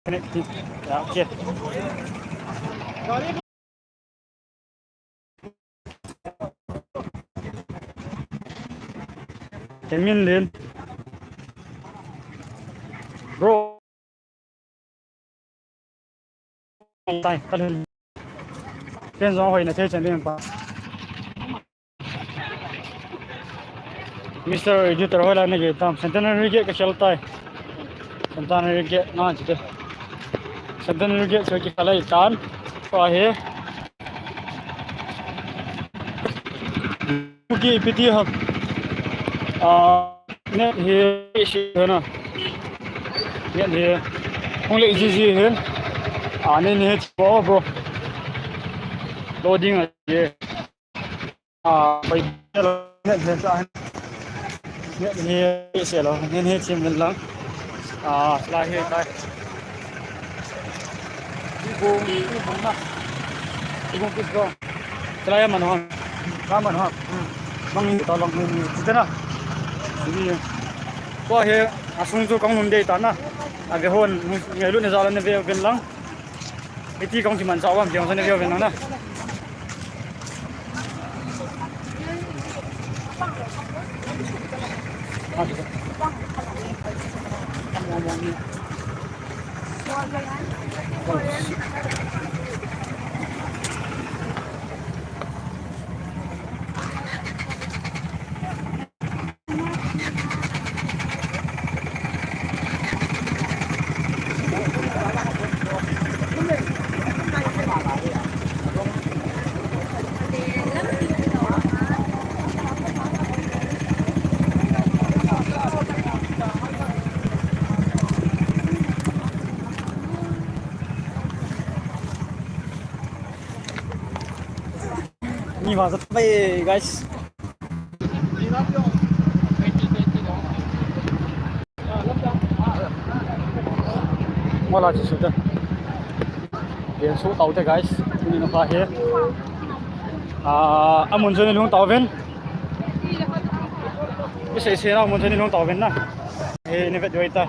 Connecting. Yeah, okay. Temin Lin. Bro. Tai, kalhun. Ken jong hoina thei chan ding pa. Mister Editor, hoilai nagei tam. Centenary Gate kakhel tai. Centenary Gate na chite. Centenary Gate chu kikhel lai tan. Pa he. Kuki ipi ti ham. Ah, net hi issue na. Net hi. Hung le jiji hin. Ah, net hi, bro. Loading ahi. Ah, pai net hi sa. Net hi se lo. Net hi chim lang. Ah, la hi tai. Ibung, ibung na. Ibung kis go. Chalai man ho. Ka man ho. Hmm. Mang ni to long ni ni. Chite na. Ni. Ko he asung chu kong nun dei ta na. Ave hon, nge lu ne jala ne ve ven lang. Iti kong kiman sa wam, kong sa ne ve ven lang na. Ni va sat pai, guys. Wala chu su ta. Yen su tau te, guys. Ni na pa he. Ah, amun chu nei lhung tau ven. Isei sei na amun chu nei lhung tau ven na. He, nei vet diu ahi tai.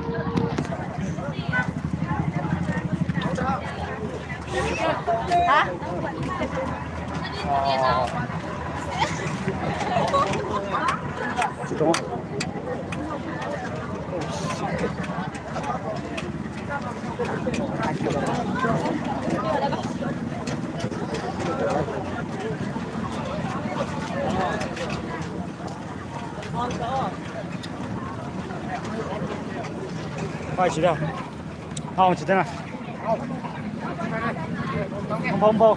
Ha? Pai chi da. Hao chi da na. Hong bao, hong bao.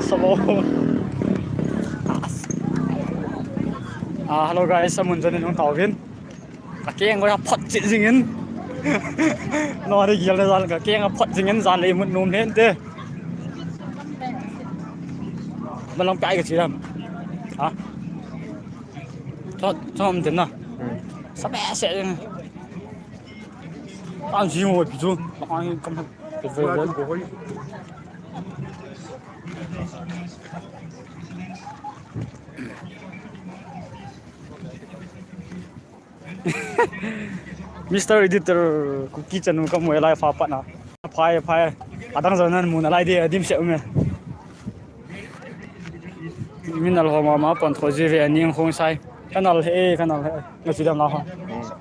Slow. Ah, hello guys, amun chu nei lhung tau vin. Ka keng ko a phot cheh jing in. No, ri gil na jan ka keng a phot jing in, jan le mut nom hen te. Malang pai ka chi lam. Ha? Chom, chom tin na. Hmm. Sa be se jing. Tan jing ho pi chu. Malang kam ha. Mister Editor, Kuki chanu kamu lai fa pa na. Phai, phai. Adang jan nan mu na lai de, adim se ume. Min nal ho mama pon tho ji ve, aning hung sai. Ka nal he, ka nal he. Nga chi dam la ho.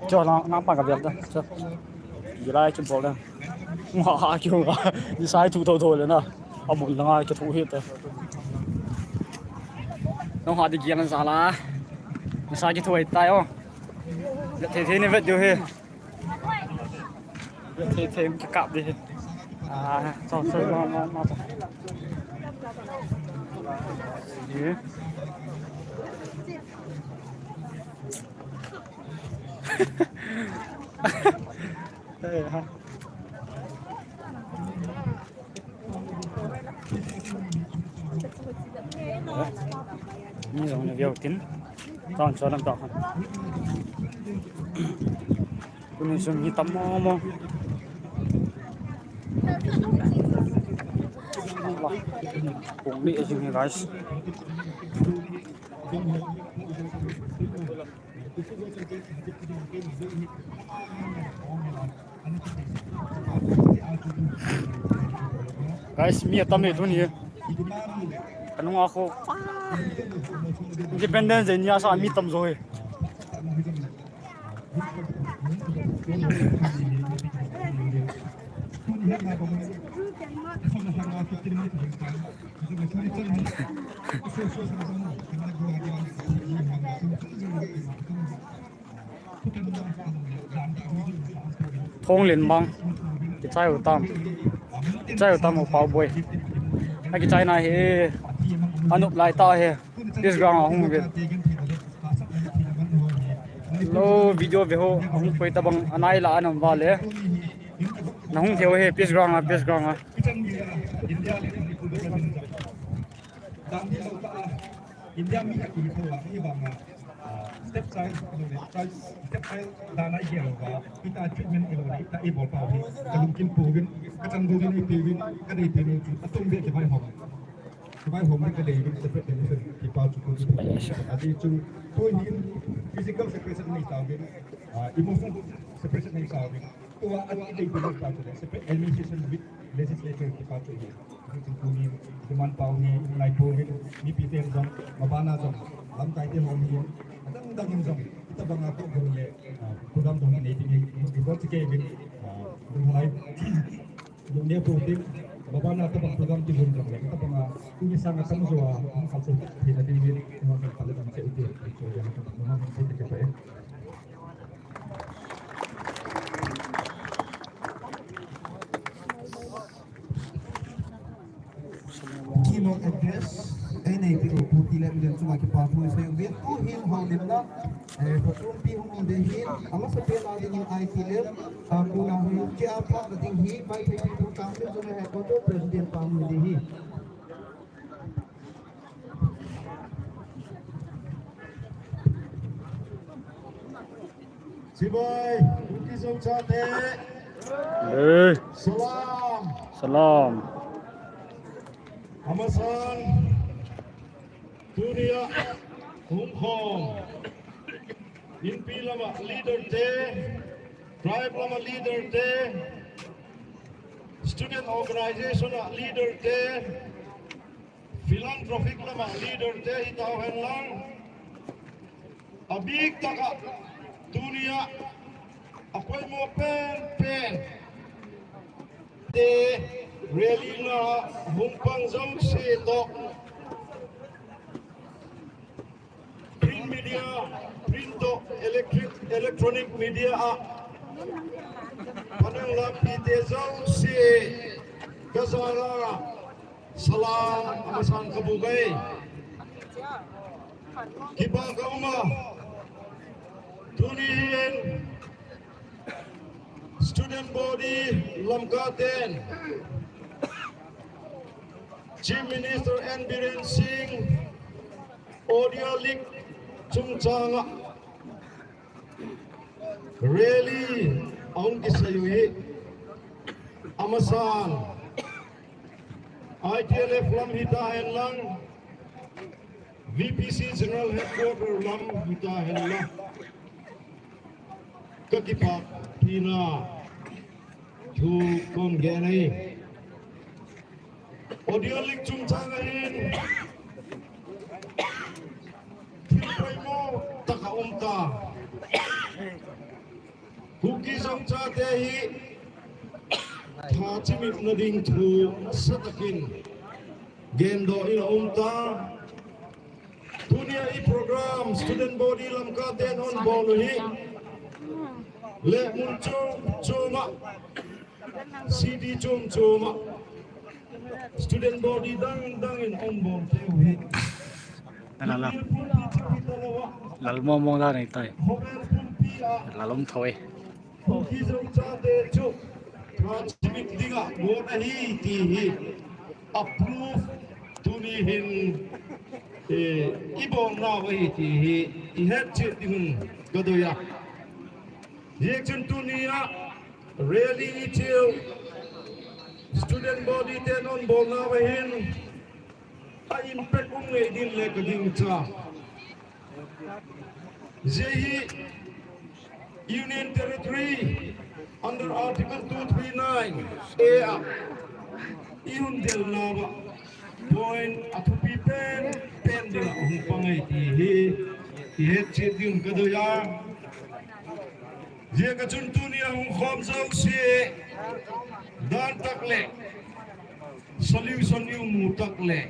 Cho na, na pa ka bel da. Cho. Gilai chu bol da. Nga ha kiu nga. Ni sai thu tho tho le na. Amun la nga ki thu hi ta. Nong ha di gian sa la. Ni sai ki thu ai tai o. Thei thei ni vet diu hi. Thei thei ka kap di. Ah, so so ma ma ma. Ye. Hey, ha. Mi jong na veu tin. Tang cho lam tang. Tuni sum hi tam mo mo. Kong ni jing hi, guys. Guys, mi atam e tuni. Kanung a kho. Independence Day ni a sa mi tam jo e. Thong len bang. Kichai u tam. Kichai u tam u pau boi. A kichai na he. Anup lai ta he. Peace ground a hung ve. Lo video ve ho, hung koi tabang anai la anam vale. Na hung theo he, peace ground a, peace ground a. India mi a ki tho a, hi bang a, ah, step side, step side, dan a i gel uva, ita treatment i lo le, ita i bol pau hi, ka lungkim pouvin, ka chan pouvin, i pouvin, ka dei pouvin, atum ve ki vai hom. Vai hom ka dei vin separate nation kipa chu ko. Adi chu tu hin physical separation nei tauvin, ah, emotional separation nei tauvin. Tua adi dei vin pa chu separate administration with legislature kipa chu hi. Chu tu hin demand pau hi nai pouvin, mipi ten jong, mabana jong, lamkai te hom hi, adang dang in jong, ita banga ko jong le, ah, program jong nei ding hi, i bol chu kei vin, ah, ding lai. Lungnia program, mabana tabang program ti gun jong le, tabang a, tuni sang a tam jo a, ang kalso thei na ding in, ang kalso thei na ding in, so ya na tabang na hung thei thei. Keynote address, ei nei pi u pu ti le, mi den chunga kipa thu sei u ve, tu hin houlimna, eh, phatumpi hung um ding hin, amasa pen a ding in I T lab, ah, kona hung chia phat na ding hi, Vaiphei People Council Zonal Headquarter President pa hung um ding hi. Chibai, Kuki Zo chate. Eh. Salam. Salam. Amasan, tunia, hung khom. Inpi lama leader te, tribe lama leader te, student organization a leader te, philanthropic lama leader te hi tau hen lang. Abik taka tunia apoimo pen pen te rally na hung pang jong se to. Print media, print to electric, electronic media a. Panang lampi te jong se ka jala. Salam, amasan ka bu gai. Kipa ka um a. Tuni hin student body lamkai ten Chief Minister N Biren Singh audio leak chungchang a rally ahung kisai u hi, amasan I T L F lam hita hen lang, V P C General Headquarter lam hita hen lang, ka kipa pi na thu kon gen ai. Audio leak chungchang a hin Umta. Kuki Zo chate hi tha chimit nading thu nasatakin gendoh in aumta. Tunia i program student body lamkaten hung bol u hi le mun chom choma city chom choma student body dang dang in hung bol teu hi. Lal, lal mo mo la nei tai. Lal um thoi. Kuki Zo chate chu tha chimit dinga gon ahi ti hi approve tuni hin, eh, i bolna ahi ti hi i hetchet ding kadei a. Hijeh chun tunia rally i cheu student body ten hung bolna ahin a impact um ngei din le kagingcha. Hijeh hi Union Territory under Article two three nine A a i hung delna uva point athupi pen pen dinga hung pang ahi ti hi i hetchet ding kadei a. Hijeh a chun tunia hung khom jouse dan tak le solution i mu tak le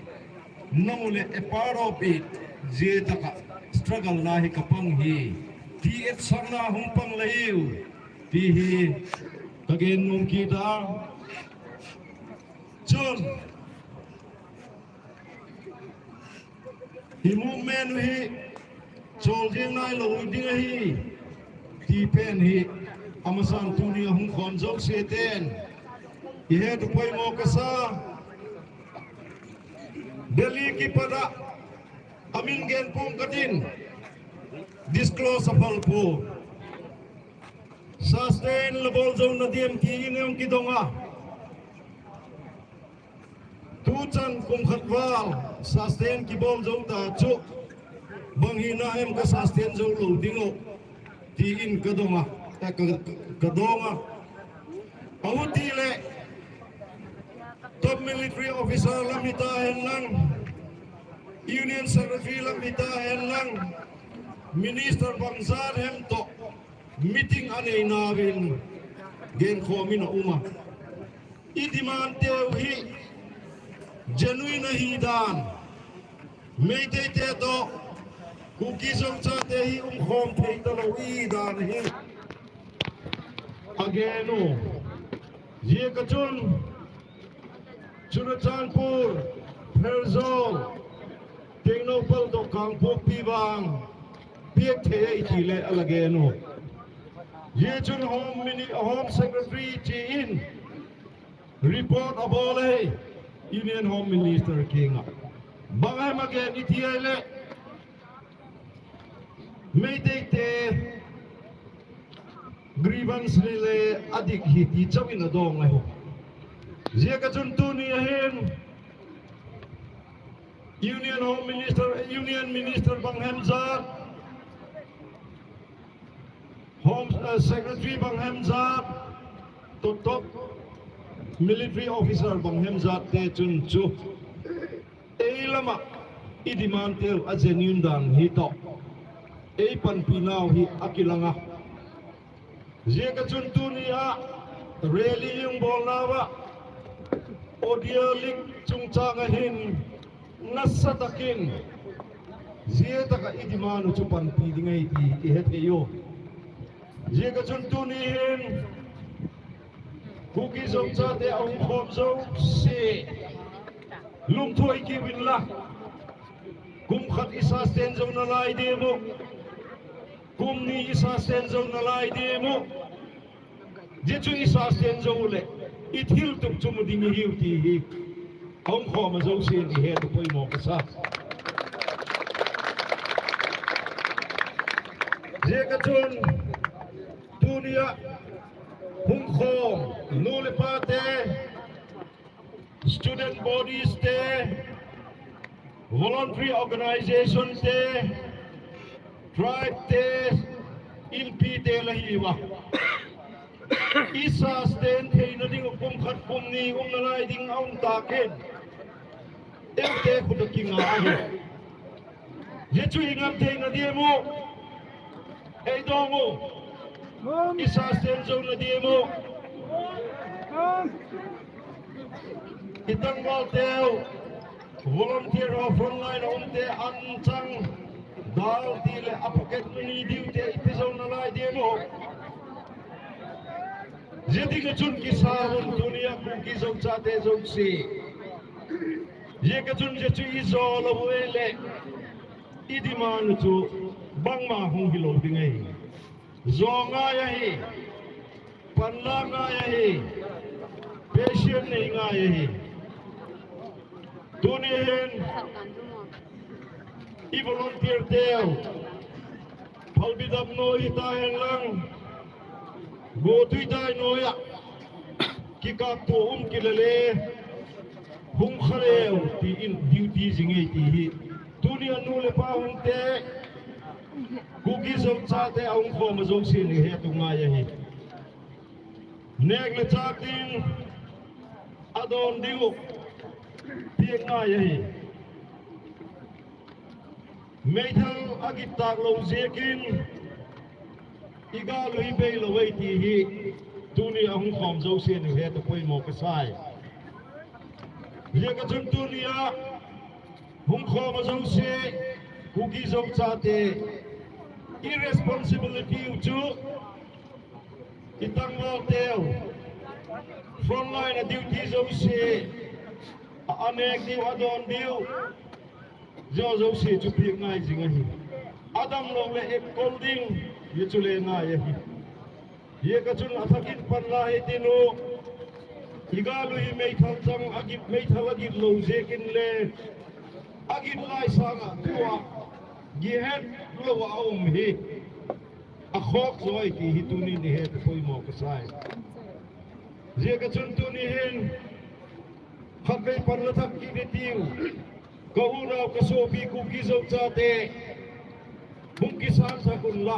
namu le a part of it, hijeh a ka struggle na hi kapang hi ti etsahna hung pang le u ti hi kagen nom kit a. Chun hi movement u hi chol jing nailou ding ahi ti pen hi amasan tunia hung khom jouse ten i het u poimo kasa. Delhi kipat a amin gen pong katin disclose aphal poi. Sustain la bol jou nadem ti in hung kidong a. Tuchan kum khat val sustain kibol jou ta chu bang hina em ka sustain jou lou ding u ti in kadong a, eh, ka, kadong a. Ahuti le top military officer lam hita hen lang, Union Secretary lam hita hen lang, minister bang jat hem toh meeting anei nauvin genkhom in aum a. I demand teu hi genuine ahi dan, Meitei te toh Kuki Zo chate hi umkhom thei talou ahi dan hi agen u. Hijeh a chun Churachandpur, Pherzawl, Tengnoupal toh Kangpokpi vang piak thei ahi ti le ala gen u. Hijeh chun Home Mini-, Home Secretary chi in report abol e, Union Home Minister kinga. Bang ham agen iti ahile, Meitei te grievance le le adik hi ti chauh in adong ahi. Hijeh a chun tuni ahin Union Home Minister, Union Minister bang hem jat, Home, eh, Secretary bang hem jat, toh toh military officer bang hem jat te chun chu ei lama i demand teu a genuine dan hi toh ei panpi nau hi akilang a. Hijeh a chun tuni a rally i hung bol nauva, Odia League chungchang ahin nasatakin, hijeh a i demand u chu panpi ding ahi ti i hethei u. Hijeh a chun tuni hin Kuki Zo chate ahung khom jouse lungthim kit uvin la. Kum khat i sustain jou nalai dem u. Kum ni i sustain jou nalai dem u. Hijeh chun i sustain jou le i thiltup chu mu ding ihiu ti hi ahung khom jousen i het u poimo kasa. Hijeh a chun tunia hung khom nu le pa te, student bodies te, voluntary organization te, tribe te, Inpi te la hiuva, i sustain theina ding u kum khat kum ni um nalai ding aum takin, eite khut a kinga ahi. Hijeh chun i ngam theina diu mu. Ei dong u. Isa sen jong na di mo. Itang bal teu. Volunteer ho frontline a um te an chang dal ti le a pocket money diu te ipi jong na lai di mo. Jia ding a chun kisa un tunia Kuki Zo chate jouse. Jia ka chun jia chu i zo lo u le. I demand chu bangma hung hi lo ding ahi. Zo ngai ahi. Panla ngai ahi. Patient nei ngai ahi. Tuni hin i volunteer teu. Phalbi dam noi hita hen lang. Go tui tai noi a. Kikap tu um kilele. Hung khaleu ti in duty jing ei ti hi. Tuni a nu le pa hung te. Kuki Zo chate a hung khom a jouse ni he tu ngai ahi. Nek le chak ding a don diu. Ti ngai ahi. Meithal a git tak lo ziakin i gal u hi bei lo ei ti hi tuni a hung khom jouse ni he tu poimo ka sai. Zia ka chun tuni a hung khom a jouse Kuki Zo chate i responsibility u chu i tangval teu frontline a duty jouse a nek diu a don diu. Zo jouse chu pi ngai jing ahi. Adam lo le ek kol ding, ye chu le ngai ahi. Ye ka chun a thakin pan la hi tinu. I gal u hi meithal chang a git meithal a git lo ziakin le. A git lai sang a tua. Gi het lo a um hi. A khok zoi ti hi tuni ni he tu poimo ka sai. Zia ka chun tuni hin. Khatvei pan la thak ki ni tiu. Ka unau ka sopi Kuki Zo chate. Hung kisan thak un la.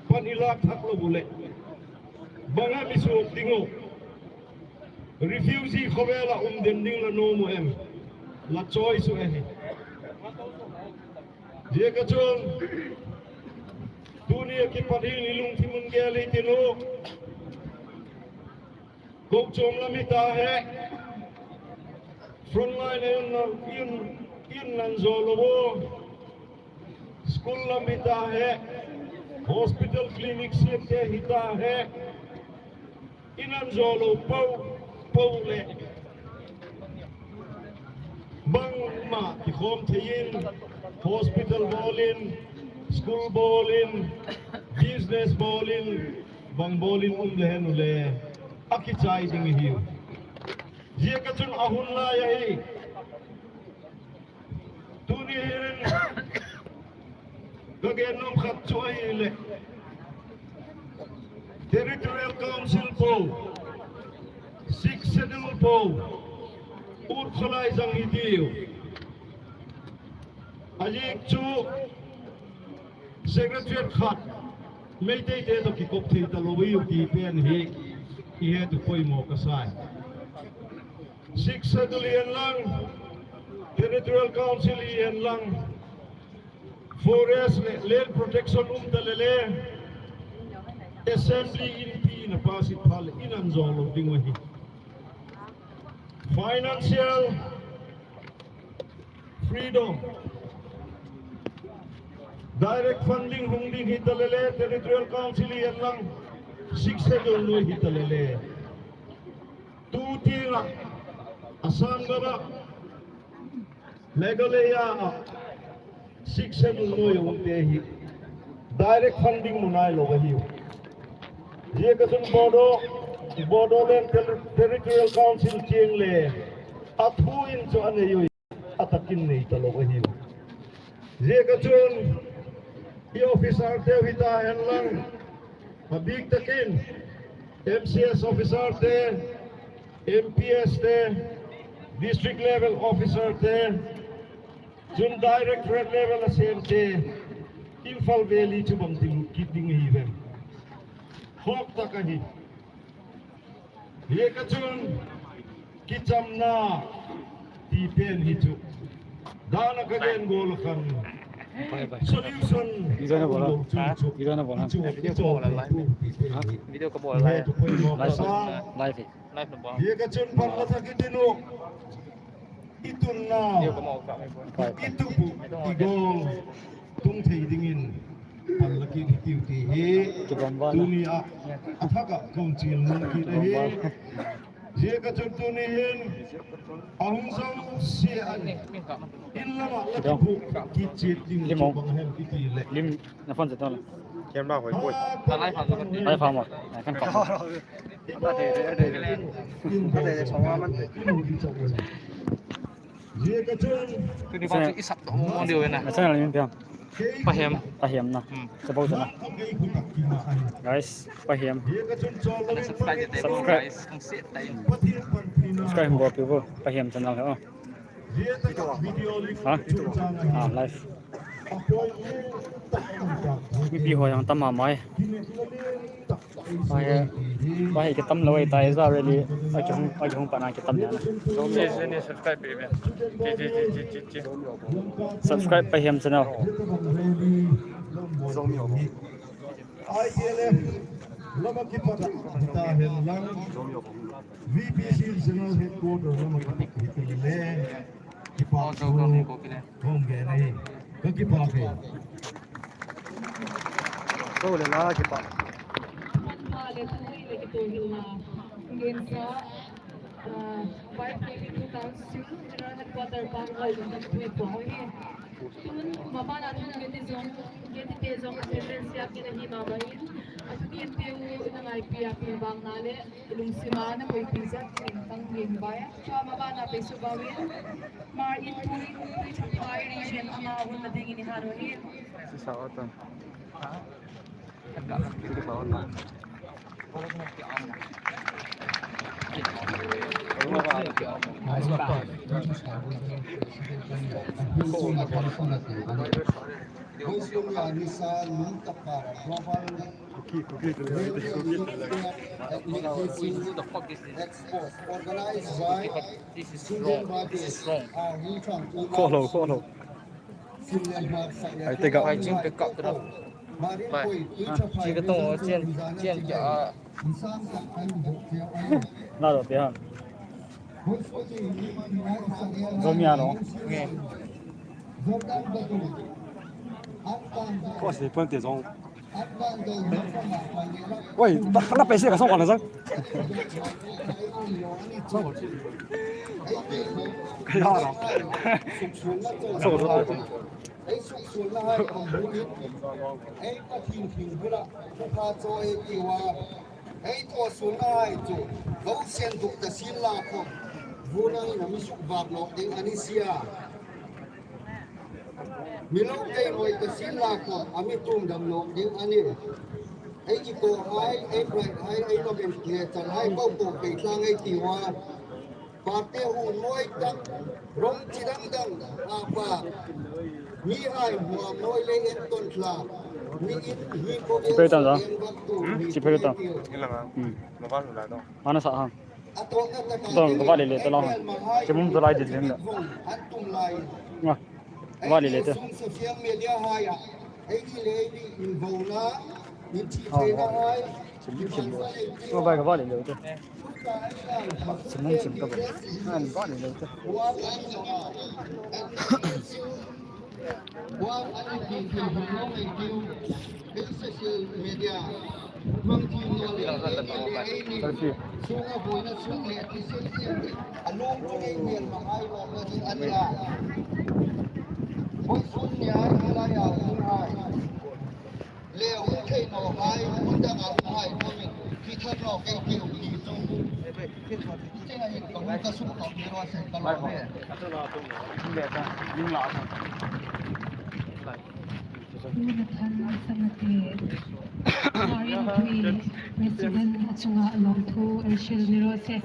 Pan i lak thak lo bu le. Banga mi suak ding u. Refugee khovel a um den ding la nom u em. La choice u ahi. Zia ka chun. Tuni a kipat hin i lungthim un gel hi tinu. Ko chom lam hi ta he. Frontline in, in, in nan zo lo bo. School lam hi ta he. Hospital clinic siam te hi ta he. I nan zo lo po, po le. Bangma kikhom thei in, hospital bol in, school bol in, business bol in, bang bol in um le hen u le. A kichai ding hi. Zia ka chun a hun lai ahi. Tuni hin ka gen nom khat chu ahi le. Territorial Council po, Sixth Schedule po, ut kholai jang hi tiu. A jik chu Secretariat khat, Meitei te to kikop thei ta lo u ti pen hi, i he tu poimo ka sai. Sixth Schedule hi en lang, Territorial Council hi en lang, Forest le Land Protection um ta le le, Assembly in pi na pass it pha le in an zo lo ding u hi. Financial freedom. Direct funding hung ding hi ta le le, Territorial Council hi en lang, Sixth Schedule noi hi ta le le. Tu ti la, Assam gam a, Meghalaya a, Sixth Schedule noi um te hi. Direct funding mu nai lo ahi. Zia ka chun Bodo, Bodoland Ter-, Territorial Council ching le, a thu in chu a nei u. A takin nei ta lo ahi. Zia ka chun, i officer te hi ta hen lang, a bik takin, M C S officer te, M P S te, district level officer te, chun directorate level a sem te, Imphal Valley chu bang ding, kit ding hi ven. Hok tak ahi. Hi ka chun kichamna ti pen hi chu. Dana ka gen gol khan. Solution. Video na bola. Ha? Video na bola. Video ko bola. Live. Live. Live na bola. Ye ka chun pan la thak kit in u. Itun na. Video ko mo ka. Itu bu. Igol. Tung thei dingin. Pan la kit hitiu ti hi. Tuni a. Athak a kong chil mun kit hi. Ziaka chun tuni hin ahung jong sia in lama la kibu kichit ding chu bang hem kiti le. Lim na phone se to le. Camera hoi koi. Lai pham ma. Kan pham. Ziaka chun. Tuni phone isap to mo mo diu na. Channel min piang. Pahem. Pahem na. Hmm. Suppose na. Guys, Pahem. Subscribe. Subscribe. Subscribe bol piu. Pahem channel ho. Ha? Ah, live. Mipi ho jong tam mama e. Pai, pai kitam lou e, tai ja really. Akihung, akihung pana kitam na. Subscribe pe ve. Subscribe Pahem channel. I T L F lama kipat ta hen lang. V P C General Headquarter lama kipat le. Kipa. Hong gen ahi. Ka kipa phi. Ko le la kipa. Pan pha le tui le kito hil na. Ngen sa, ah, five twenty two thousand two, General Headquarter Pangkal, Lungdam tui po ho hi. Tun, mama na tun geti jong, geti te jong attendance ya kina hi mama in. Atu ni te u, ina ngai pi ya pi bang na le. Lungsima na koi pi jat in tang yin bai. Chua mama na pe su ba win. Mar in pui, pui chapai region ama hun na ding in i haro hi. Si sa otan. Si sa otan. Nice pa. Nice pa. This is wrong. This is wrong. Kholo, kholo. Ai, take out. Ai, jing take out, take out. Bai. Ha, jing ka tong, chen, chen kya. Na do te ha. Zomi ano. Nge. Ko si pon te zong. Oi, ta, ta pese ka song ka na sang. Kaya na. Song ka. Ei suksulna hai khom bu in, ei Pathen thing bula, thupha cho ei tiuva, ei tohsulna hai chu, lo sen duk ta sin la khom, bu nang in a mi suk vak lo ding ani sia. Mi lo tei moi ta sin la khom, a mi tum dam lo ding ani. Ei kitoh hai, ei bright hai, ei lo ben kile chan hai, ko ko pei tlang ei tiuva. Pate hu noi tak, rong chi dang dang, a pa. Mi hai hua noi le en ton thla. Mi in, mi ko. Chi pe tan da. Chi pe tan. Ni la ma. Hmm. Ma van la do. Mana sa ha. Tong ka va le le te la ha. Che mum to lai de len la. An tum lai. Nga. Vale le te. Social media hai a. Ei ni le ni in vo na. In chi pe na hai. Sim sim lo. Ko bai ka vale le te. Sim sim ka ba. An vale le te. Wa an ki ki lo ni ki. Social media. Selfie. Jonathan Samate, Marin Tui, President achunga lawmthu ei hril ni raw se.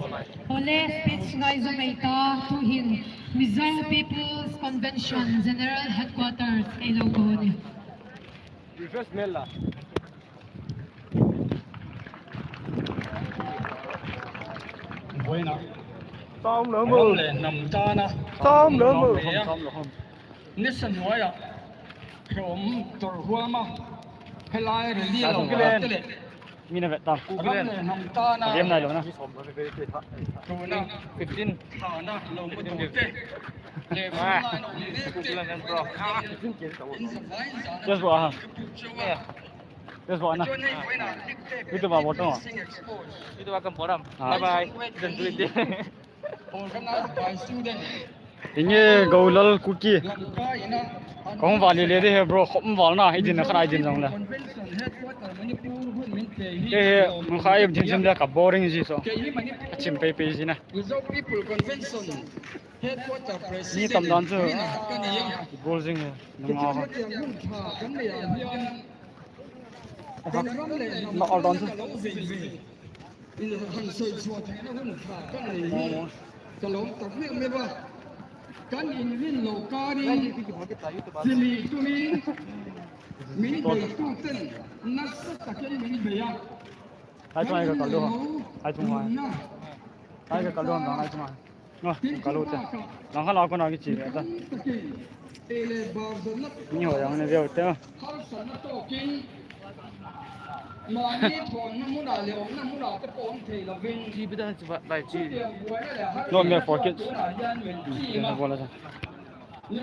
Ole, speech ngai zo mai ta, tuhin Mizo People's Convention General Headquarters ei lo ko ni. Refresh mel la. Boina. Tam lo mo. Le nam ta na. Tam lo mo. Tam lo mo. Nisan waya. Khom tor huama. Helai rally lo ka le. Mina vet ta. Ram le nam ta na. Game nai lo na. Tuna. Fifteen. Thana lo mu te. Le. Just wa ha. Just wa na. Itu ba bottom. Itu ba kam bottom. Bye bye. Don't do it. Inge Golal Kuki. Kong vali le de he bro, khom val na, idin na khat idin jong le. Ke he, mun kha idin jom le ka boring ji so. Achim pe pe ji na. Ni tam dan chu. Bol jing he. Nung a. Na al dan chu. In han soi chua theina hun kha kan nei hi. Ka lom tak meuh meuh a. Kan in min lo karin. Chili tunin. Min bei tu ten. Nasa takin min bei a. Ai tung ai ka kal do. Ai tung ai. Ai ka kal do, ai tung ai. Ngai, kalu te. Nang khala ko na kichi le ta. Ni ho yang ne veu te. Ji bi da chi ba lai chi. No me for kids. Bola ta. Ni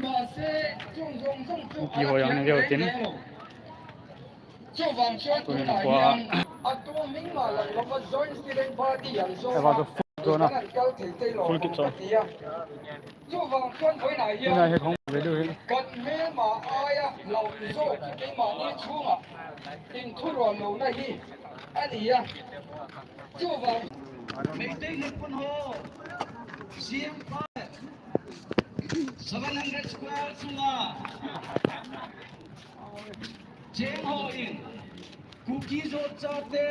ho yang ne veu te. Chuvang chuan tunah hian a tum ming mah lang lova Joint Student Party an zawng a, full kit chuan. Chuvang chuan vawiinah hian kan hmel mah aia lo inzawk hi keimahni chhungah inthurual lohna hi a ni a. Chuvang Meitei hlepun ho, siam pa, seven hundred square chunga. Cheng ho in, Kuki Zo chate,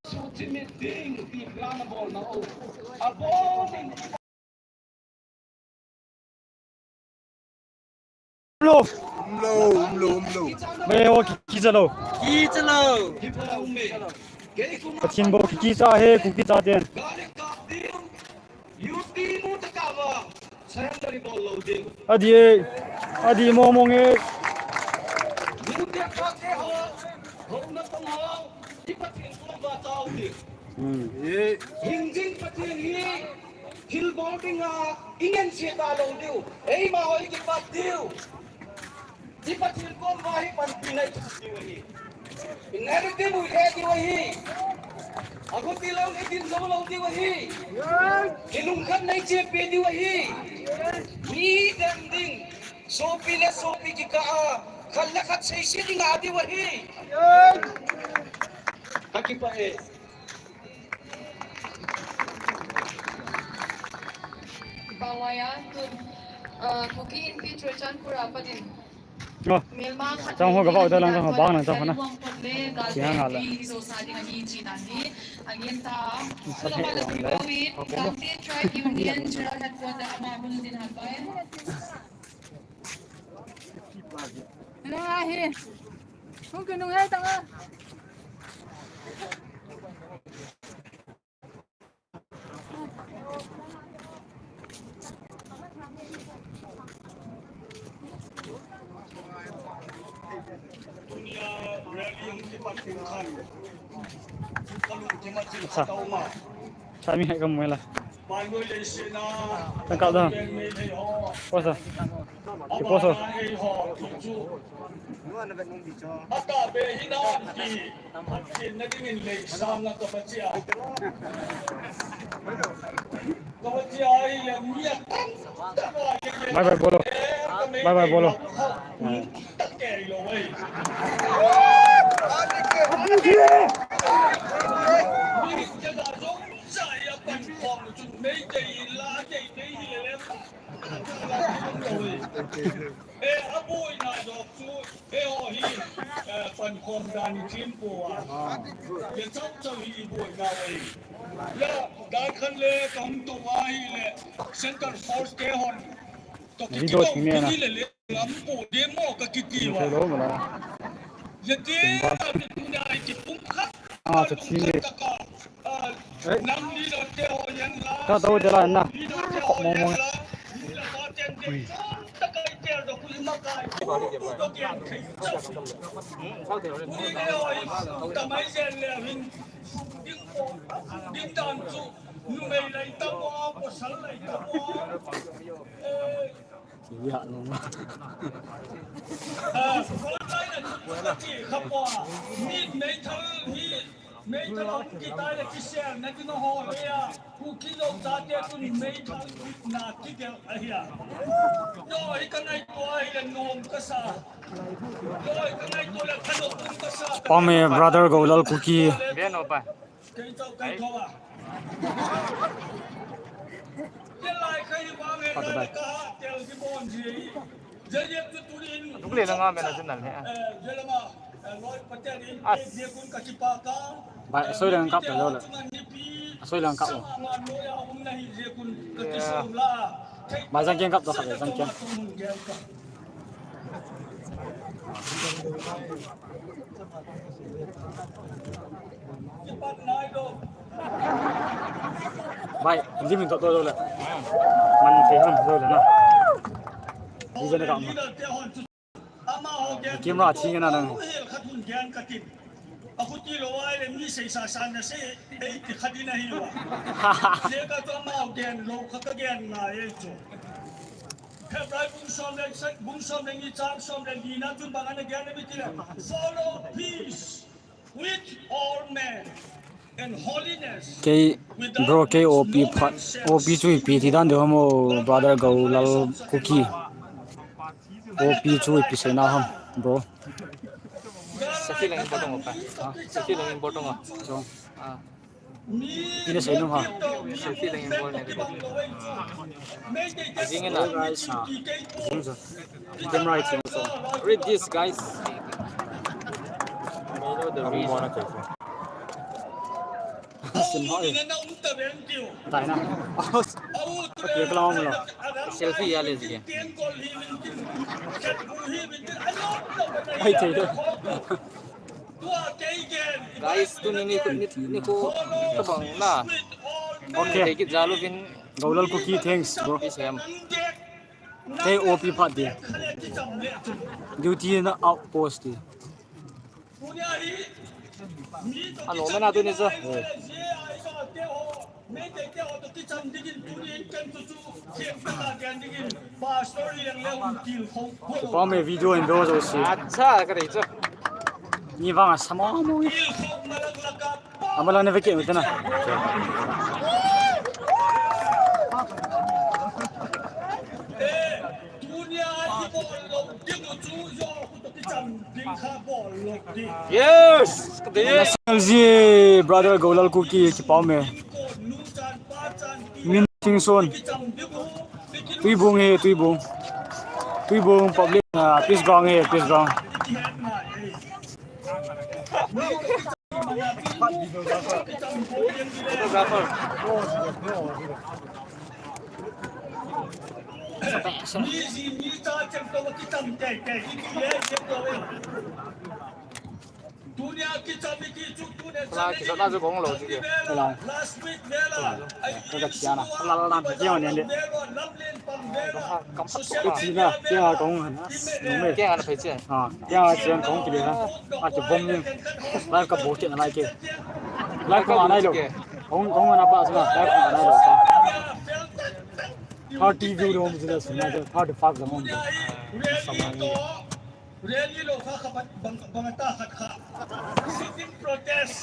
suhchimit ding ti plan a bawlna u. A bawlin Lo. Lo, lo, lo. Me ho ki, kicha lo. Kicha lo. Pathian bo ki, kicha he, Kuki chaten. Adi e, adi mo mo nge. Hmm. Hingjing Pathian hi thil bol dinga i ngen se ta lo diu. Eima ho i kipat diu. I Pathian kom va hi panpina i thum diu ahi. I narrative u i he diu ahi. A khuti lo i din zo lo diu ahi. I lungkhat nei chepi diu ahi. Mi dem ding. Sopi le sopi kikah a khat le khat seise ding a diu ahi. Ka kipah e. Bangwaya tun, uh, Kuki Inpi Churachandpur a patin. Oh. Melma khat chang ho ka vau ta lang ka bang lang chang ho na. Siang ala. Angin ta. Sa he wang le. Tribe Union General Headquarter ama hung din han bai. Nang ahi. Hung kinung he tanga. Sa. Sa mi hai ka mu la. Tang kap da. Posa. Ki posa. Bye bye bolo. Bye bye bolo. Eh, a buaina zawk chu, eh, aw hi, eh, pankhawm dan i thim pua. Le chauh chauh hi i buaina ahi. Ya, dan khan le ka hung to a hi le, Center Force te hon. To ki video kito, thim e na. Ki le le, lam po de mo ka kiti wa. Le te, a ki tuna i ki pum khat. Ah, to thim e. Ka tau te la na. Khop mong mong. Ui. Ding dan chu numei lai tam a, pasal lai tam a. Eh, Iya, no. Ah, frontline a chu ka ti kha poi. Mi meithal hi, meithal hung kitai le kisel na ding ho hi a. Kuki Zo chate chun meithal na kigel ahi a. Yo, hi ka ngaito ahi le nom ka sa. Yo, hi ka ngaito le khanop um ka sa. Pame brother Golal Kuki. Ve no pa. Kei chau kai tho a. Ke lai kai hi ba nge lai ka ha tel ki bon ji. Je je tu tu in. Duk le na nga me na jun nal he. Eh, je la ma. Eh, loi patel in. As. Je kun ka ki pa ka. Ba, soi lang kap lo le. Soi lang kap lo. Sama ma no ya um na hi je kun ka ki so la. Ba jang ken kap to kap jang ken. Bai, lim in to to le. Man thei ham lo le na. Di jana ka ma. Camera thing na nang. Ahuti lo ai le mi sei sa sa na sei, ei ti khat in ahi wa. Ze ka to mau gen lo kha ka gen na e chu. Hebrai bung som le, bung som le ni chang som le ni na chun bang ana gen na mi ti le. Follow peace with all men and holiness. Kei, bro, kei O P phat, O P chu ipi ti dan de ham o, brother Golal Kuki. O P chu ipi sei na ham, bro. Selfie lang important apa? Ha? Selfie lang important apa? So, ah. Ina sei nung ha. Selfie lang important apa? Ajing na. Guys, ha. Zoom, zoom. Camera is also. Read this, guys. You know the reason. Sim ho e. Tai na. Ati ka lam lo. Selfie ya le ji. Ai, thei de. Guys, tuni ni, ni, ni ko tabang na. Okay. Thei kit jal uvin. Golal Kuki, thanks, bro. Peace, em. Kei O P phat di. Duty na outpost di. Alo, mena tu ni so. Kipa me video in do so si. Acha, ka dei chu. Ni vang a sama mo. Ama lang na veke mo tana. Yes! National Z, brother Golal Kuki, kipa me. Min Singson. Tuibung he, Tuibung. Tuibung public, ah, peace ground he, peace ground. Kala, kisa na ju gong lo ji ke. Kala. Ka ka chia na. Kala la na, kia ne le. Ka chia na, kia gong han. Kia na phai che. Ha, kia chia gong ki le na. A ki bom ni. Live ka bo ke na lai ke. Live ka ma nai lo. Gong, gong na pa sa na. Live ka ma nai lo. Thirty view lo mo jila suna, thirty-five lo mo. Sama ni. Rally lo kha kha bang, bang ta khat kha. Sitting protest.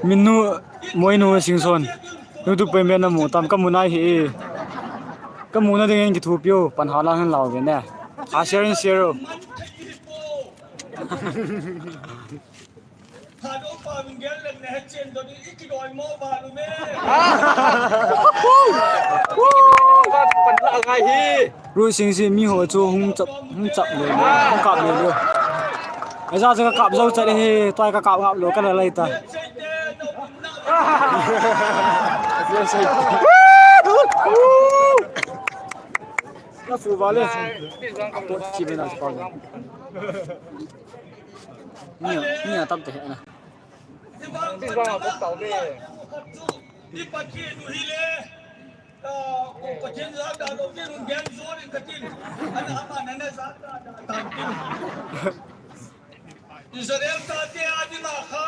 Minu, moinu Singson. Nu tu poi me na mu tam ka mu nai hi. Ka mu na ding en ki thu piu pan ha la han lau ve ne. A share in share. Thadou pa min gel leng ne he chen do ni i kidoi mo va lu me. Pan la ngai hi. Ru Sing si mi ho chu hung chap, hung chap le le, hung kap le le. Aja chu ka kap zo chat hi, toi ka kap ngap lo ka la lai ta. Ka fu va le. Pot chi be na pa. Ni, ni a tam te na. Ti vang a bok tau ve. Ni Pathen u hi le, ah, Pathen jahda lou ding un gen jo ding katin. Ana ama nana jahda da tan tin. Israel tate adinga kha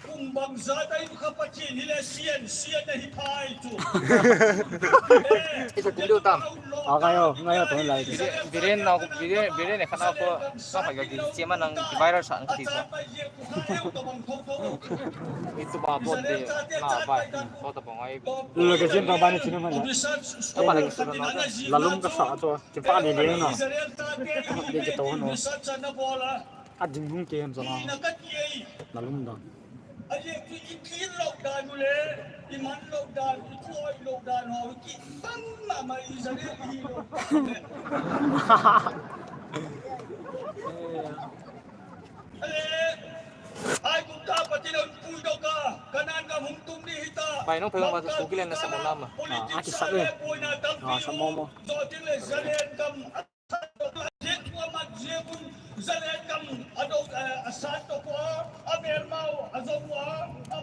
kum bang jat a in kha Pathen hile sian, sian ahi phai chu. Isa tin diu tam. A, ngai o, ngai o, ton lai. Biren na, Biren, Biren ne khana ko, sa pa ga ki chema nang ki viral sa nang ti sa. Itu ba bon de na ba, so ta bong ai. Lo ke chen ta ba ni chin ma la. Ka ba la ki sa na. Lalum ka sa to, ki pa ni le na. De ki to no. A ding hung ke hem sa na. Lalum da. Aje ki, ki, ki lockdown le, i man lockdown, i koi lockdown ho, ki bang ma ma Israel hi lockdown le. Ale, ai ku ka pati lo pui do ka, kanan ka hung tum ni hita. Bai nong phe ma ku ki len na sa na ma. Ah, aki sa le. Ah, sa mo mo. Jo tin le Israel kam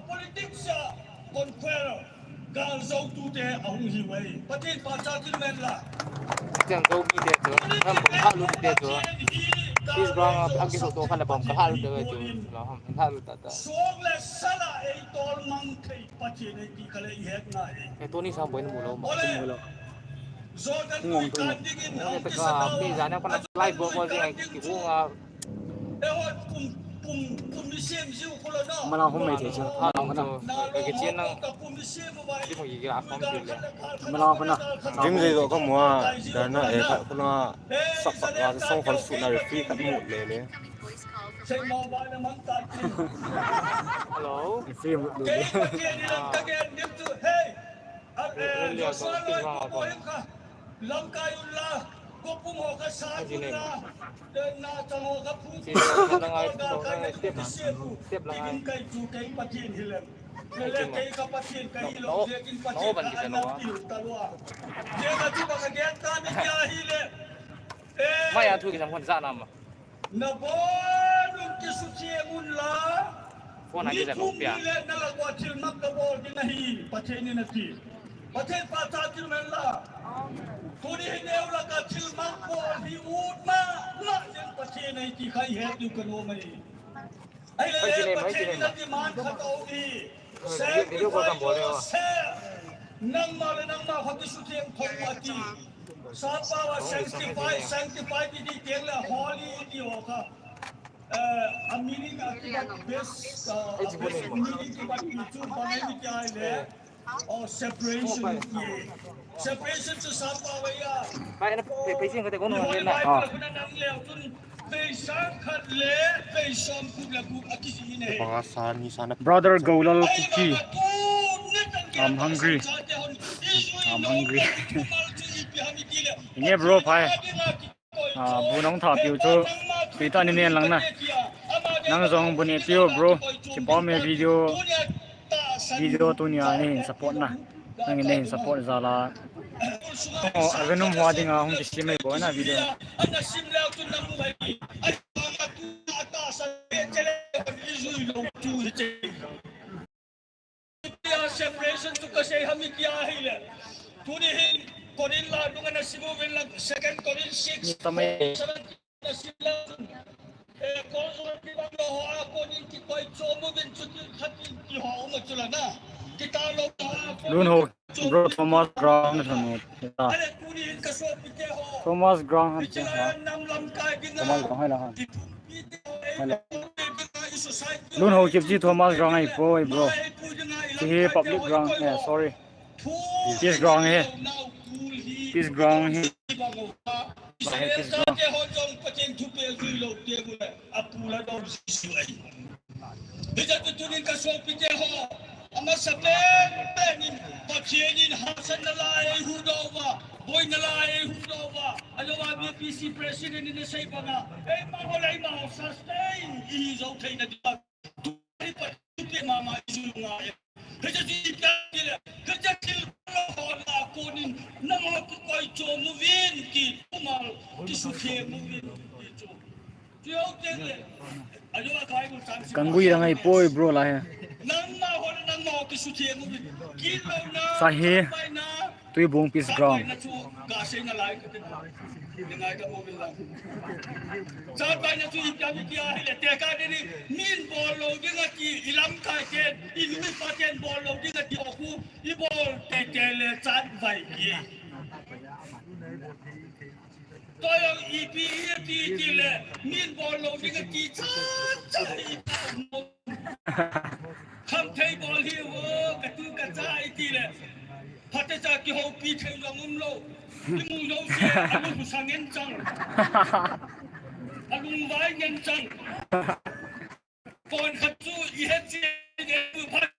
Politics a conquer gal zo tu te ahung hi wei. Patien pa cha kin men la. Tiang zo mi te chu, ham bom kha lu te chu. Peace ground a, a kiso to khan bom kha lu te chu. Lo ham kha lu ta ta. Song le sala ei tol mang thei Patien ei ti kha le i het na e. E to ni sa boi mu lo ma. Mu lo. Ngong tu ne. Ka mi ja ne pa na live bo bo je ki bu nga. Mala hum mai thei chu. Mala hum na. Mala hum na. Jim jai do ka mua. Dana e ka kuna. Sak sak la song kon su na refi ka mu le le. Hello. Refi mu le le. Hey. Lamkai unla, kopung ho ka sa unla, na chang ho ka phu, step, step lang ai. Kai chu kai Patien hilem. Lele kai ka Patien kai lo, je kin Patien ka anam pil talua. Je ka chu ba ka gen ta ni kya hile. Mai a thu ki sam khon sa nam. Nabonun kisuthieng unla. Phone a kija lo pia. Nithum nile nalakua thilmak kabol ding ahi, Pathen in ati. Pathen pa cha thil men la. Tuni hi neu laka thilmak bol hi ut ma, ma jeng Pathen ahi ti kha i het diu kanom ahi. Ahile Pathen in ati man kha ka um hi. Video call kan bol le. Nangma le nangma kha kisuthieng thong ati. Sapa wa sanctify, sanctify ti ti tieng le holy ti ho kha. Eh, a meaning a kibat best, uh, a best meaning kibat ti chu bang ai mi ti ai le. Oh, separation ti. Separation chu sapa wa ya. Pai na pe pe sing ka te ko no le na. Ah. Pe sang khat le pe som kut le kut a ki si ne. Banga sa ni sa na. Brother Golal Kuki. I'm hungry. I'm hungry. Nge bro, pai. Ah, bu nong tha piu chu. Pi ta ni nen lang na. Nang jong bu ne piu bro. Ki pa me video. Video tu ni a ni hin support na. Nang ni hin support jala. Oh, avenum hua ding a hung ki sim mai bo na video. Separation tu ka sei hami kia hile. Tuni hin Korin la dunga na simu vin la Second Korin six, seven na sila. Eh, ko so ki bang lo ho a ko ni ki koi cho mu vin chu ki khatin ki ho ma chu la na. Ki ta lo ho a ko. Lun ho, bro, Thomas Ground na thanu. Thomas Ground ham che ha. Thomas Ground hai la ha. Hai la. Lun ho kip ji Thomas Ground ai poi bro. Ki hi public ground, eh, sorry. Peace ground hi. Peace ground hi. Ba hi Peace ground. Hijeh chun tunin ka sopite ho, amasa penpen in Pathen in hahsatna la eihuhdoh uva, boina la eihuhdoh uva, ajeh uva V P C President in asei banga, eima ho le eima ho sustain ihi jou theina diuva, tuni Pathen mama ijui ngai. Hijeh chun ipi tile, hijeh chun ho la konin, nangho kikoi chom uvin ti, tumal, kisuthem uvin ti chu. Kangui rangai poi bro la he. Sahi. Tuibong Peace Ground. Chatvai na chu ka sei nalai ka tin. Ni ngai ka mo min lang. Chatvai na chu i pia mi kia hi le te ka de ni min bol lo ding a ti i lam kai ten i nu i pa ten bol lo ding a ti o ku i bol te te le chatvai ki. Toyo ipi iti iti le min bol lo ding ati cha cha i ta mo. Khamthei bol hi o ka tu ka cha iti le. Phate cha kihoupi thei jong um lo. Kimu jouse alung sang ngen chang. Alung vai ngen chang. Kon khat chu i het chi nge tu phat.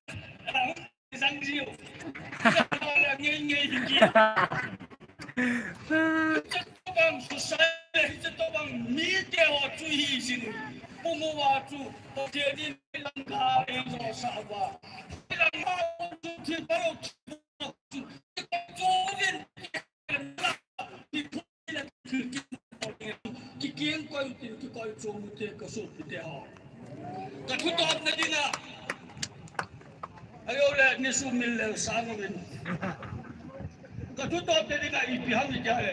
Sang jiu. Ngei ngei hi ki. Hiche tobang society, hiche tobang mite ho chu hi jin. Pumuva chu Pathen in lang ka ei lo sa va. Lang ma chu thi pa lo chu. Chu din. Kikieng koi tin kikoi chom te ka sopi te ho. Ka thutop na dinga. Ayo le ni sumil le sang min. Ka thutop na dinga ipi ham ni kya le.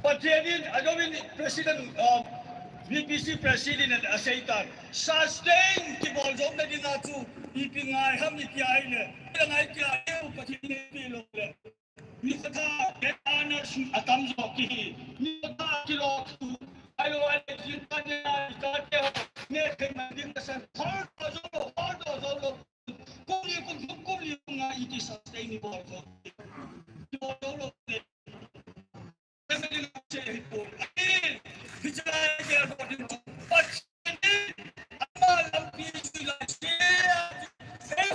Pathen in ayo in president, uh, V P C president and a Satan. Sustain kibol jom na dinga chu ipi ngai ham ni kya le. Ngai kya le Pathen in pi lo le. Nikho tha, Satan a tam jo kihi. Nikho tha kilo tu. Ayo, ayo, jin ta ne, ta te ho. Ne, ke ma din ka san. Hol to jo lo, hol to jo lo. Kum li kum, kum li kum nga iti sa stay ni bol ko. Bol jo lo ne. Te me ni se hi ko. Amen. Hichai ke ko din ko. But ama lam pi su la se. Hey,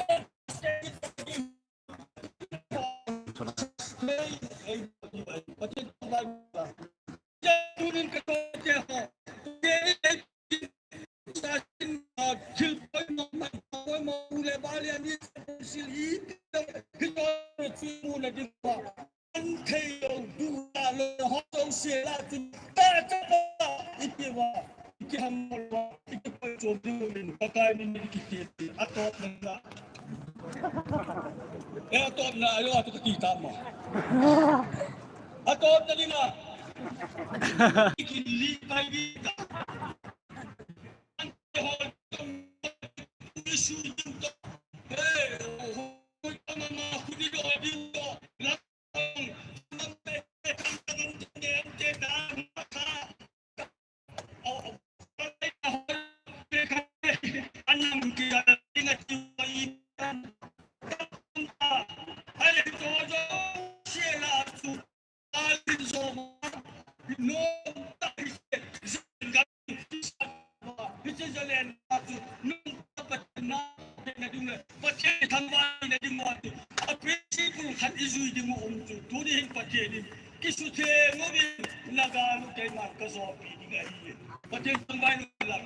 Iti ham lo, iti koi chom ding min, Pakai min, min kiti, atop na. Eh, atop na, ayo, atu kati tama. Atop na dinga. Ikin li pai di ka. Ante ho, isu ding to. Eh, ho, ho, mama, kuni do, ding to. La Pathen thangvah na ding u ati. A principle khat i jui ding u um chu. Tuni hin Pathen in kisutheng uvin na gal u keiman ka jopi ding ahi. Pathen thangvah in lang.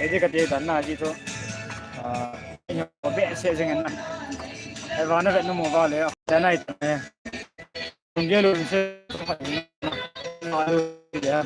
Edi kati dan na ji to. Ah, ino be se jeng na. Eva na ve no mo va le. Dana i ta ne. Ngelo se. Alu ya.